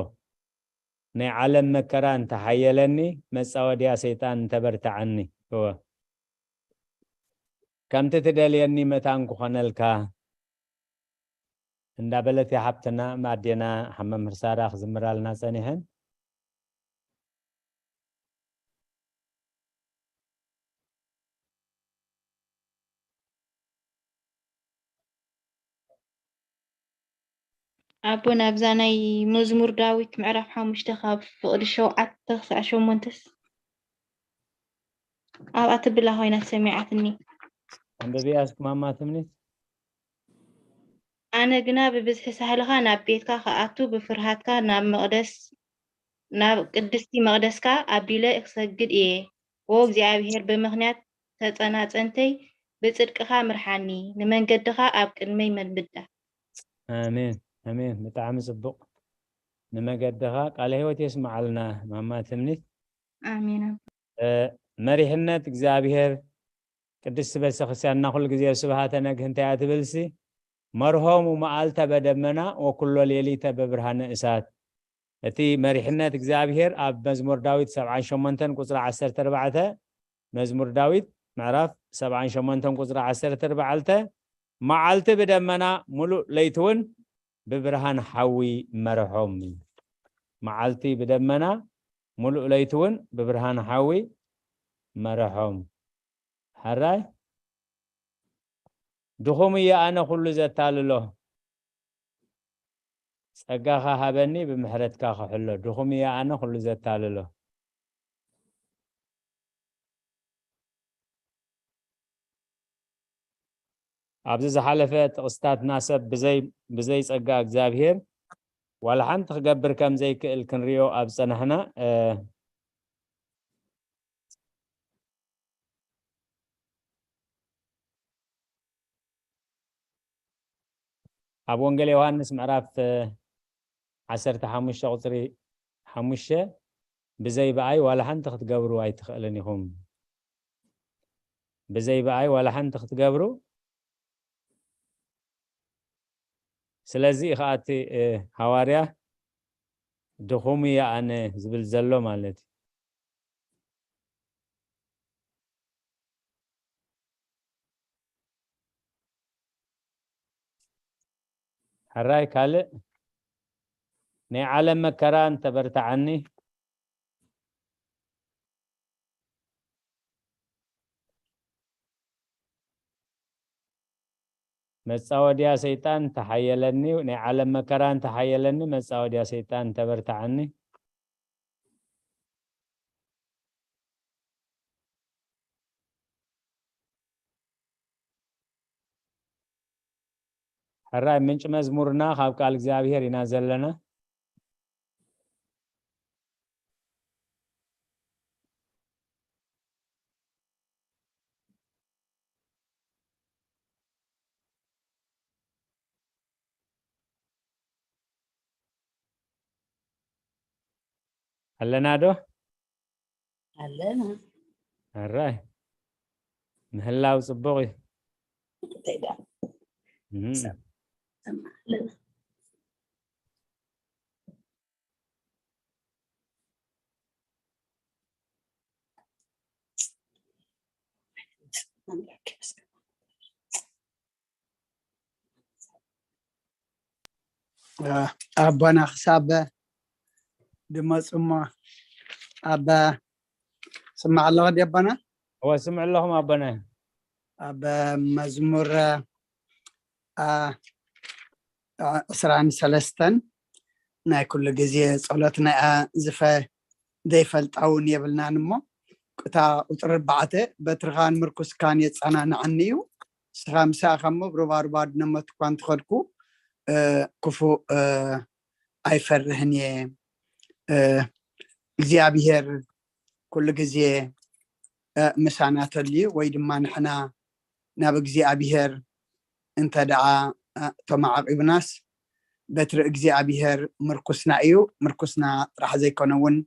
ናይ ዓለም መከራ እንተሓየለኒ፣ መጻወድያ ሰይጣን እንተበርትዓኒ። እወ። ከምቲ ትደልየኒ መታን ክኾነልካ። እንዳበለት እያ ሓብትና ኣዴና ሓመምህር ሳራ ክዝምራልና ጸኒሐን። ኣቦ ናብዛ ናይ መዝሙር ዳዊት ምዕራፍ ሓሙሽተ ካብ ፍቕዲ ሸውዓተ ክሳዕ ሸሞንተስ ኣብኣ ትብላ ኮይና ሰሚዓትኒ። ኣንብብያ እስኪ ማማ ትምኒት። ኣነ ግና ብብዝሒ ሳህልኻ ናብ ቤትካ ክኣቱ፣ ብፍርሃትካ ናብ መቕደስ፣ ናብ ቅድስቲ መቕደስካ ኣቢለ ክሰግድ እየ። ዎ እግዚኣብሔር፣ ብምኽንያት ተጸናጸንተይ ብጽድቅኻ ምርሓኒ፣ ንመንገድኻ ኣብ ቅድመይ መልምዳ። ኣሜን፣ ኣሜን። ብጣዕሚ ጽቡቕ። ንመገድኻ ቃለ ህይወት የስምዓልና ማማ ትምኒት። ኣሜን። መሪሕነት እግዚኣብሔር ቅድስቲ ቤተክርስትያንና ኩሉ ግዜ ስብሃተ ነግህ እንታይ እያ ትብልሲ? መርሆሙ መዓልተ በደመና ወኩሎ ሌሊተ በብርሃነ እሳት። እቲ መሪሕነት እግዚኣብሔር ኣብ መዝሙር ዳዊት ሰብዓን ሸሞንተን ቁፅሪ ዓሰርተ ኣርባዕተ፣ መዝሙር ዳዊት ምዕራፍ ሰብዓን ሸሞንተን ቁፅሪ ዓሰርተ ኣርባዕተ፣ መዓልቲ ብደመና ሙሉእ ለይቲ እውን ብብርሃን ሓዊ መረሖም። መዓልቲ ብደመና ሙሉእ ለይቲ እውን ብብርሃን ሓዊ መረሖም። ሕራይ ድኹም እየ ኣነ ኩሉ ዘታልሎ፣ ጸጋኻ ሃበኒ ብምሕረትካ ክሕሎ። ድኹም እየ ኣነ ኩሉ ዘታልሎ። ኣብዚ ዝሓለፈ ጥቕስታትና ሰብ ብዘይ ብዘይ ጸጋ እግዚኣብሔር ዋላ ሓንቲ ክገብር ከም ዘይክእል ክንሪኦ ኣብ ጸናሕና። ኣብ ወንጌል ዮሃንስ ምዕራፍ ዓሰርተ ሓሙሽተ ቁፅሪ ሓሙሽተ፣ ብዘይ ብኣይ ዋላ ሓንቲ ክትገብሩ ኣይትኽእልን ኢኹም። ብዘይ ብኣይ ዋላ ሓንቲ ክትገብሩ። ስለዚ ከዓ እቲ ሃዋርያ ድኹም እየ ኣነ ዝብል ዘሎ ማለት እዩ። ሕራይ ካልእ ናይ ዓለም መከራ እንተበርትዓኒ፣ መጻወድያ ሰይጣን ተሓየለኒ። ናይ ዓለም መከራ እንተሓየለኒ፣ መጻወድያ ሰይጣን እንተበርትዓኒ። ሕራይ ምንጭ መዝሙርና ካብ ቃል እግዚኣብሔር ኢና ዘለና። ኣለና ዶ? ኣለና። ሕራይ ምህላው ጽቡቕ እዩ። እንታይ ደኣ? እም። ሰማዕ ኣለና። ኣቦና ክሳብ ድመፁ እሞ ኣብ ስማዕ ኣለኹ ድዩ ኣቦና? እወ ስምዕ ኣለኹም ኣቦና። ኣብ መዝሙር ዓ- ዓ- ዕስራን ሰለስተን ናይ ኩሉ ግዜ ጸሎትና እያ ዝፈ ዘይፈልጣ እውን የብልናን እሞ እታ ቁፅሪ ኣርባዕተ በትርኻን ምርኩስካን የጸናንዓኒ እዩ ንስኻ ምሳኻ እሞ ብሩባሩባ ድነመት እኳ እንተኸድኩ ክፉእ ኣይፈርህን እየ እግዚኣብሔር ኩሉ ግዜ ምሳና ተልዩ ወይ ድማ ንሕና ናብ እግዚኣብሔር እንተ ደኣ ተማዓቂብናስ በትሪ እግዚኣብሔር ምርኩስና እዩ ምርኩስና ጥራሕ ዘይኮነ እውን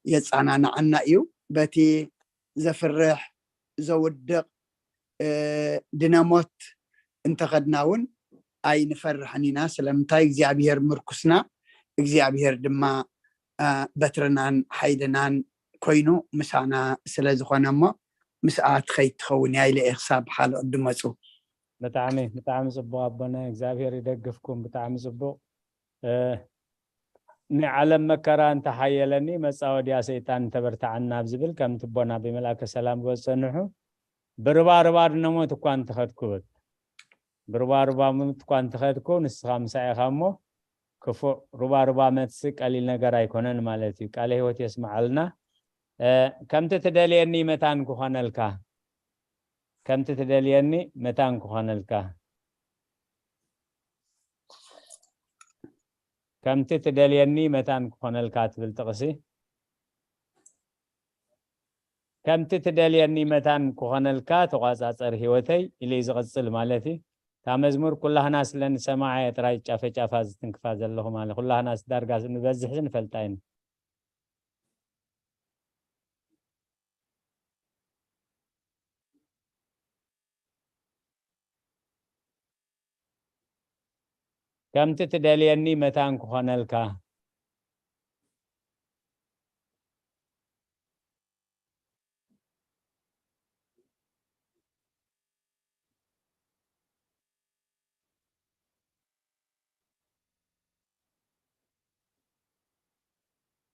የፃናናዓና እዩ በቲ ዘፍርሕ ዘውድቕ ድነሞት እንተኸድና እውን ኣይንፈርሕን ኢና ስለምንታይ እግዚኣብሔር ምርኩስና እግዚኣብሔር ድማ በትርናን ሓይልናን ኮይኑ ምሳና ስለ ዝኾነ እሞ ምስኣ ትኸይድ ትኸውን እያ ኢለ እየ ክሳብ ሓደ ዕዱ መፁ ብጣዕሚ ብጣዕሚ ፅቡቅ ኣቦና እግዚኣብሔር ይደግፍኩም ብጣዕሚ ፅቡቅ ናይ ዓለም መከራ እንተሓየለኒ መፃወድያ ሰይጣን እንተበርትዓኒ ናብ ዝብል ከምቲ ኣቦና ብመልኣከ ሰላም ዝበፀንሑ ብርባርባ ድነሞት እኳ እንተኸድኩ በቃ ብርባርባ ሞት እኳ እንተኸድኩ ንስኻ ምሳይ ኢኻ እሞ ክፉእ ሩባሩባ መትሲ ቀሊል ነገር ኣይኮነን ማለት እዩ ቃለ ህይወት የስምዓልና ከምቲ ትደልየኒ መታን ክኾነልካ ከምቲ ትደልየኒ መታን ክኾነልካ። ከምቲ ትደልየኒ መታን ክኾነልካ ትብል ጥቕሲ። ከምቲ ትደልየኒ መታን ክኾነልካ ተቋጻጸር ህይወተይ ኢሉ እዩ ዝቕጽል ማለት እዩ። እታ መዝሙር ኩላህና ስለ ንሰማዓ እያ ጥራይ ጫፈ ጫፋ ዝትንክፋ ዘለኹ ማለት ኩላህና ዳርጋ ንበዝሕ ንፈልጣ ኢና። ከምቲ ትደልየኒ መታን ክኾነልካ።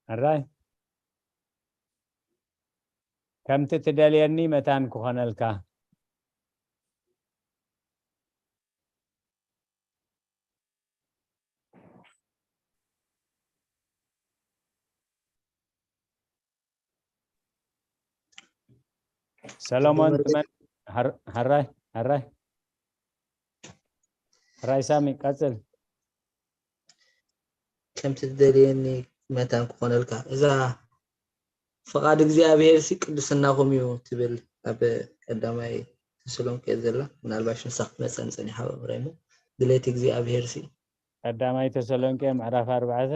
ሕራይ ከምቲ ትደልየኒ መታን ክኾነልካ። ሰሎሞን ትመን- ሀር- ሀራይ ሀራይ ሀራይ ሳሚ ቀጽል። ከምቲ ትደልየኒ መታን ክኾነልካ። እዛ ፍቓድ እግዚኣብሔር ሲ ቅድስናኹም እዩ ትብል ኣብ ቀዳማይ ተሰሎንቄ ዘላ። ምናልባሽ ንሳ ክትመፀኒ ፀኒሓ እምረይ እሞ ድሌት እግዚኣብሔር ሲ ቀዳማይ ተሰሎንቄ ምዕራፍ ኣርባዕተ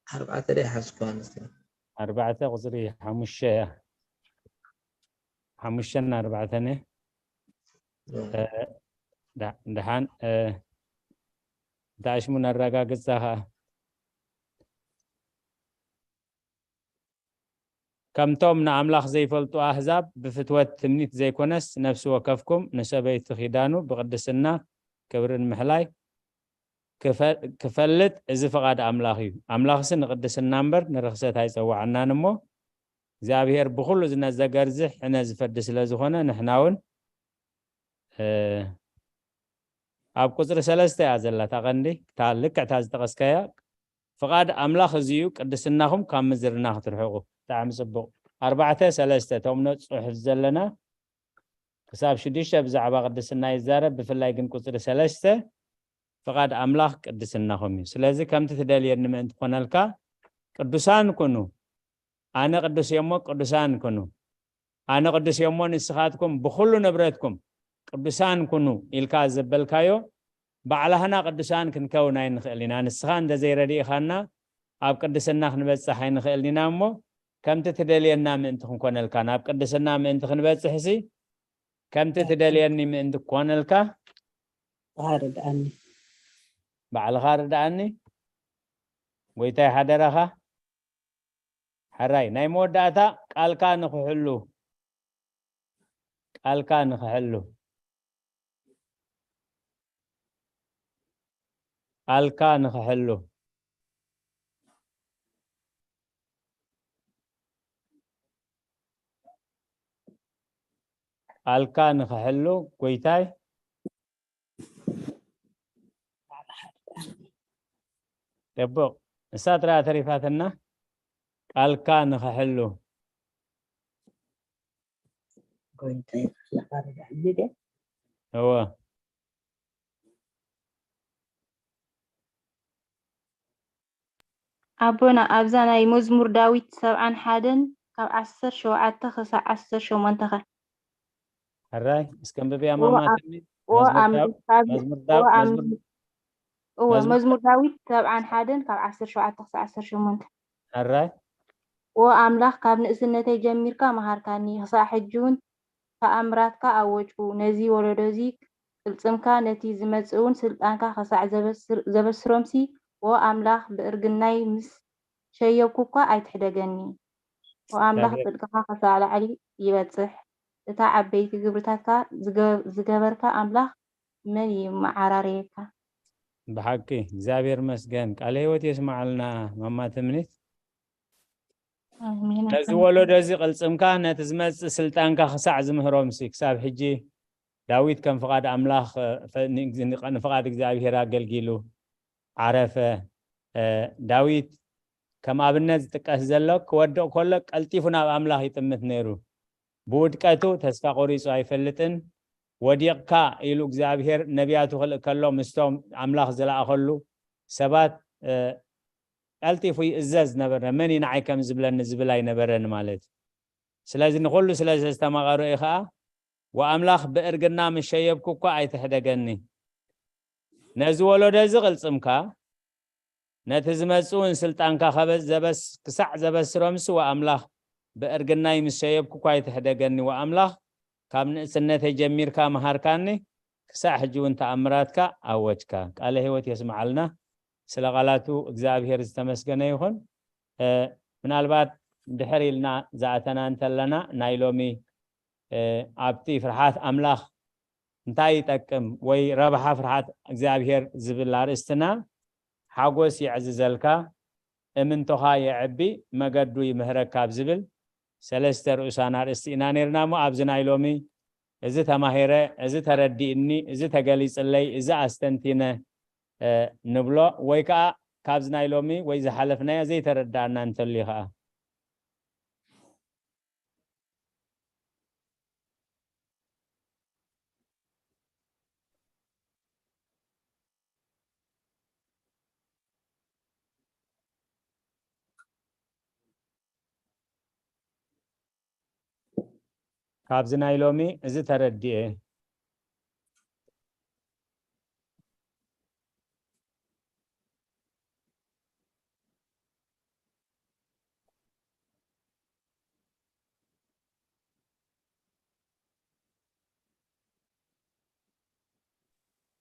ኣርባዕተ ደ ሓዝኳ ንስ ኣርባዕተ ቁፅሪ ሓሙሽተ እያ። ሓሙሽተን ኣርባዕተን እየ። እ፣ ዳ- ደሓን እ፣ እንተ ኣሽሙ ነረጋግጻ ኸኣ ከምቶም ንኣምላኽ ዘይፈልጡ ኣህዛብ ብፍትወት ትምኒት ዘይኮነስ ነፍሲ ወከፍኩም ንሰበይቲ ኺዳኑ ብቕድስና ክብርን ምሕላይ ክፈ- ክፈልጥ እዚ ፍቓድ ኣምላኽ እዩ። ኣምላኽሲ ንቕድስና እምበር ንርኽሰት ኣይጸዋዓናን እሞ እግዚኣብሔር ብኹሉ ዝነዘገርዝሕ ሕነ ዝፈዲ ስለ ዝኾነ ንሕና እውን እ፣ ኣብ ቁፅሪ ሰለስተ እያ ዘላ እታ ቀንዲ እታ ልክዕታ ዝጠቐስካያ ፍቓድ ኣምላኽ እዚ እዩ ቅድስናኹም ካብ ምዝርና ክትርሕቑ። ብጣዕሚ ፅቡቕ። ኣርባዕተ ሰለስተ እቶም ነፅሑፍ ዘለና ክሳብ ሽዱሽተ ብዛዕባ ቅድስና ይዛረብ። ብፍላይ ግን ቁፅሪ ሰለስተ ፍቓድ ኣምላኽ ቅድስናኹም እዩ። ስለዚ ከምቲ ትደልየኒ ምእንቲ ኮነልካ ቅዱሳን ኩኑ። ኣነ ቅዱስ እየ እሞ ቅዱሳን ኩኑ። ኣነ ቅዱስ እየ እሞ ንስኻትኩም ብኹሉ ንብረትኩም ቅዱሳን ኩኑ ኢልካ ዘበልካዮ ባዕላህና ቅዱሳን ክንከውን ኣይንኽእል ኢና። ንስኻ እንተዘይረዲእኻና ኣብ ቅድስና ክንበጽሕ ኣይንኽእልን ኢና እሞ ከምቲ ትደልየና ምእንቲ ክንኮነልካ ናብ ቅድስና ምእንቲ ክንበጽሕሲ ከምቲ ትደልየኒ ምእንቲ ክኮነልካ ባዕልኻ ርድኣኒ። ባዕልኻ ርድኣኒ። ጎይታይ ሓደራኻ ሕራይ ናይ መወዳእታ ቃልካ ንኽሕሉ ቃልካ ንኽሕሉ ቃልካ ንኽሕሉ ቃልካ ንኽሕሉ ጎይታይ ደቦቕ እሳ ጥራ ተሪፋትና ቃልካ ንኽሕሉ ጎይታይ ቃልካ ንኽሕሉ ድያ? እወ ኣቦና ኣብዛ ናይ መዝሙር ዳዊት ሰብዓን ሓደን ካብ ዓሰርተ ሸውዓተ ክሳዕ ዓሰርተ ሸሞንተ ከ? ሕራይ እስከ ኣንብብያ ኦ ማማ ኣብ- ትምኒት ኦ መዝሙር ኣም- ዳዊት ካብ- መዝሙር ኦ ዳዊት ኣም- መዝሙር እወ መዝሙር- መዝሙር ዳዊት ሰብዓን ሓደን ካብ ዓሰርተ ሸውዓተ ክሳዕ ዓሰርተ ሸሞንተ ሕራይ ኦ ኣምላኽ ካብ ንእስነተይ ጀሚርካ መሃርካኒ፣ ክሳዕ ሕጂ እውን ተኣምራትካ ኣወጅኩ። ነዚ ወለዶ እዚ ቅልጽምካ፣ ነቲ ዝመጽእ እውን ስልጣንካ ክሳዕ ዘበስር- ዘበስሮምሲ፣ ኦ ኣምላኽ ብእርግናይ ምስ ሸየብኩ እኳ ኣይትሕደገኒ። ኦ ኣምላኽ እግዚኣብሔር ጽድቅኻ ክሳዕ ላዕሊ ይበጽሕ፣ እታ ዓበይቲ ግብርታትካ ዝገ- ዝገበርካ ኣምላኽ መን ይመዓራረየካ? ብሓቂ እግዚኣብሔር መስገን ቃለ ህይወት የስማዓልና ማማ ትምኒት። ኣሜን። ነዚ ወለዶ እዚ ቅልጽምካ ነቲ ዝመጽእ ስልጣንካ ክሳዕ ዝምህሮምሲ ክሳብ ሕጂ ዳዊት ከም ፍቓድ ኣምላኽ እ፣ ፈ- ን- ንፍቓድ እግዚኣብሔር ኣገልጊሉ ዓረፈ። እ፣ ዳዊት ከም ኣብነት ዝጥቀስ ዘሎ ክወድቕ ከሎ ቀልጢፉ ናብ ኣምላኽ ይጥምት ነይሩ። ብውድቀቱ ተስፋ ቆሪጹ ኣይፈልጥን። ወዲቕካ ኢሉ እግዚኣብሔር ነቢያቱ ክልእከሎ ምስቶም ኣምላኽ ዝለኣኸሉ ሰባት፣ እ፣ ቀልጢፉ ይእዘዝ ነበረ። መን እዩ ንዓይ ከም ዝብለኒ ዝብል ኣይነበረን ማለት እዩ። ስለዚ ንኹሉ ስለ ዘስተማቐሮ እዩ ኸኣ፣ "ወኣምላኽ ብእርግና ምስ ሸየብኩ እኳ ኣይትሕደገኒ። ነዚ ወለዶ እዚ ቅልጽምካ፣ ነቲ ዝመጽእ እውን ስልጣንካ ከበ-፣ ዘበስ-፣ ክሳዕ ዘበስሮምሲ ወኣምላኽ ብእርግናይ ምስ ሸየብኩ እኳ ኣይትሕደገኒ። ወኣምላኽ ካብ ንእስነተይ ጀሚርካ መሃርካኒ፣ ክሳዕ ሕጂ እውን ተኣምራትካ ኣወጅካ።" ቃለ ህይወት የስምዓልና። ስለ ቃላቱ እግዚኣብሔር ዝተመስገነ ይኹን። እ፣ ምናልባት ድሕር ኢልና ዝኣተና እንተለና ናይ ሎሚ፣ እ፣ ኣብቲ ፍርሓት ኣምላኽ እንታይ ይጠቅም ወይ ረብሓ ፍርሓት እግዚኣብሔር ዝብል ኣርእስትና ሓጎስ የዕዝዘልካ፣ እምንቶኻ የዕቢ፣ መገዱ ይምህረካ ኣብ ዝብል ሰለስተ ርኡሳን ኣርእስቲ ኢና ነይርና እሞ ኣብዚ ናይ ሎሚ እዚ ተማሂረ፣ እዚ ተረዲእኒ፣ እዚ ተገሊጽለይ፣ እዚ ኣስተንቲነ፣ እ፣ ንብሎ ወይ ከኣ ካብዚ ናይ ሎሚ ወይ ዝሓለፍናዮ ዘይተረዳእና እንተልዩ ከኣ። ካብዚ ናይ ሎሚ እዚ ተረዲኤ።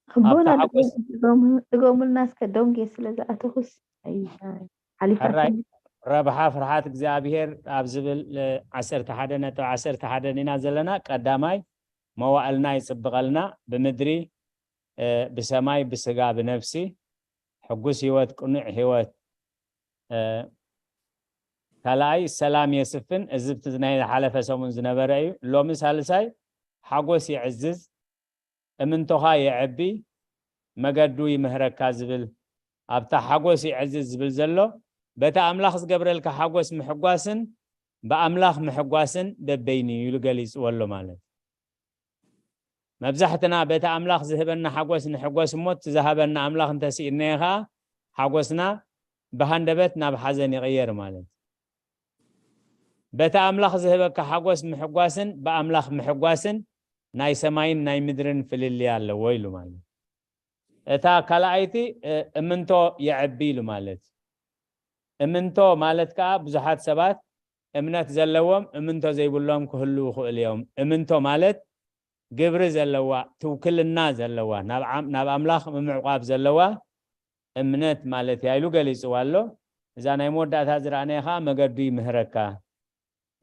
ኣቦና ኣብቲ ሓጎስ ድገሙ-፣ ድገሙልና እስከ፣ ደንጌ ስለ ዝኣተኹስ። ኣይ፣ ኣይ፣ ሓሊፋትኒ። ሕራይ፣ ረብሓ ፍርሃት እግዚኣብሔር ኣብ ዝብል፣ እ፣ ዓሰርተ ሓደ ነጥቢ ዓሰርተ ሓደ ኢና ዘለና። ቀዳማይ፣ መዋእልና ይጽብቐልና፣ ብምድሪ፣ እ፣ ብሰማይ፣ ብስጋ፣ ብነፍሲ፣ ሕጉስ ህይወት፣ ቅኑዕ ህይወት፣ እ፣ ካልኣይ፣ ሰላም የስፍን። እዚ ብቲ ናይ ዝሓለፈ ሰሙን ዝነበረ እዩ። ሎሚ ሳልሳይ፣ ሓጎስ የዕዝዝ፣ እምንቶኻ የዕቢ፣ መገዱ ይምህረካ ዝብል፣ ኣብታ ሓጎስ የዕዝዝ ዝብል ዘሎ፣ በቲ ኣምላኽ ዝገብረልካ ሓጎስ ምሕጓስን ብኣምላኽ ምሕጓስን በበይኑ እዩ ኢሉ ገሊጽዎ ኣሎ ማለት። መብዛሕትና በቲ ኣምላኽ ዝህበና ሓጎስ ንሕጎስ እሞ፣ እቲ ዝሃበና ኣምላኽ እንተስኢንናዮ ኸኣ፣ ሓጎስና ብሃንደበት ናብ ሓዘን ይቕየር ማለት። በቲ ኣምላኽ ዝህበካ ሓጎስ ምሕጓስን ብኣምላኽ ምሕጓስን ናይ ሰማይን ናይ ምድርን ፍልልይ ኣለዎ ኢሉ ማለት። እታ ካልኣይቲ፣ እ፣ እምንቶ የዕቢ ኢሉ ማለት። እምንቶ ማለት ከኣ ብዙሓት ሰባት እምነት ዘለዎም እምንቶ ዘይብሎም ክህልዉ ይኽእሉ እዮም። እምንቶ ማለት ግብሪ ዘለዋ፣ ትውክልና ዘለዋ፣ ናብ ዓም-፣ ናብ ኣምላኽ ምምዕቋብ ዘለዋ እምነት ማለት እያ ኢሉ ገሊጽዋ ኣሎ። እዛ ናይ መወዳእታ ዝረኣናዮ ኸኣ መገዱ ይምህረካ።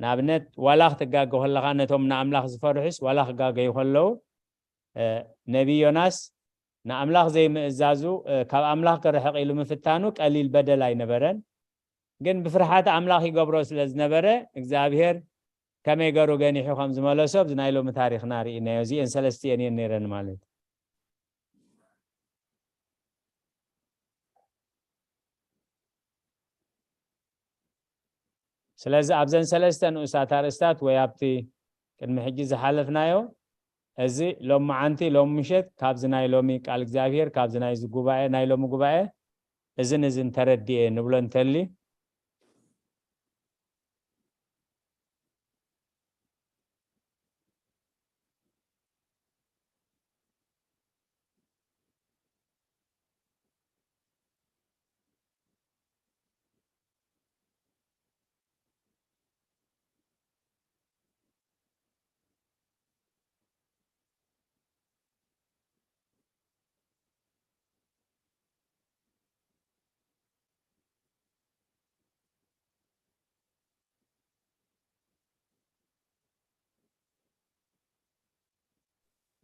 ንኣብነት፣ ዋላ ክትጋገ ከለኻ ነቶም ንኣምላኽ ዝፈርሑስ ዋላ ክጋገዩ ከለዉ፣ እ፣ ነቢ ዮናስ ንኣምላኽ ዘይምእዛዙ፣ እ፣ ካብ ኣምላኽ ክርሕቕ ኢሉ ምፍታኑ ቀሊል በደል ኣይነበረን። ግን ብፍርሓት ኣምላኽ ይገብሮ ስለ ዝነበረ፣ እግዚኣብሔር ከመይ ገሩ ገኒሑ ከም ዝመለሶ ኣብዚ ናይ ሎሚ ታሪኽና ርኢናዮ። እዚኤን ሰለስቲኤን እየን ነይረን ማለት። ስለዚ ኣብዘን ሰለስተ ንኡሳት ኣርእስታት ወይ ኣብቲ ቅድሚ ሕጂ ዝሓለፍናዮ፣ እዚ ሎመዓንቲ፣ ሎሚ ምሸት ካብዚ ናይ ሎሚ ቃል እግዚኣብሔር፣ ካብዚ ናይዚ ጉባኤ፣ ናይ ሎሚ ጉባኤ እዝን እዝን ተረዲኤ ንብሎ እንተሊ፣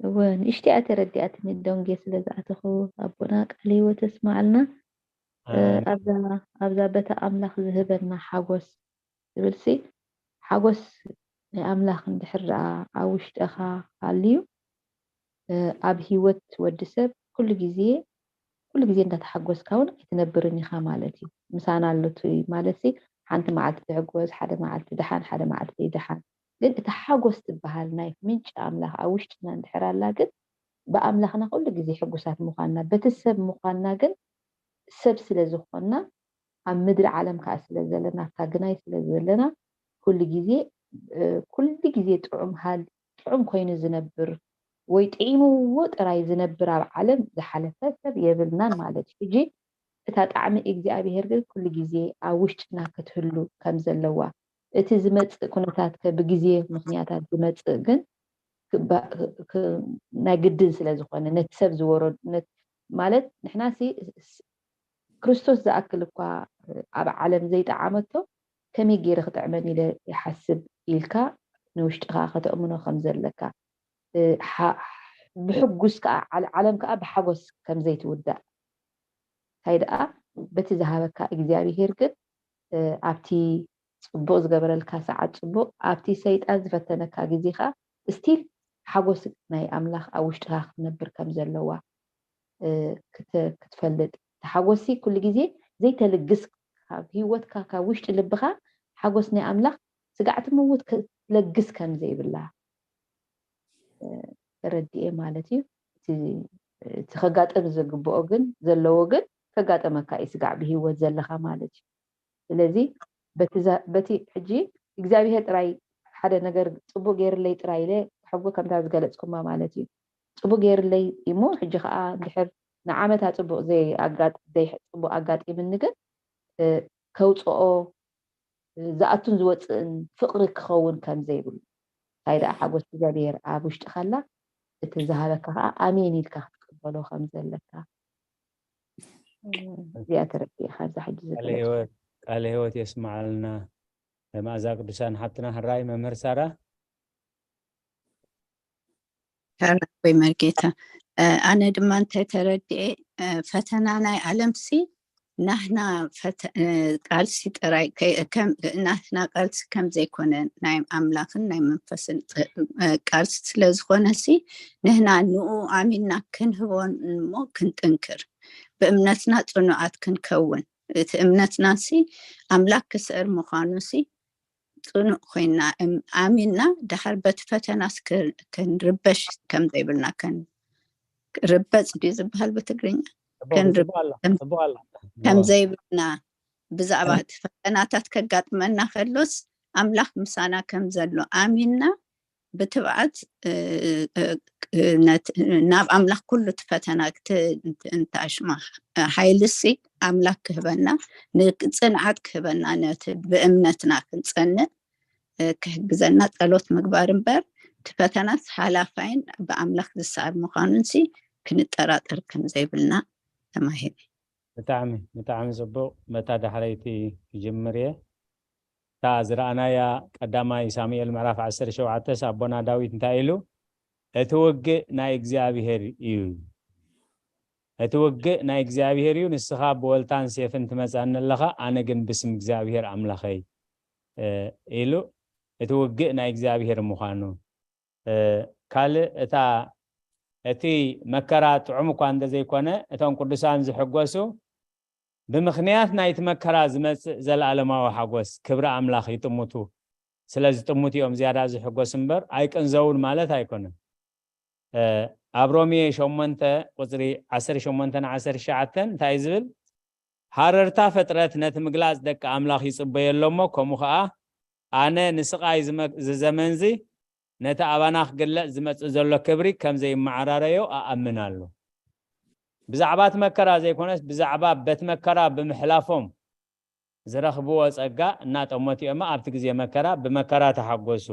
እወ፣ ንእሽቲኣ ተረዲኣትኒ፣ ደንጌ ስለ ዝኣተኹ። ኣቦና ቃለ ህይወት የስምዓልና። እ፣ ኣሜን። ኣብዛ፣ ኣብዛ በታ ኣምላኽ ዝህበና ሓጎስ ዝብልሲ፣ ሓጎስ ናይ ኣምላኽ እንድሕር ደኣ ኣብ ውሽጥኻ ሃልዩ፣ እ፣ ኣብ ህይወት ወዲ ሰብ ኩሉ ግዜ፣ ኩሉ ግዜ እንዳተሓጎስካ እውን ኣይትነብርን ኢኻ ማለት እዩ። ምሳና ኣሎ እቲ ማለትሲ፣ ሓንቲ መዓልቲ ትሕጎስ፣ ሓደ መዓልቲ ደሓን፣ ሓደ መዓልቲ ዘይደሓን። ግን እታ ሓጎስ ትበሃል ናይ ምንጪ ኣምላኽ ኣብ ውሽጥና እንድሕር ኣላ ግን ብኣምላኽና ኩሉ ግዜ ሕጉሳት ምዃንና በቲ ሰብ ምዃንና ግን ሰብ ስለ ዝኾንና ኣብ ምድሪ ዓለም ከዓ ስለ ዘለና ኣብታ ግናይ ስለ ዘለና ኩሉ ግዜ ኩሉ ግዜ ጥዑም ሃል ጥዑም ኮይኑ ዝነብር ወይ ጥዒምዎ ጥራይ ዝነብር ኣብ ዓለም ዝሓለፈ ሰብ የብልናን ማለት እዩ። ሕጂ እታ ጣዕሚ እግዚኣብሄር ግን ኩሉ ግዜ ኣብ ውሽጥና ክትህሉ ከም ዘለዋ እቲ ዝመጽእ ኩነታት ከ ብግዜ ምኽንያታት ዝመጽእ ግን ናይ ግድን ስለ ዝኾነ ነቲ ሰብ ዝወረዱ ማለት ንሕና ሲ ክርስቶስ ዝኣክል እኳ ኣብ ዓለም ዘይጠዓመቶ ከመይ ገይረ ክጥዕመን ኢለ ይሓስብ ኢልካ ንውሽጥኻ ከተእምኖ ከም ዘለካ ብሕጉስ ከዓ ዓለም ከዓ ብሓጎስ ከም ዘይትውዳእ እንታይ ደኣ በቲ ዝሃበካ እግዚኣብሄር ግን ኣብቲ ጽቡቕ ዝገበረልካ ሰዓት ጽቡቕ ኣብቲ ሰይጣን ዝፈተነካ ግዜ ከዓ ስቲል ሓጎስ ናይ ኣምላኽ ኣብ ውሽጥኻ ክትነብር ከም ዘለዋ ክትፈልጥ ተሓጎሲ ኩሉ ግዜ ዘይተልግስ ካብ ህይወትካ ካብ ውሽጢ ልብኻ ሓጎስ ናይ ኣምላኽ ስጋዕ ትመውት ክትለግስ ከም ዘይብላ ተረዲኤ ማለት እዩ። እቲ ከጋጠም ዝግብኦ ግን ዘለዎ ግን ከጋጠመካ እዩ ስጋዕ ብህይወት ዘለኻ ማለት እዩ። ስለዚ በቲ ሕጂ እግዚኣብሄር ጥራይ ሓደ ነገር ጽቡቅ ገይርለይ ጥራይ ኢለ ሕጎ ከምታ ዝገለጽኩማ ማለት እዩ። ጽቡቅ ገይርለይ እሞ ሕጂ ከዓ እንድሕር ንዓመታ ጽቡቅ ዘይጽቡቅ ኣጋጢምኒ ግን ከውፅኦ ዝኣቱን ዝወፅእን ፍቅሪ ክኸውን ከም ዘይብሉ እንታይ ደኣ ሓጎስ እግዚኣብሔር ኣብ ውሽጥኻ ኣላ እቲ ዝሃበካ ከዓ ኣሜን ኢልካ ክትቅበሎ ከም ዘለካ እዚኣ ተረዲእካ እዛ ሕጂ ቃለ ዝገለጽኩ ህይወት ቃለ ህይወት የስምዓልና። መኣዛ ቅዱሳን ሓብትና ሕራይ መምህር ሳራ። ወይ መርጌታ ኣነ ድማ እንታይ ተረድኤ ፈተና ናይ ዓለምሲ ናህና ቃልሲ ጥራይ ናህና ቃልሲ ከም ዘይኮነ ናይ ኣምላኽን ናይ መንፈስን ቃልሲ ስለ ዝኾነሲ ንህና ንኡ ኣሚንና ክንህቦን እሞ ክንጥንክር ብእምነትና ጽኑዓት ክንከውን እቲ እምነትናሲ ኣምላክ ክስዕር ምዃኑሲ ጽኑዕ ኮይና ኣሚንና ድሓር በቲ ፈተናስ ክንርበሽ ከም ዘይብልና ከን ርበጽ ድዩ ዝበሃል ብትግርኛ ከም ዘይብልና ብዛዕባ እቲ ፈተናታት ከጋጥመና ከሎስ ኣምላኽ ምሳና ከም ዘሎ ኣሚንና ብትብዓት ናብ ኣምላኽ ኩሉ እቲ ፈተና እንተኣሽማ ሓይልሲ ኣምላኽ ክህበና ንጽንዓት ክህበና ነቲ ብእምነትና ክንጸንዕ ክሕግዘና ጸሎት ምግባር እምበር እቲ ፈተናስ ሓላፋይን ብኣምላኽ ዝሰኣል ምዃኑንሲ ክንጠራጠር ከም ዘይብልና ተማሂረ። ብጣዕሚ ብጣዕሚ ጽቡቕ። በታ ዳሕረይቲ ክጅምር እየ። እታ ዝረኣናያ ቀዳማይ ሳሙኤል ምዕራፍ ዓሰርተ ሸውዓተ ኣቦና ዳዊት እንታይ ኢሉ? እቲ ውግእ ናይ እግዚኣብሄር እዩ። እቲ ውግእ ናይ እግዚኣብሄር እዩ፣ ንስኻ ብወልታን ሴፍን ትመጻኒ ኣለኻ፣ ኣነ ግን ብስም እግዚኣብሄር ኣምላኸይ ኢሉ እቲ ውግእ ናይ እግዚኣብሄር ምዃኑ ካልእ እታ እቲ መከራ ጥዑም እኳ እንተዘይኮነ እቶም ቅዱሳን ዝሕጎሱ ብምኽንያት ናይቲ መከራ ዝመጽእ ዘለኣለማዊ ሓጎስ ክብሪ ኣምላኽ ይጥምቱ ስለ ዝጥምቱ እዮም ዝያዳ ዝሕጎስ እምበር ኣይቅንዘውን ማለት ኣይኮነን። ኣብ ሮሜ ሸሞንተ ቁፅሪ ዓሰርተ ሸሞንተ ን ዓሰርተ ትሽዓተ እንታይ እዩ ዝብል? ሃረርታ ፍጥረት ነቲ ምግላፅ ደቂ ኣምላኽ ይፅበዮ ኣሎ እሞ ከምኡ ኸዓ ኣነ ንስቓይ ዝዘመንዚ ነቲ ኣባና ክግለፅ ዝመፅእ ዘሎ ክብሪ ከም ዘይመዓራረዮ ኣኣምን ኣሎ። ብዛዕባ እቲ መከራ ዘይኮነስ ብዛዕባ በቲ መከራ ብምሕላፎም ዝረኽብዎ ጸጋ እናጠመቱ እዮም ኣብቲ ግዜ መከራ ብመከራ ተሓጎሱ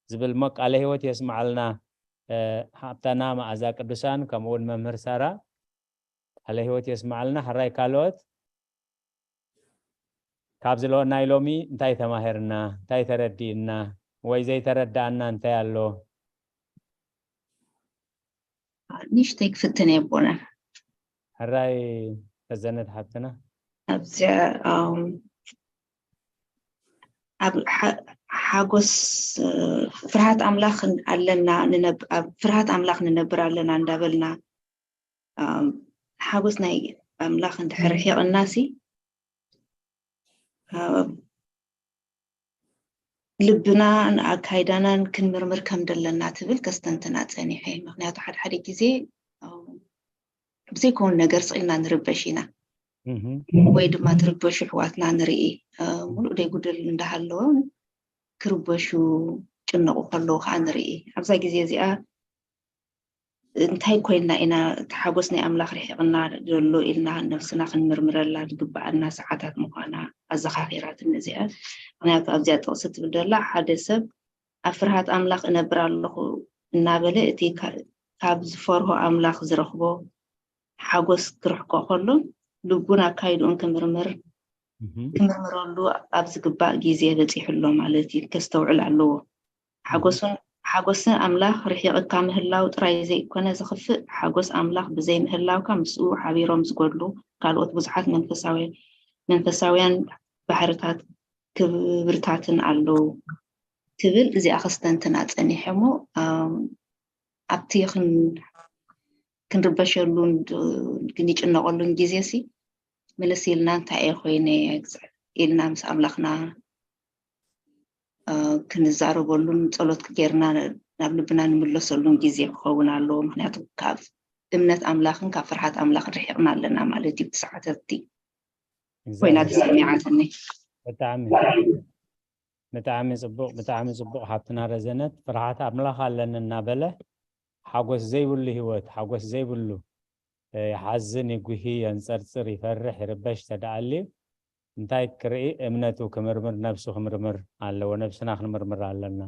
ዝብል እሞ ቃለ ህይወት የስምዓልና። ሓብተና መኣዛ ቅዱሳን ከምኡ እውን መምህር ሳራ ቃለ ህይወት የስምዓልና። ሕራይ ካልኦት ካብዚ ናይ ሎሚ እንታይ ተማሂርና እንታይ ተረዲእና ወይ ዘይተረዳእና እንታይ ኣሎ? ንእሽተይ ክፍትን እየ ኣቦና። ሕራይ ተዘነት ሓብትና። ኣብዚኣ ኣብ ሓጎስ ፍርሃት ኣምላኽ ኣለና ፍርሃት ኣምላኽ ንነብር ኣለና እንዳበልና ሓጎስ ናይ ኣምላኽ እንድሕር ርሒቕና ሲ ልብናን ኣካይዳናን ክንምርምር ከም ደለና ትብል ከስተንትና ጸኒሐ። ምክንያቱ ሓደ ሓደ ግዜ ብዘይከውን ነገር ስቕ ኢልና ንርበሽ ኢና፣ ወይ ድማ ትርበሹ ኣሕዋትና ንርኢ። ሙሉእ ደይ ጉድል እንዳሃለወ ክርበሹ፣ ጭነቑ ከለዉ ከዓ ንርኢ። ኣብዛ ግዜ እዚኣ እንታይ ኮይንና ኢና እቲ ሓጎስ ናይ ኣምላኽ ርሒቕና ዘሎ ኢልና ነብስና ክንምርምረላ ዝግብኣና ሰዓታት ምዃና ኣዘኻኺራትኒ እዚኣ። ምክንያቱ ኣብዚኣ ጥቕሲ ትብል ዘላ ሓደ ሰብ ኣብ ፍርሃት ኣምላኽ እነብር ኣለኹ እናበለ እቲ ካብ ዝፈርሆ ኣምላኽ ዝረኽቦ ሓጎስ ክርሕቆ ከሎ ልቡን ኣካይድኡን ክምርምር ክምርምረሉ ኣብ ዝግባእ ግዜ በፂሑ ኣሎ ማለት እዩ። ከስተውዕል ኣለዎ። ሓጎስን ሓጎስን ኣምላኽ ርሒቕካ ምህላው ጥራይ ዘይኮነ ዝኽፍእ፣ ሓጎስ ኣምላኽ ብዘይምህላውካ ምስኡ ሓቢሮም ዝጎድሉ ካልኦት ብዙሓት መንፈሳውያን መንፈሳውያን ባሕርታት ክብርታትን ኣለዉ ትብል። እዚኣ ከስተንትና ጸኒሐ እሞ ኣብቲ ክንርበሸሉን ክንጭነቐሉን ግዜ ሲ ምልስ ኢልና እንታይ እየ ኮይነ ኢልና ምስ ኣምላኽና ክንዛረበሉን ጸሎት ጌርና ናብ ልብና ንምለሰሉን ግዜ ክኸውን ኣለዎ። ምክንያቱ ካብ እምነት ኣምላኽን ካብ ፍርሃት ኣምላኽን ርሒቕና ኣለና ማለት እዩ። ብሰዓተቲ ኮይና ተሰሚዓትኒ። ብጣዕሚ ብጣዕሚ ጽቡቕ፣ ብጣዕሚ ጽቡቕ። ሓብትና ረዘነት ፍርሃት ኣምላኽ ኣለኒ እናበለ ሓጎስ ዘይብሉ ህይወት፣ ሓጎስ ዘይብሉ ይሓዝን፣ ይጉሂ፣ የንጸርጽር፣ ይፈርሕ፣ ይርበሽ ተደኣልዩ እንታይ ክርኢ እምነቱ ክምርምር፣ ነብሱ ክምርምር ኣለዎ። ነብስና ክንምርምር ኣለና።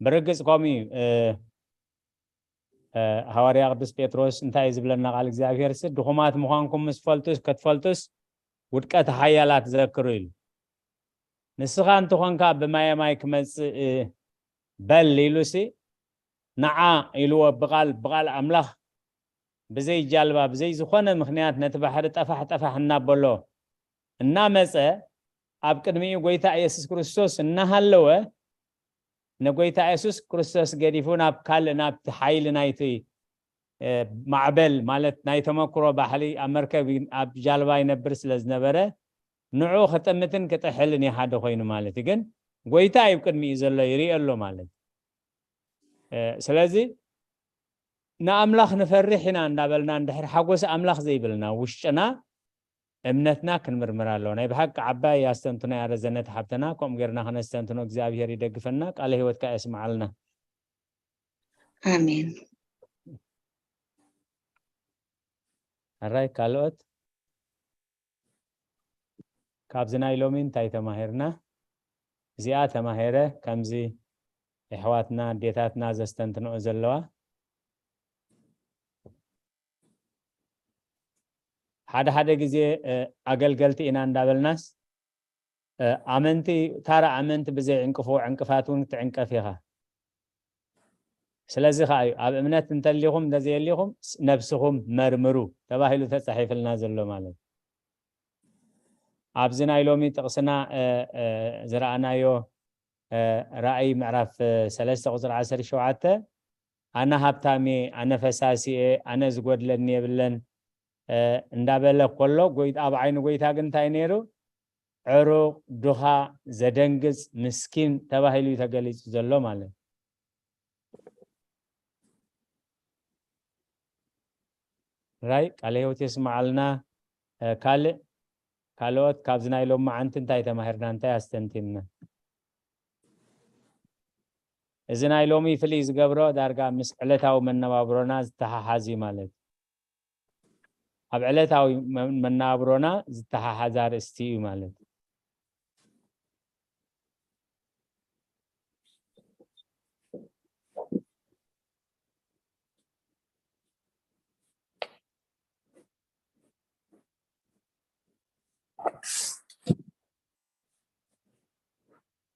ብርግጽ ከምኡ እዩ። ሃዋርያ ቅዱስ ጴጥሮስ እንታይ እዩ ዝብለና? ቃል እግዚኣብሔር ሲ ድኹማት ምዃንኩም ምስ ፈልጡስ፣ ክትፈልጡስ ውድቀት ሓያላት ዘክሩ ኢሉ። ንስኻ እንተኾንካ ብማየ ማይ ክመጽእ በል ኢሉሲ ንዓ ኢልዎ ብቓል ብቓል ኣምላኽ ብዘይ ጃልባ ብዘይ ዝኾነ ምኽንያት ነቲ ባሕሪ ጠፋሕ ጠፋሕ እናበሎ እናመጸ ኣብ ቅድሚኡ ጎይታ ኢየሱስ ክርስቶስ እናሃለወ ንጎይታ የሱስ ክርስቶስ ገዲፉ ናብ ካልእ ናብቲ ሓይሊ ናይቲ ማዕበል ማለት ናይ ተመክሮ ባሕሪ ኣብ መርከብ ኣብ ጃልባ ይነብር ስለ ዝነበረ ንዑ ክጥምትን ክጥሕልን ይሓደ ኮይኑ ማለት እዩ። ግን ጎይታ እዩ ቅድሚኡ ዘሎ ይሪኦ ኣሎ ማለት እዩ። ስለዚ ንኣምላኽ ንፈርሕ ኢና እንዳበልና እንድሕር ሓጎስ ኣምላኽ ዘይብልና ውሽጥና እምነትና ክንምርምር ኣለዎ። ናይ ብሓቂ ዓባይ ኣስተንትኖ እያ ረዘነት ሓብተና፣ ከምኡ ጌርና ክነስተንትኖ እግዚኣብሄር ይደግፈና፣ ቃለ ህይወትካ የስምዓልና። ኣሜን። ሕራይ ካልኦት ካብዚ ናይ ሎሚ እንታይ ተማሂርና? እዚኣ ተማሂረ ከምዚ የሕዋትና ኣዴታትና ዘስተንትንኦ ዘለዋ ሓደ ሓደ ግዜ ኣገልገልቲ ኢና እንዳበልናስ ኣመንቲ ታራ ኣመንቲ ብዘይ ዕንቅፎ ዕንቅፋት እውን ክትዕንቀፍ ኢኻ። ስለዚ ከዓ እዩ ኣብ እምነት እንተሊኹም እንተዘየሊኹም ነብስኹም መርምሩ ተባሂሉ ተፃሒፍልና ዘሎ ማለት ኣብዚ ናይ ሎሚ ጥቕስና ዝረኣናዮ ራእይ ምዕራፍ ሰለስተ ቁፅሪ ዓሰርተ ሸውዓተ ኣነ ሃብታም እየ፣ ኣነ ፈሳሲ እየ፣ ኣነ ዝጎድለኒ የብለን እንዳበለ ከሎ ኣብ ዓይኒ ጎይታ ግን እንታይ ነይሩ? ዕሩቕ፣ ድኻ፣ ዘደንግፅ፣ ምስኪን ተባሂሉ እዩ ተገሊፁ ዘሎ ማለት ራይ ቃለ ህይወት የስምዓልና። ካልእ ካልኦት ካብዚ ናይ ሎማዓንቲ እንታይ ተማሂርና እንታይ ኣስተንቲንና? እዚ ናይ ሎሚ ፍልይ ዝገብሮ ዳርጋ ምስ ዕለታዊ መነባብሮና ዝተሓሓዝ እዩ ማለት ኣብ ዕለታዊ መናብሮና ዝተሓሓዝ ኣርእስቲ እዩ ማለት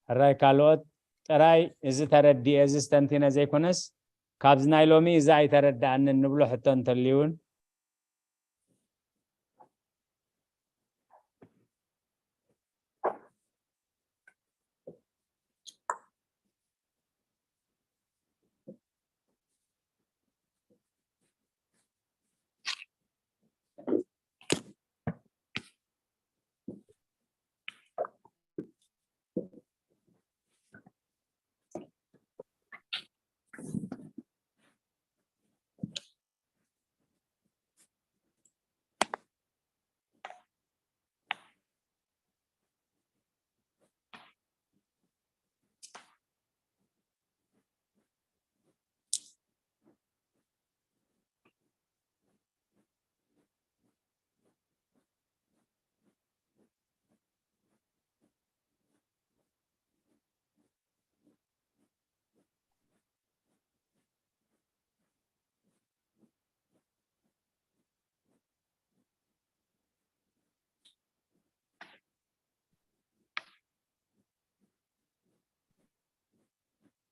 ሕራይ ካልኦት ጥራይ እዚ ተረዲኤ እዚ ስተንቲነ ዘይኮነስ ካብዚ ናይ ሎሚ እዚ ኣይተረድኣንን ንብሎ ሕቶ እንተልዩ እውን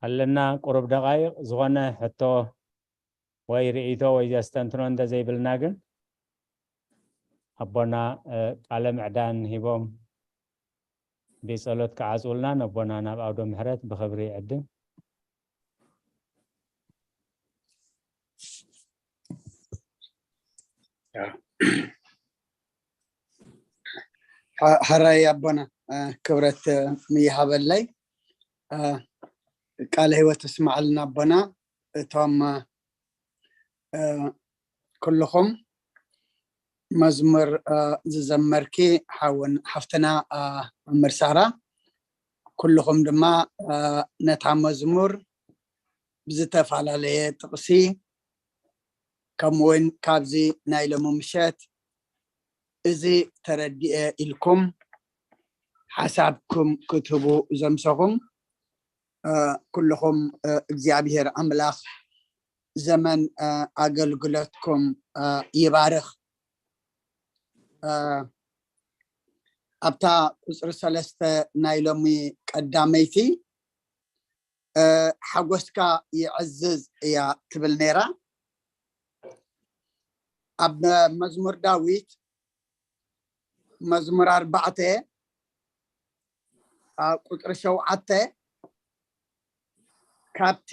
ኣለና ቁሩብ ደቓይቕ። ዝኾነ ሕቶ ወይ ርእይቶ ወይ ዘስተንትኖ እንተዘይብልና ግን ኣቦና ቃለ ምዕዳን ሂቦም ብጸሎት ክዓጽውልና ነቦና ናብ ኣውደ ምሕረት ብኽብሪ ይዕድም። ሕራይ ኣቦና ክብረት ምይሃበለይ። ቃለ ህይወት እስማዕልና ኣቦና። እቶም ኩልኹም መዝሙር ዝዘመርኪ ሓውን ሓፍትና መምህር ሳራ፣ ኩልኹም ድማ ነታ መዝሙር ብዝተፈላለየ ጥቕሲ ከምኡውን ካብዚ ናይ ሎሚ ምሸት እዚ ተረዲኤ ኢልኩም ሓሳብኩም ክትህቡ ዘምሰኹም ኩልኹም እግዚኣብሔር ኣምላኽ ዘመን ኣገልግሎትኩም ይባርኽ። ኣብታ ቁፅሪ ሰለስተ ናይ ሎሚ ቀዳመይቲ ሓጎስካ ይዕዝዝ እያ ትብል ነይራ። ኣብ መዝሙር ዳዊት መዝሙር ኣርባዕተ ቁፅሪ ሸውዓተ ካብቲ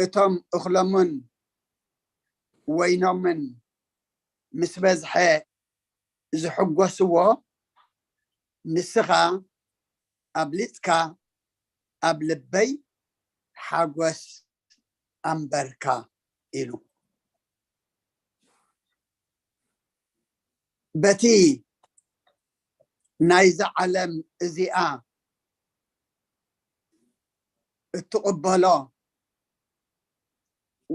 እቶም እኽሎምን ወይኖምን ምስ በዝሐ ዝሕጎስዎ ንስኻ ኣብሊፅካ ኣብ ልበይ ሓጎስ ኣንበርካ ኢሉ። በቲ ናይዛ ዓለም እዚኣ እትቕበሎ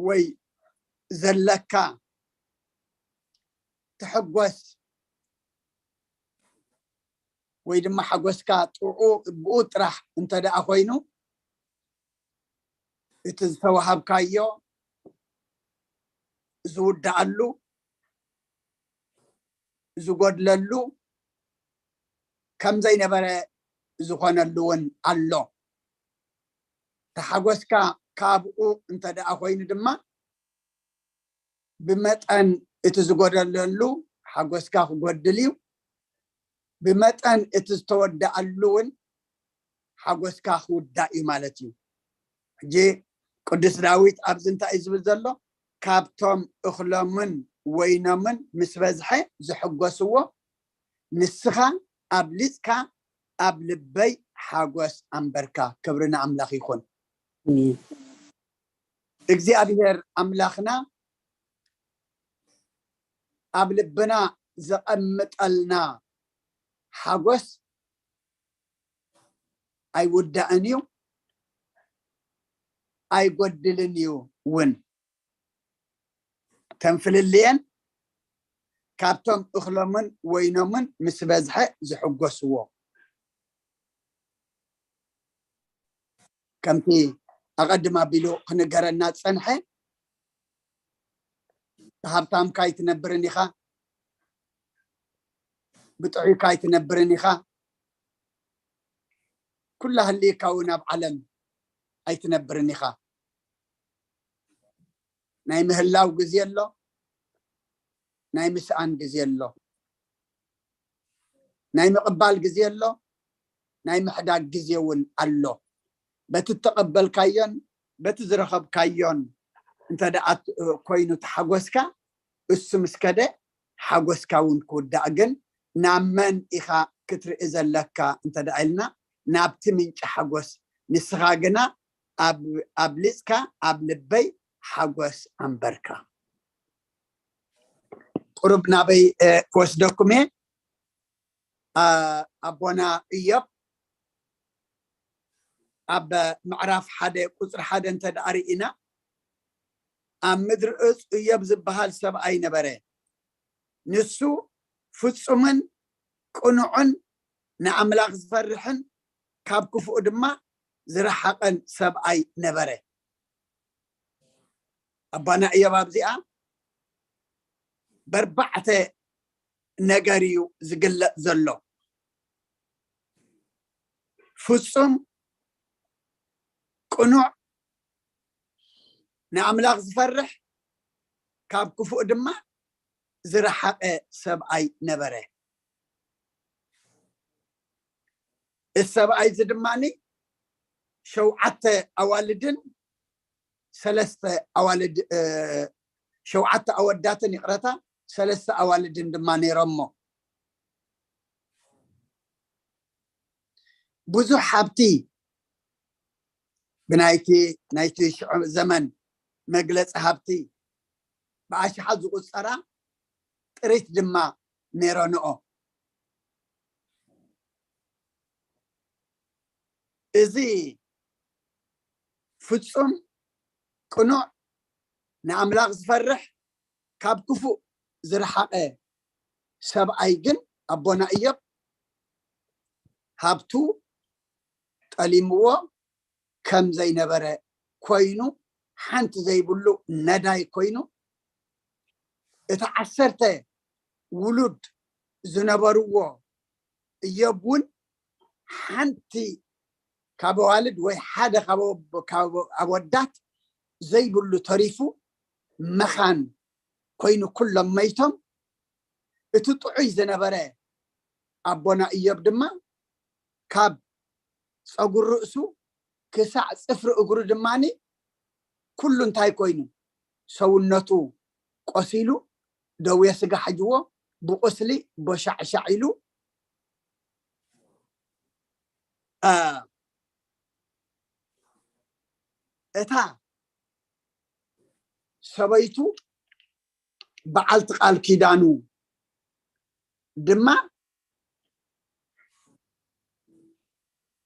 ወይ ዘለካ ትሕጎስ ወይ ድማ ሓጎስካ ጥዑ ብኡ ጥራሕ እንተ ደኣ ኮይኑ እቲ ዝተዋሃብካዮ ዝውዳኣሉ ዝጎድለሉ ከም ዘይነበረ ዝኾነሉ እውን ኣሎ። ተሓጎስካ ካብኡ እንተ ደኣ ኮይኑ ድማ ብመጠን እቲ ዝጎደለሉ ሓጎስካ ክጎድል እዩ። ብመጠን እቲ ዝተወዳኣሉ እውን ሓጎስካ ክውዳእ እዩ ማለት እዩ። ሕጂ ቅዱስ ዳዊት ኣብዚ እንታይ እዩ ዝብል ዘሎ? ካብቶም እኽሎምን ወይኖምን ምስ በዝሐ ዝሕጎስዎ ንስኻ ኣብሊፅካ ኣብ ልበይ ሓጎስ ኣንበርካ። ክብሪ ንኣምላኽ ይኹን። እግዚኣብሔር ኣምላኽና ኣብ ልብና ዘቐምጠልና ሓጎስ ኣይውዳእን እዩ፣ ኣይጎድልን እዩ እውን። ተንፍልልየን ካብቶም እኽሎምን ወይኖምን ምስ በዝሐ ዝሕጎስዎ ከምቲ ኣቐድም ኣቢሉ ክንገረና ዝጸንሐ፣ ብሃብታምካ ኣይትነብርን ኢኻ፣ ብጥዑይካ ኣይትነብርን ኢኻ፣ ኩላ ህልይካ እውን ኣብ ዓለም ኣይትነብርን ኢኻ። ናይ ምህላው ግዜ ኣሎ፣ ናይ ምስኣን ግዜ ኣሎ፣ ናይ ምቕባል ግዜ ኣሎ፣ ናይ ምሕዳግ ግዜ እውን ኣሎ። በቲ እተቐበልካዮን በቲ ዝረኸብካዮን እንተ ደኣ ኮይኑ ተሓጎስካ፣ እሱ ምስ ከደ ሓጎስካ እውን ክውዳእ። ግን ናብ መን ኢኻ ክትርኢ ዘለካ እንተ ደኣ ኢልና፣ ናብቲ ምንጪ ሓጎስ። ንስኻ ግና ኣብ ኣብሊጽካ ኣብ ልበይ ሓጎስ ኣንበርካ። ቁሩብ ናበይ ክወስደኩም እየ። ኣቦና እዮብ ኣብ ምዕራፍ ሓደ ቁፅሪ ሓደ እንተ ደኣ ርኢና፣ ኣብ ምድሪ እፅ እዮብ ዝበሃል ሰብኣይ ነበረ። ንሱ ፍፁምን ቅኑዕን ንኣምላኽ ዝፈርሕን ካብ ክፉእ ድማ ዝረሓቐን ሰብኣይ ነበረ። ኣባና እዮብ ኣብዚኣ በርባዕተ ነገር እዩ ዝግለጽ ዘሎ። ፍጹም፣ ቅኑዕ፣ ንኣምላኽ ዝፈርሕ፣ ካብ ክፉእ ድማ ዝረሓቐ ሰብኣይ ነበረ። እዚ ሰብኣይ እዚ ድማ ሸውዓተ ኣዋልድን ሰለስተ ኣዋልድ ሸውዓተ ኣወዳትን፣ ይቕረታ፣ ሰለስተ ኣዋልድን ድማ ነይሮሞ። ብዙሕ ሃብቲ፣ ብናይቲ ናይቲ ሽዑ ዘመን መግለፂ ሃብቲ፣ ብኣሽሓት ዝቑፀራ ጥሪት ድማ ነይረንኦ። እዚ ፍጹም ቅኑዕ፣ ንኣምላኽ ዝፈርሕ፣ ካብ ክፉእ ዝረሓቐ ሰብኣይ ግን ኣቦና እዮብ ሃብቱ ጠሊምዎ ከም ዘይነበረ ኮይኑ፣ ሓንቲ ዘይብሉ ነዳይ ኮይኑ፣ እቲ ዓሰርተ ውሉድ ዝነበርዎ እዮብ እውን ሓንቲ ካብ ኣዋልድ ወይ ሓደ ካብ ኣወዳት ዘይብሉ ተሪፉ መኻን ኮይኑ፣ ኩሎም መይቶም። እቲ ጥዑይ ዝነበረ ኣቦና እዮብ ድማ ካብ ፀጉሪ ርእሱ ክሳዕ ፅፍሪ እግሩ ድማ ኩሉ እንታይ ኮይኑ፣ ሰውነቱ ቆሲሉ፣ ደዌ ስጋ ሓጅዎ፣ ብቁስሊ ቦሻዕሻዕ ኢሉ፣ እታ ሰበይቱ በዓልቲ ቃል ኪዳኑ ድማ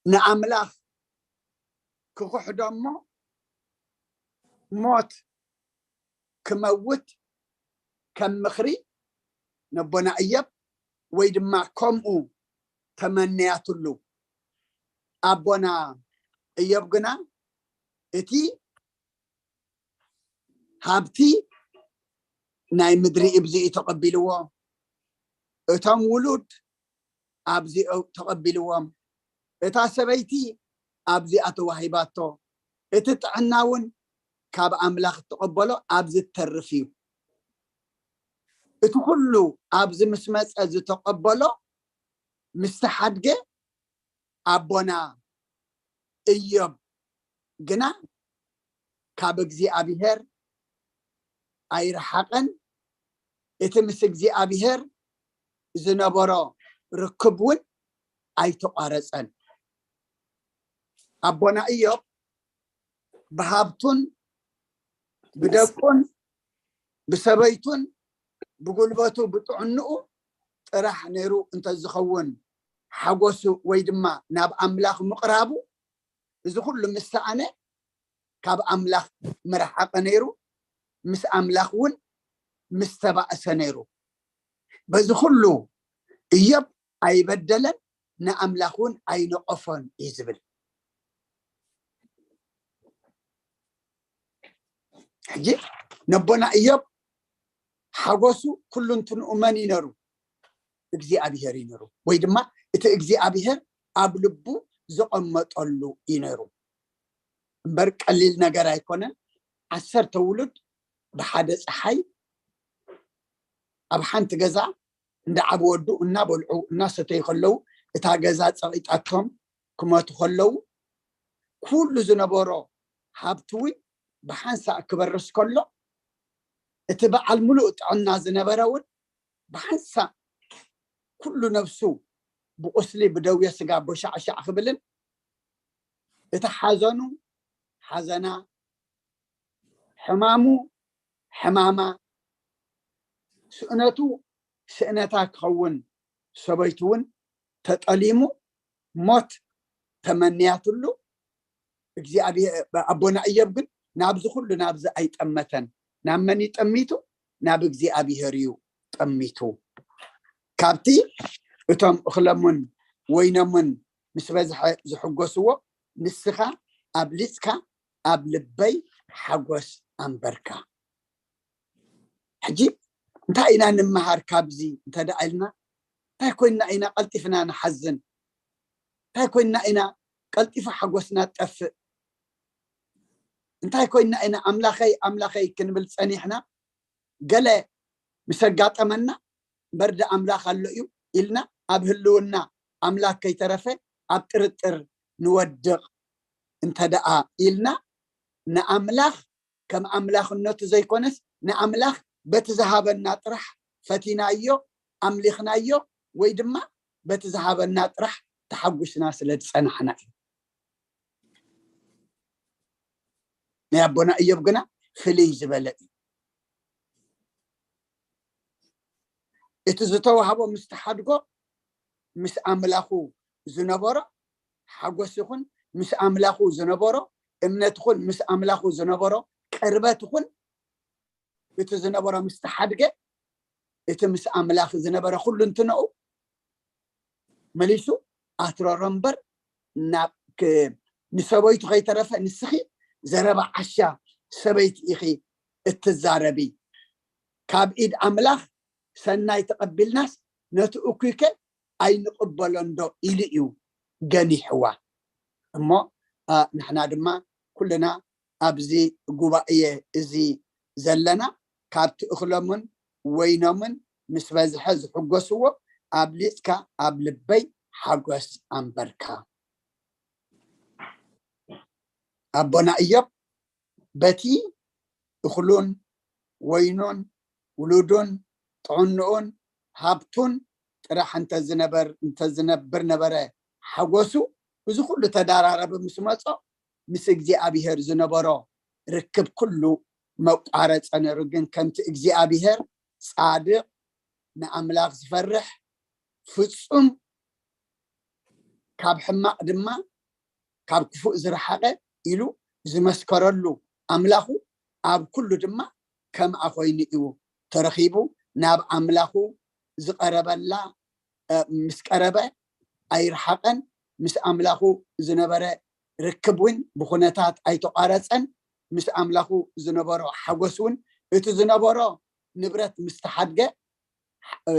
ንኣምላኽ ክኽሕዶ እሞ ሞት ክመውት ከም ምኽሪ ነቦና እዮብ ወይ ድማ ከምኡ ተመነያትሉ። ኣቦና እዮብ ግና እቲ ሃብቲ ናይ ምድሪ እብዚኡ ተቐቢልዎ፣ እቶም ውሉድ ኣብዚኦ ተቐቢልዎም፣ እታ ሰበይቲ ኣብዚኣ ተዋሂባቶ፣ እቲ ጥዕና እውን ካብ ኣምላኽ እተቐበሎ ኣብዚ እተርፍ እዩ። እቲ ኩሉ ኣብዚ ምስ መጸ ዝተቐበሎ ምስ ተሓድገ ኣቦና እዮብ ግና ካብ እግዚኣብሔር ኣይረሓቐን። እቲ ምስ እግዚኣብሔር ዝነበሮ ርክብ እውን ኣይተቋረጸን። ኣቦና እዮብ ብሃብቱን ብደቁን ብሰበይቱን ብጉልበቱ ብጥዕንኡ ጥራሕ ነይሩ እንተዝኸውን ሓጎሱ ወይ ድማ ናብ ኣምላኽ ምቕራቡ፣ እዚ ኩሉ ምስ ሰኣነ ካብ ኣምላኽ ምረሓቐ ነይሩ፣ ምስ ኣምላኽ እውን ምስ ተባእሰ ነይሩ። በዚ ኩሉ እዮብ ኣይበደለን፣ ንኣምላኽ እውን ኣይነቐፎን እዩ ዝብል። ሕጂ ነቦና እዮብ ሓጎሱ ኩሉ እንትንኡ መን እዩ ነሩ? እግዚኣብሔር እዩ ነሩ፣ ወይ ድማ እቲ እግዚኣብሔር ኣብ ልቡ ዘቐመጠሉ እዩ ነሩ። እምበር ቀሊል ነገር ኣይኮነን። ዓሰርተ ውሉድ ብሓደ ፀሓይ ኣብ ሓንቲ ገዛ እንዳ ዓቢ ወዱ እናበልዑ እናሰተዩ ከለዉ፣ እታ ገዛ ፀቒጣቶም ክመቱ ከለዉ፣ ኩሉ ዝነበሮ ሃብቲ እውን ብሓንሳእ ክበርስ ከሎ፣ እቲ በዓል ምሉእ ጥዕና ዝነበረ እውን ብሓንሳእ ኩሉ ነብሱ ብቁስሊ ብደዌ ስጋ ቦሻዕሻዕ ክብልን፣ እቲ ሓዘኑ ሓዘና፣ ሕማሙ ሕማማ፣ ስእነቱ ስእነታ ክኸውን፣ ሰበይቱ እውን ተጠሊሙ ሞት ተመንያትሉ። እግዚኣብሔር፣ ኣቦና እዮብ ግን ናብዚ ኩሉ ናብዚ ኣይጠመተን። ናብ መን እዩ ጠሚቱ? ናብ እግዚኣብሔር እዩ ጠሚቱ። ካብቲ እቶም እኽሎምን ወይኖምን ምስ በዝሐ ዝሕጎስዎ፣ ንስኻ ኣብሊጽካ ኣብ ልበይ ሓጎስ ኣንበርካ። ሕጂ እንታይ ኢና ንምሃር ካብዚ እንተ ደኣ ኢልና? እንታይ ኮይንና ኢና ቀልጢፍና ንሓዝን? እንታይ ኮይንና ኢና ቀልጢፉ ሓጎስና ትጠፍእ? እንታይ ኮይና ኢና ኣምላኸይ ኣምላኸይ ክንብል ጸኒሕና? ገለ ምስ ኣጋጠመና፣ እምበር ዳ ኣምላኽ ኣሎ እዩ ኢልና ኣብ ህልውና ኣምላኽ ከይተረፈ ኣብ ጥርጥር ንወድቕ። እንተ ደኣ ኢልና፣ ንኣምላኽ ከም ኣምላኽነቱ ዘይኮነስ፣ ንኣምላኽ በቲ ዝሃበና ጥራሕ ፈቲናዮ፣ ኣምሊኽናዮ፣ ወይ ድማ በቲ ዝሃበና ጥራሕ ተሓጒስና ስለ ዝጸናሕና እዩ። ናይ ኣቦና እዮብ ግና ፍልይ ዝበለ እዩ። እቲ ዝተዋህቦ ምስ ተሓድጎ፣ ምስ ኣምላኹ ዝነበሮ ሓጎስ ይኹን፣ ምስ ኣምላኹ ዝነበሮ እምነት ይኹን፣ ምስ ኣምላኹ ዝነበሮ ቅርበት ይኹን፣ እቲ ዝነበሮ ምስ ተሓድገ፣ እቲ ምስ ኣምላኽ ዝነበረ ኩሉ እንትንኡ መሊሱ ኣትረሮ እምበር፣ ናብ ክ-፣ ንሰበይቱ ከይተረፈ፣ "ንስኺ ዘረባ ዓሻ ሰበይቲ ኢኺ እትዛረቢ፣ ካብ ኢድ ኣምላኽ ሰናይ ተቐቢልናስ ነቲ እኩይከ ኣይንቕበሎን ዶ?" ኢሉ እዩ ገኒሕዋ። እሞ፣ ኣ፣ ንሕና ድማ ኩልና ኣብዚ ጉባኤ እዚ ዘለና፣ ካብቲ እኽሎምን ወይኖምን ምስ በዝሐ ዝሕጎስዎ፣ ኣብሊጽካ ኣብ ልበይ ሓጎስ ኣንበርካ። ኣቦና እዮብ በቲ እኽሉን ወይኑን ውሉዱን ጥዕንኡን ሃብቱን ጥራሕ እንተዝነበር-፣ እንተዝነብር ነበረ ሓጎሱ። እዚ ኩሉ ተደራረቢ ምስ መጾ፣ ምስ እግዚኣብሄር ዝነበሮ ርክብ ኩሉ መቋረጸ ነይሩ። ግን ከምቲ እግዚኣብሄር ጻድቕ፣ ንኣምላኽ ዝፈርሕ፣ ፍጹም፣ ካብ ሕማቕ ድማ ካብ ክፉእ ዝረሓቐ ኢሉ ዝመስከረሉ ኣምላኹ፣ ኣብ ኩሉ ድማ ከምኣ ኮይኑ እዩ ተረኺቡ። ናብ ኣምላኹ ዝቐረበላ፣ እ፣ ምስ ቀረበ ኣይረሓቐን። ምስ ኣምላኹ ዝነበረ ርክብ እውን ብኹነታት ኣይተቋረጸን። ምስ ኣምላኹ ዝነበሮ ሓጎስ እውን፣ እቲ ዝነበሮ ንብረት ምስ ተሓድገ፣ እ፣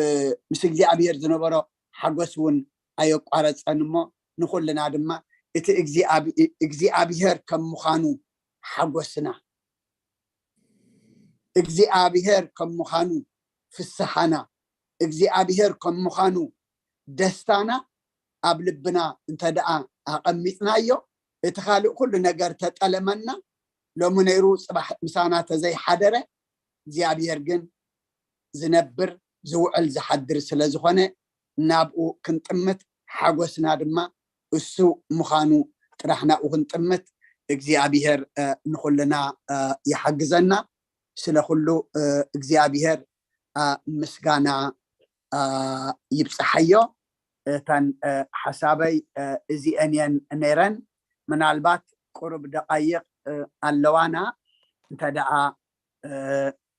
ምስ እግዚኣብሄር ዝነበሮ ሓጎስ እውን ኣየቋረጸን። እሞ ንኹልና ድማ እቲ እግዚኣብ-፣ እግዚኣብሄር ከም ምዃኑ ሓጎስና፣ እግዚኣብሄር ከም ምዃኑ ፍስሓና፣ እግዚኣብሄር ከም ምዃኑ ደስታና ኣብ ልብና እንተ ደኣ ኣቐሚጥናዮ፣ እቲ ካልእ ኩሉ ነገር ተጠለመና፣ ሎሚ ነይሩ ጽባሕ ምሳና ተዘይሓደረ፣ እግዚኣብሄር ግን ዝነብር፣ ዝውዕል፣ ዝሓድር ስለ ዝኾነ፣ ናብኡ ክንጥምት፣ ሓጎስና ድማ እሱ ምዃኑ ጥራሕ ናብኡ ክንጥምት፣ እግዚኣብሄር፣ እ፣ ንኹልና፣ እ፣ ይሓግዘና። ስለ ኩሉ፣ እ፣ እግዚኣብሄር፣ እ፣ ምስጋና፣ እ፣ ይብጽሓዮ። እተን፣ እ፣ ሓሳበይ፣ እ፣ እዚአን እየን ነይረን። ምናልባት ቁሩብ ደቓይቕ፣ እ፣ ኣለዋና። እንተ ደኣ፣ እ፣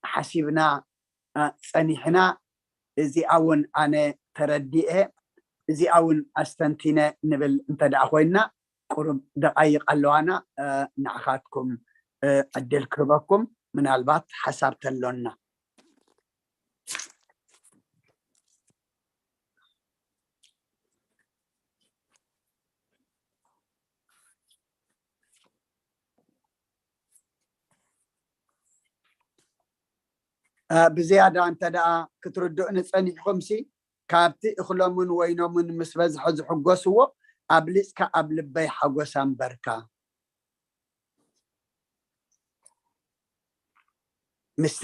ሓሲብና፣ እ፣ ጸኒሕና፣ እዚኣ እውን ኣነ ተረዲኤ፣ እዚኣ እውን ኣስተንቲነ ንብል እንተ ደኣ ኮይና፣ ቁሩብ ደቓይቕ ኣለዋና። እ፣ ንዓኻትኩም፣ እ፣ ዕድል ክህበኩም፣ ምናልባት ሓሳብ ተሎና። እ፣ ብዝያዳ እንተ ደኣ ክትርድኡኒ ጸኒሕኹምሲ፣ ካብቲ እኽሎምን ወይኖምን ምስ በዝሐ ዝሕጎስዎ፣ ኣብሊጽካ ኣብ ልበይ ሓጎስ ኣንበርካ። ምስቲ፣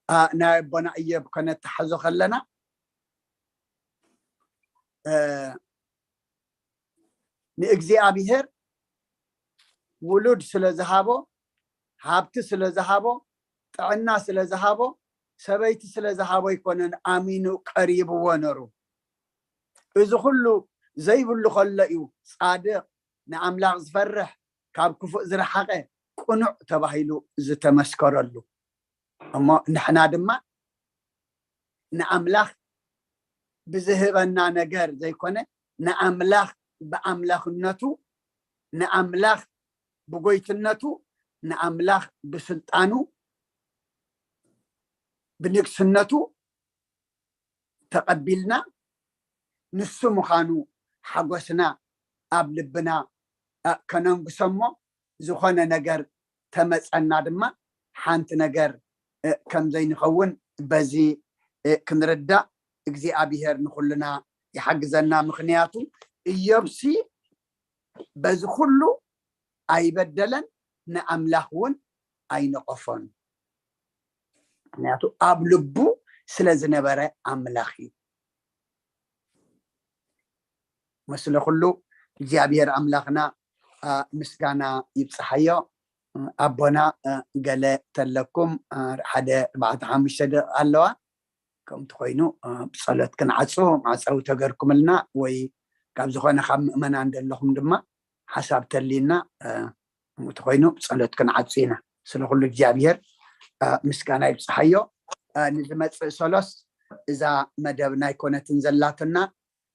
እ፣ ናይ ኣቦና እዮብ ከነተሓዞ ከለና፣ እ፣ ንእግዚኣብሄር ውሉድ ስለ ዝሃቦ፣ ሃብቲ ስለ ዝሃቦ፣ ጥዕና ስለ ዝሃቦ፣ ሰበይቲ ስለ ዝሃቦ ኣይኮነን ኣሚኑ ቀሪብዎ ነሩ። እዚ ኩሉ ዘይብሉ ከሎ እዩ ጻድቕ፣ ንኣምላኽ ዝፈርሕ፣ ካብ ክፉእ ዝረሓቐ፣ ቅኑዕ ተባሂሉ ዝተመስከረሉ። እሞ ንሕና ድማ ንኣምላኽ ብዝህበና ነገር ዘይኮነ፣ ንኣምላኽ ብኣምላኽነቱ፣ ንኣምላኽ ብጎይትነቱ፣ ንኣምላኽ ብስልጣኑ፣ ብንግስነቱ ተቐቢልና፣ ንሱ ምዃኑ ሓጎስና ኣብ ልብና፣ እ፣ ከነንግሶ እሞ፣ ዝኾነ ነገር ተመፀና ድማ ሓንቲ ነገር ከም ዘይንኸውን በዚ ክንርዳእ እግዚኣብሔር ንኩልና ይሓግዘና። ምክንያቱ እዮብሲ በዚ ኩሉ ኣይበደለን፣ ንኣምላኽ እውን ኣይነቐፎን። ምክንያቱ ኣብ ልቡ ስለ ዝነበረ ኣምላኽ እዩ። መስለ ኩሉ እግዚኣብሔር ኣምላኽና ምስጋና ይብፅሓዮ። ኣቦና ገለ ተለኩም ሓደ ኣርባዕተ ሓሙሽተ ደቂ ኣለዋ። ከምቲ ኮይኑ ብፀሎት ክንዓፁ ማዕፀዊ ተገርኩምልና ወይ ካብ ዝኾነ ካብ ምእመናን ዘለኹም ድማ ሓሳብ ተሊና እቲ ኮይኑ ብፀሎት ክንዓፁ ኢና። ስለ ኩሉ እግዚኣብሔር ምስጋና ይብፅሓዮ። ንዝመፅእ ሰሎስ እዛ መደብ ናይ ኮነትን ዘላትና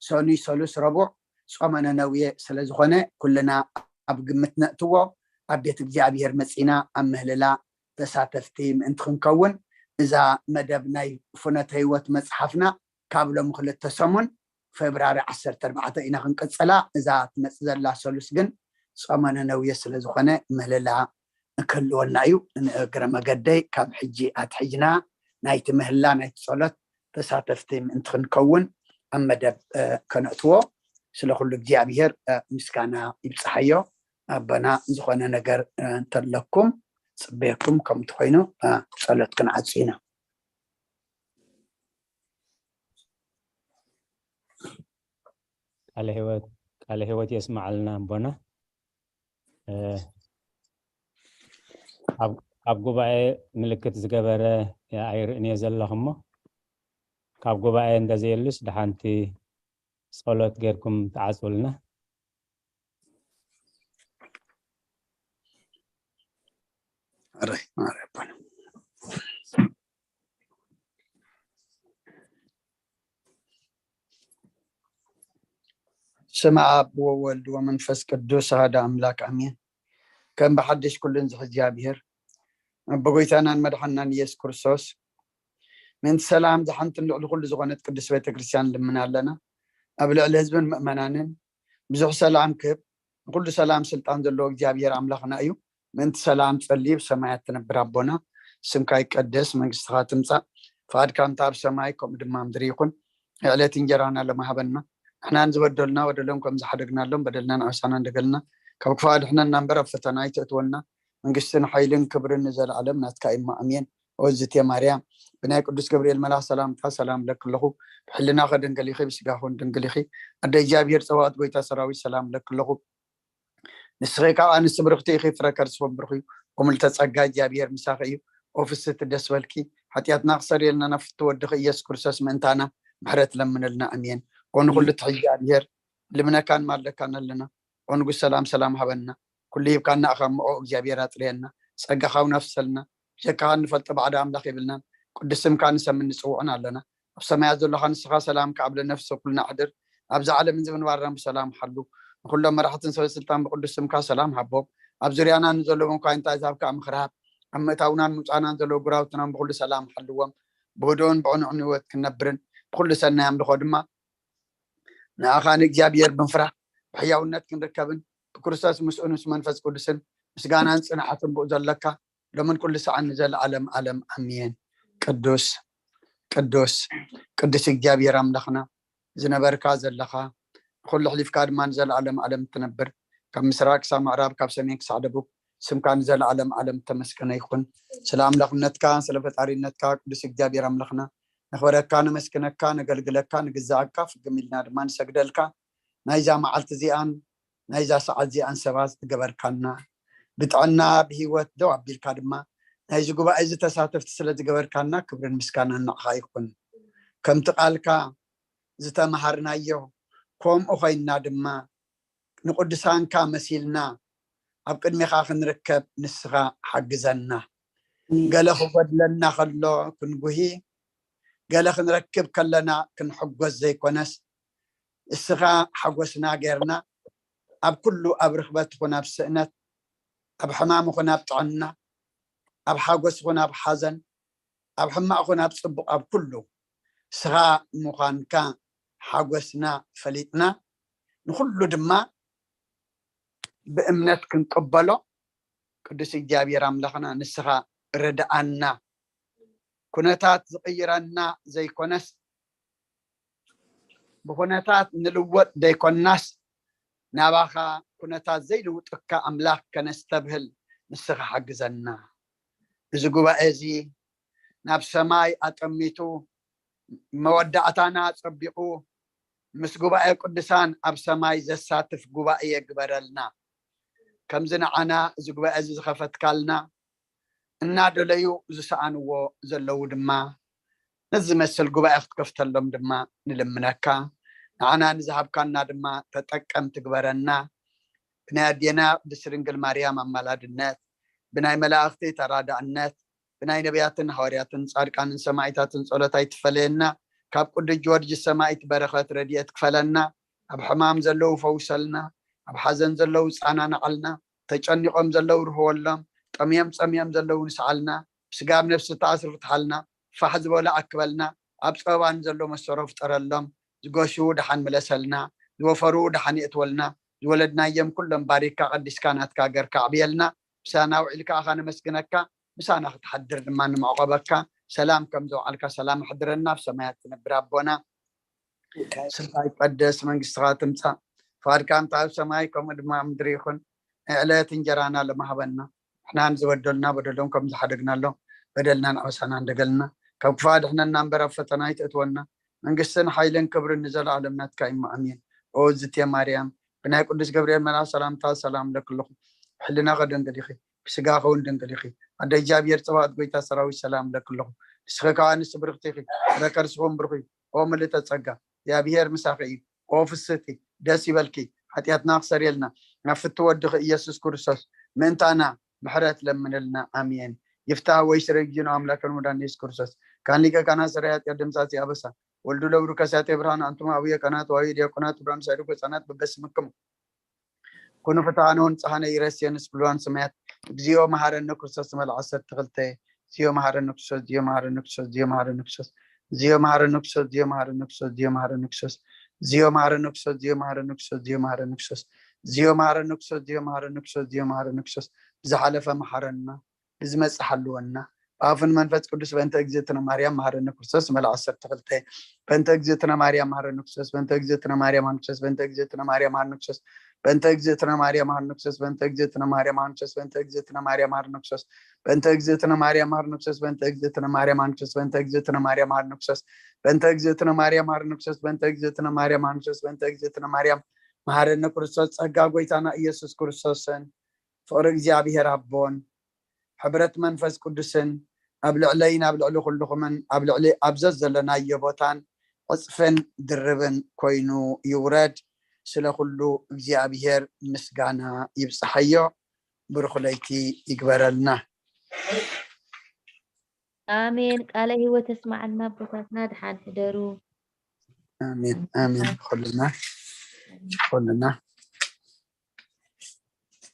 ሰኑይ ሰሉስ ረቡዕ ጾመ ነነውየ ስለ ዝኾነ ኩልና ኣብ ግምት ነእትዎ። ኣብ ቤት እግዚኣብሔር መጺና ኣብ ምህልላ ተሳተፍቲ ምእንቲ ክንከውን እዛ መደብ ናይ ፍኖተ ህይወት መጽሓፍና ካብ ሎም ክልተ ሰሙን ፌብራሪ ዓሰርተ ኣርባዕተ ኢና ክንቅጽላ። እዛ ትመጽእ ዘላ ሰሉስ ግን ጾመ ነነውየ ስለ ዝኾነ ምህልላ ክህልወና እዩ። ንእግረ መገደይ ካብ ሕጂ ኣትሒዝና ናይቲ ምህላ ናይቲ ጸሎት ተሳተፍቲ ምእንቲ ክንከውን ኣብ መደብ ከነእትዎ። ስለ ኩሉ እግዚኣብሔር ምስጋና ይብፅሓዮ። ኣቦና ዝኾነ ነገር እንተለኩም ፅበየኩም ከምቲ ኮይኑ ጸሎት ክንዓፁ ኢና። ቃለ ህይወት የስማዓልና ኣቦና። ኣብ ጉባኤ ምልክት ዝገበረ ኣይርእን እየ ዘለኹ እሞ ካብ ጉባኤ እንደዘየሉስ ደሓንቲ ጸሎት ጌርኩም ትዓጽውልና። ስም ኣብ ወወልድ ወመንፈስ ቅዱስ ኣሃደ ኣምላክ ኣሜን። ከም ብሓድሽ ኩሉን ዝሕ እግዚኣብሔር ኣብ ጎይታናን መድሓናን ኢየሱስ ክርስቶስ ምእንቲ ሰላም ዝሓንትን ልዕሊ ኩሉ ዝኾነት ቅዱስ ቤተክርስትያን ልምና ኣለና። ኣብ ልዕሊ ህዝብን ምእመናንን ብዙሕ ሰላም ክህብ ንኩሉ ሰላም ስልጣን ዘለዎ እግዚኣብሔር ኣምላኽና እዩ። ምእንቲ ሰላም ጸልዩ ብሰማያት ትነብር ኣቦና፣ ስምካ ይቀደስ፣ መንግስትኻ ትምጻእ፣ ፍቓድካ እንተ ኣብ ሰማይ ከምኡ ድማ ምድሪ ይኹን። ዕለት እንጀራና ለማሃበና፣ ንሕናን ዝበደሉና በደሎም ከም ዝሓደግናሎም በደልና ንዓሳና እንደገልና ካብ ክፋ ኣድሕነና እምበር ኣብ ፈተና ኣይትእትወና። መንግስትን ሓይልን ክብርን ንዘለዓለም ናትካ እሞ ኣሜን። ኦዝቴ ማርያም ብናይ ቅዱስ ገብርኤል መልኣኽ ሰላምታ ሰላም ለክለኹ ብሕልና ከደንገሊኺ ብስጋ ኹን ድንግሊኺ ኣደ እግዚኣብሔር ጸባኦት ጎይታ ሰራዊት ሰላም ለክለኹ ንስኺ ካብ ኣንስቲ ብርኽቲ ኢኺ፣ ፍረ ከርስኺ እውን ብሩኽ እዩ። ኦ ምልዕተ ጸጋ፣ እግዚኣብሄር ምሳኺ እዩ። ኦ ፍስህቲ፣ ደስ በልኪ። ሓጢኣትና ክሰርየልና ናብ ፍትው ወድኺ ኢየሱስ ክርስቶስ ምእንታና ምሕረት ለምነልና። ኣሜን። ኦ ንኹሉ ትሕዚ እግዚኣብሄር፣ ልምነካን ማለካን ኣለና። ኦ ንጉስ ሰላም፣ ሰላም ሃበና። ኩሉ ሂብካና ኢኻ እሞ፣ ኦ እግዚኣብሄር ኣጽርየና። ጸጋኻ እውን ኣፍሰልና። ብጀካኻ እንፈልጦ ባዕዲ ኣምላኽ የብልናን። ቅዱስ ስምካ ንሰምን ንጽውዕን ኣለና። ኣብ ሰማያት ዘለኻ ንስኻ ሰላምካ ኣብ ነፍሲ ኩልና ኣሕድር። ኣብዚ ዓለምን እዚ ምንባርናን ብሰላም ሓሉ። ንኹሎም መራሕትን ሰበ ስልጣን ብቅዱስ ስምካ ሰላም ሃቦም። ኣብ ዙርያና ንዘለዉ መኳንንታት ዛብካ ምኽርሃብ ኣብ ምእታውናን ምውፃናን ዘለዉ ጉራውትናን ብኩሉ ሰላም ሓልዎም። ብህድኦን ብዕኑዕን ህይወት ክንነብርን ብኩሉ ሰናይ ኣምልኾ ድማ ንኣኻ ንእግዚኣብሔር ብምፍራሕ ብሕያውነት ክንርከብን ብክርስቶስ ምስኡን ምስ መንፈስ ቅዱስን ምስጋናን ጽንዓትን ብኡ ዘለካ ሎምን ኩሉ ሰዓን ንዘለዓለም ዓለም ኣሜን። ቅዱስ ቅዱስ ቅዱስ እግዚኣብሔር ኣምላኽና ዝነበርካ ዘለኻ ንኹሉ ኣሕሊፍካ ድማ ንዘለዓለም ዓለም እትነብር ካብ ምስራቅ ክሳብ ምዕራብ ካብ ሰሜን ክሳዕ ደቡብ ስምካ ንዘለዓለም ዓለም እተመስገነ ይኹን። ስለ ኣምላኽነትካ ስለ ፈጣሪነትካ ቅዱስ እግዚኣብሔር ኣምላኽና ነኽብረካ ነመስግነካ ነገልግለካ ንግዛኣካ ፍግም ኢልና ድማ ንሰግደልካ። ናይዛ መዓልቲ እዚኣን ናይዛ ሰዓት እዚኣን ሰባት ዝገበርካና ብጥዕና ብህይወት ደው ኣቢልካ ድማ ናይዚ ጉባኤ እዚ ተሳተፍቲ ስለ ዝገበርካና ክብርን ምስጋናን ንዓኻ ይኹን። ከምቲ ቃልካ ዝተምሃርናዮ ከምኡ ኮይንና ድማ ንቅዱሳንካ መሲልና ኣብ ቅድሜኻ ክንርከብ ንስኻ ሓግዘና። ገለ ክጎድለና ከሎ ክንጉሂ ገለ ክንረክብ ከለና ክንሕጎስ ዘይኮነስ እስኻ ሓጎስና ጌርና ኣብ ኩሉ ኣብ ርኽበት ይኹን ኣብ ስእነት ኣብ ሕማም ይኹን ኣብ ጥዕና ኣብ ሓጎስ ይኹን ኣብ ሓዘን ኣብ ሕማቕ ይኹን ኣብ ጽቡቕ ኣብ ኩሉ እስኻ ምዃንካ ሓጎስና ፈሊጥና ንኹሉ ድማ ብእምነት ክንቅበሎ ቅዱስ እግዚኣብሔር ኣምላኽና ንስኻ ርድኣና። ኩነታት ዝቕይረና ዘይኮነስ ብኩነታት ንልወጥ ዘይኮናስ ናባኻ ኩነታት ዘይልውጥካ ኣምላኽ ከነስተብህል ንስኻ ሓግዘና። እዚ ጉባኤ እዚ ናብ ሰማይ ኣጠሚቱ መወዳእታና ጸቢቑ ምስ ጉባኤ ቅዱሳን ኣብ ሰማይ ዘሳትፍ ጉባኤ የግበረልና። ከምዚ ንዓና እዚ ጉባኤ እዚ ዝኸፈትካልና እናደለዩ ዝሰኣንዎ ዘለዉ ድማ ነዚ ዝመስል ጉባኤ ክትከፍተሎም ድማ ንልምነካ። ንዓና ንዝሃብካና ድማ ተጠቀም ትግበረና። ብናይ ኣዴና ቅድስት ድንግል ማርያም ኣማላድነት፣ ብናይ መላእኽቲ ተራዳእነት፣ ብናይ ነቢያትን ሃዋርያትን ጻድቃንን ሰማዒታትን ጸሎት ኣይትፈለየና። ካብ ቅዱስ ጊዮርጊስ ሰማዒት በረኸት ረድኤት ክፈለና። ኣብ ሕማም ዘለዉ ፈውሰልና። ኣብ ሓዘን ዘለዉ ጻናናዓልና። ተጨኒቖም ዘለዉ ርህወሎም። ጠምዮም ጸሚኦም ዘለዉ ንስዓልና። ብስጋ ኣብ ነፍሲ ተኣስሩ ፍትሓልና። ፋሕ ዝበሉ ኣክበልና። ኣብ ጸበባን ዘሎ መሰሮ ፍጠረሎም። ዝገሹ ደሓን ምለሰልና። ዝወፈሩ ደሓን የእትወልና። ዝወለድናዮም ኩሎም ባሪካ ቀዲስካ ናትካ ገርካ ኣዕብየልና። ምሳና ውዒልካ ኣኻ ነመስግነካ። ምሳና ክትሓድር ድማ ንምዕቆበካ። ሰላም ከም ዘውዓልካ ሰላም ኣሕድረና። ኣብ ሰማያት ትነብር ኣቦና፣ ስምካ ይቀደስ፣ መንግስትኻ ትምጻእ፣ ፍቃድካ እንተ ኣብ ሰማይ ከምኡ ድማ ኣብ ምድሪ ይኹን። ናይ ዕለት እንጀራና ሎሚ ሃበና። ንሕና ንዝበደሉና በደሎም ከም ዝሓደግናሎም በደልናን ኣበሳናን ደገልና። ካብ ክፉእ ኣድሕነና እምበር ኣብ ፈተና ኣይተእትወና። መንግስትን ሓይልን ክብርን ንዘለኣለም ናትካ እዩ። ኣሜን። ኦ ዝቴ ማርያም፣ ብናይ ቅዱስ ገብርኤል መልኣኽ ሰላምታ ሰላም እለኪ ኣለኹ። ሕልናኺ ድንግል ኢኺ፣ ብስጋኺ እውን ድንግል ኢኺ። ኣደ እግዚኣብሔር ጽባኦት ጎይታ ሰራዊት ሰላም እለኪ ኣለኹ። ንስኺ ከኣ ኣንስቲ ብርኽቲ ኢኺ፣ ፍረ ከርስኺ እውን ብሩኽ እዩ። ኦ ምልእተ ጸጋ፣ እግዚኣብሔር ምሳኺ እዩ። ኦ ፍስህቲ፣ ደስ ይበልኪ፣ ሓጢኣትና ክሰርየልና ናብ ፍቲ ወድኺ ኢየሱስ ክርስቶስ ምእንታና ምሕረት ለምንልና። ኣሜን። ይፍታህ ወይ ስረይ ጊኖ ኣምላክን መድኃኒት ኢየሱስ ክርስቶስ ካን ሊቀ ካህናት ሰራይ ኃጢአት ደምሳሲ ኣበሳ ወልዱ ለብሩ ከሳቴ ብርሃን ኣንቱም አቡየ ካህናት ዋዩ ዲያቆናት ብርሃን ሳይዱ ህፃናት በበስምክሙ ኩኑ ፍትሐነ ወንጽሐነ ኢረስየንስ ብሉዋን ሰማያት እግዚኦ መሐረነ ክርስቶስ መል ዓሰርተ ክልተ። እግዚኦ መሐረነ ክርስቶስ፣ እግዚኦ መሐረነ ክርስቶስ፣ እግዚኦ መሐረነ ክርስቶስ፣ እግዚኦ መሐረነ ክርስቶስ፣ እግዚኦ መሐረነ ክርስቶስ፣ እግዚኦ መሐረነ ክርስቶስ፣ እግዚኦ መሐረነ ክርስቶስ፣ እግዚኦ መሐረነ ክርስቶስ፣ እግዚኦ መሐረነ ክርስቶስ፣ እግዚኦ መሐረነ ክርስቶስ፣ እግዚኦ መሐረነ ክርስቶስ። ብዝሓለፈ መሐረና፣ ብዝመጽእ ሓልወና። ብኣፍን መንፈስ ቅዱስ በእንተ እግዝእትነ ማርያም መሐረነ ክርስቶስ መል ዓሰርተ ክልተ። በእንተ እግዝእትነ ማርያም መሐረነ ክርስቶስ፣ በእንተ እግዝእትነ ማርያም መሐረነ ክርስቶስ፣ በእንተ እግዝእትነ ማርያም መሐረነ ክርስቶስ፣ በእንተ እግዝእትነ ማርያም መሐረነ ክርስቶስ፣ በእንተ እግዝእትነ ማርያም መሐረነ ክርስቶስ፣ በእንተ እግዝእትነ ማርያም መሐረነ ክርስቶስ፣ በእንተ እግዝእትነ ማርያም መሐረነ ክርስቶስ፣ በእንተ እግዝእትነ ማርያም መሐረነ ክርስቶስ፣ በእንተ እግዝእትነ ማርያም መሐረነ ክርስቶስ፣ በእንተ እግዝእትነ ማርያም መሐረነ ክርስቶስ፣ በእንተ እግዝእትነ ማርያም መሐረነ ክርስቶስ። ጸጋ ጎይታና ኢየሱስ ክርስቶስን ፍቕሪ እግዚኣብሔር ኣቦን ሕብረት መንፈስ ቅዱስን ኣብ ልዕለይን ኣብ ልዕሊ ኩልኹምን ኣብ ልዕሊ ኣብ ዘዘለናዮ ቦታን ዕጽፍን ድርብን ኮይኑ ይውረድ። ስለ ኩሉ እግዚኣብሔር ምስጋና ይብጽሓዮ። ብሩኽ ለይቲ ይግበረልና። ኣሜን። ቃለ ህይወት የስማዓልና ኣቦታትና፣ ደሓን ሕደሩ። ኣሜን ኣሜን። ኩልና ኩልና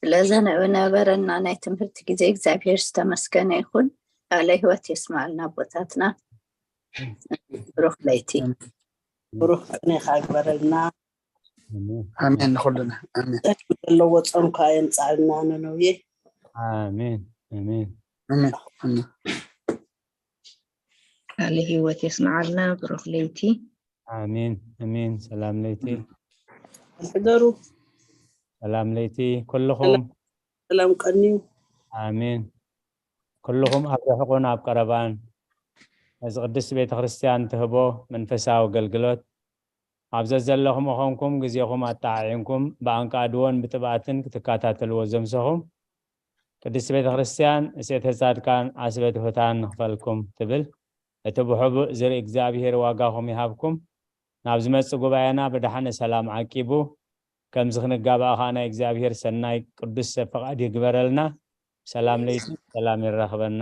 ስለዘነበረና ናይ ትምህርቲ ግዜ እግዚኣብሔር ዝተመስገነ ይኹን። ቃለ ህይወት የስማዓልና ኣቦታትና። ብሩኽ ለይቲ። ብሩኽ ቅኔ ይግበረልና። ኣሜን። ንኩልና ኣሜን። ዘለዎ ጾም ከዓ የምጻልና ነነውዬ። ኣሜን ኣሜን። ኣሜን ኣሜን። ቃለ ህይወት የስማዓልና። ብሩኽ ለይቲ። ኣሜን ኣሜን። ሰላም ለይቲ። ሕደሩ። ሰላም ለይቲ ኩልኹም። ሰላም ቀንዩ። ኣሜን። ኩልኹም ኣብ ርሑቕን ኣብ ቀረባን ነዚ ቅድስቲ ቤተ ክርስቲያን ትህቦ መንፈሳዊ ኣገልግሎት ኣብ ዘዘለኹም ኾንኩም ግዜኹም ኣጠዓዒምኩም ብኣንቃድዎን ብጥብኣትን ክትከታተልዎ ዘምሰኹም ቅድስቲ ቤተ ክርስቲያን እሴተ ጻድቃን ዓስበ ትሑታን ንኽፈልኩም ትብል። እቲ ብሕቡእ ዝርኢ እግዚኣብሔር ዋጋኹም ይሃብኩም። ናብ ዝመጽእ ጉባኤና ብደሓነ ሰላም ዓቂቡ ከምዚ ክንጋባእ ኸዓ ናይ እግዚኣብሔር ሰናይ ቅዱስ ሰብ ፈቓድ ይግበረልና። ሰላም ለይቲ ሰላም ይራኽበና።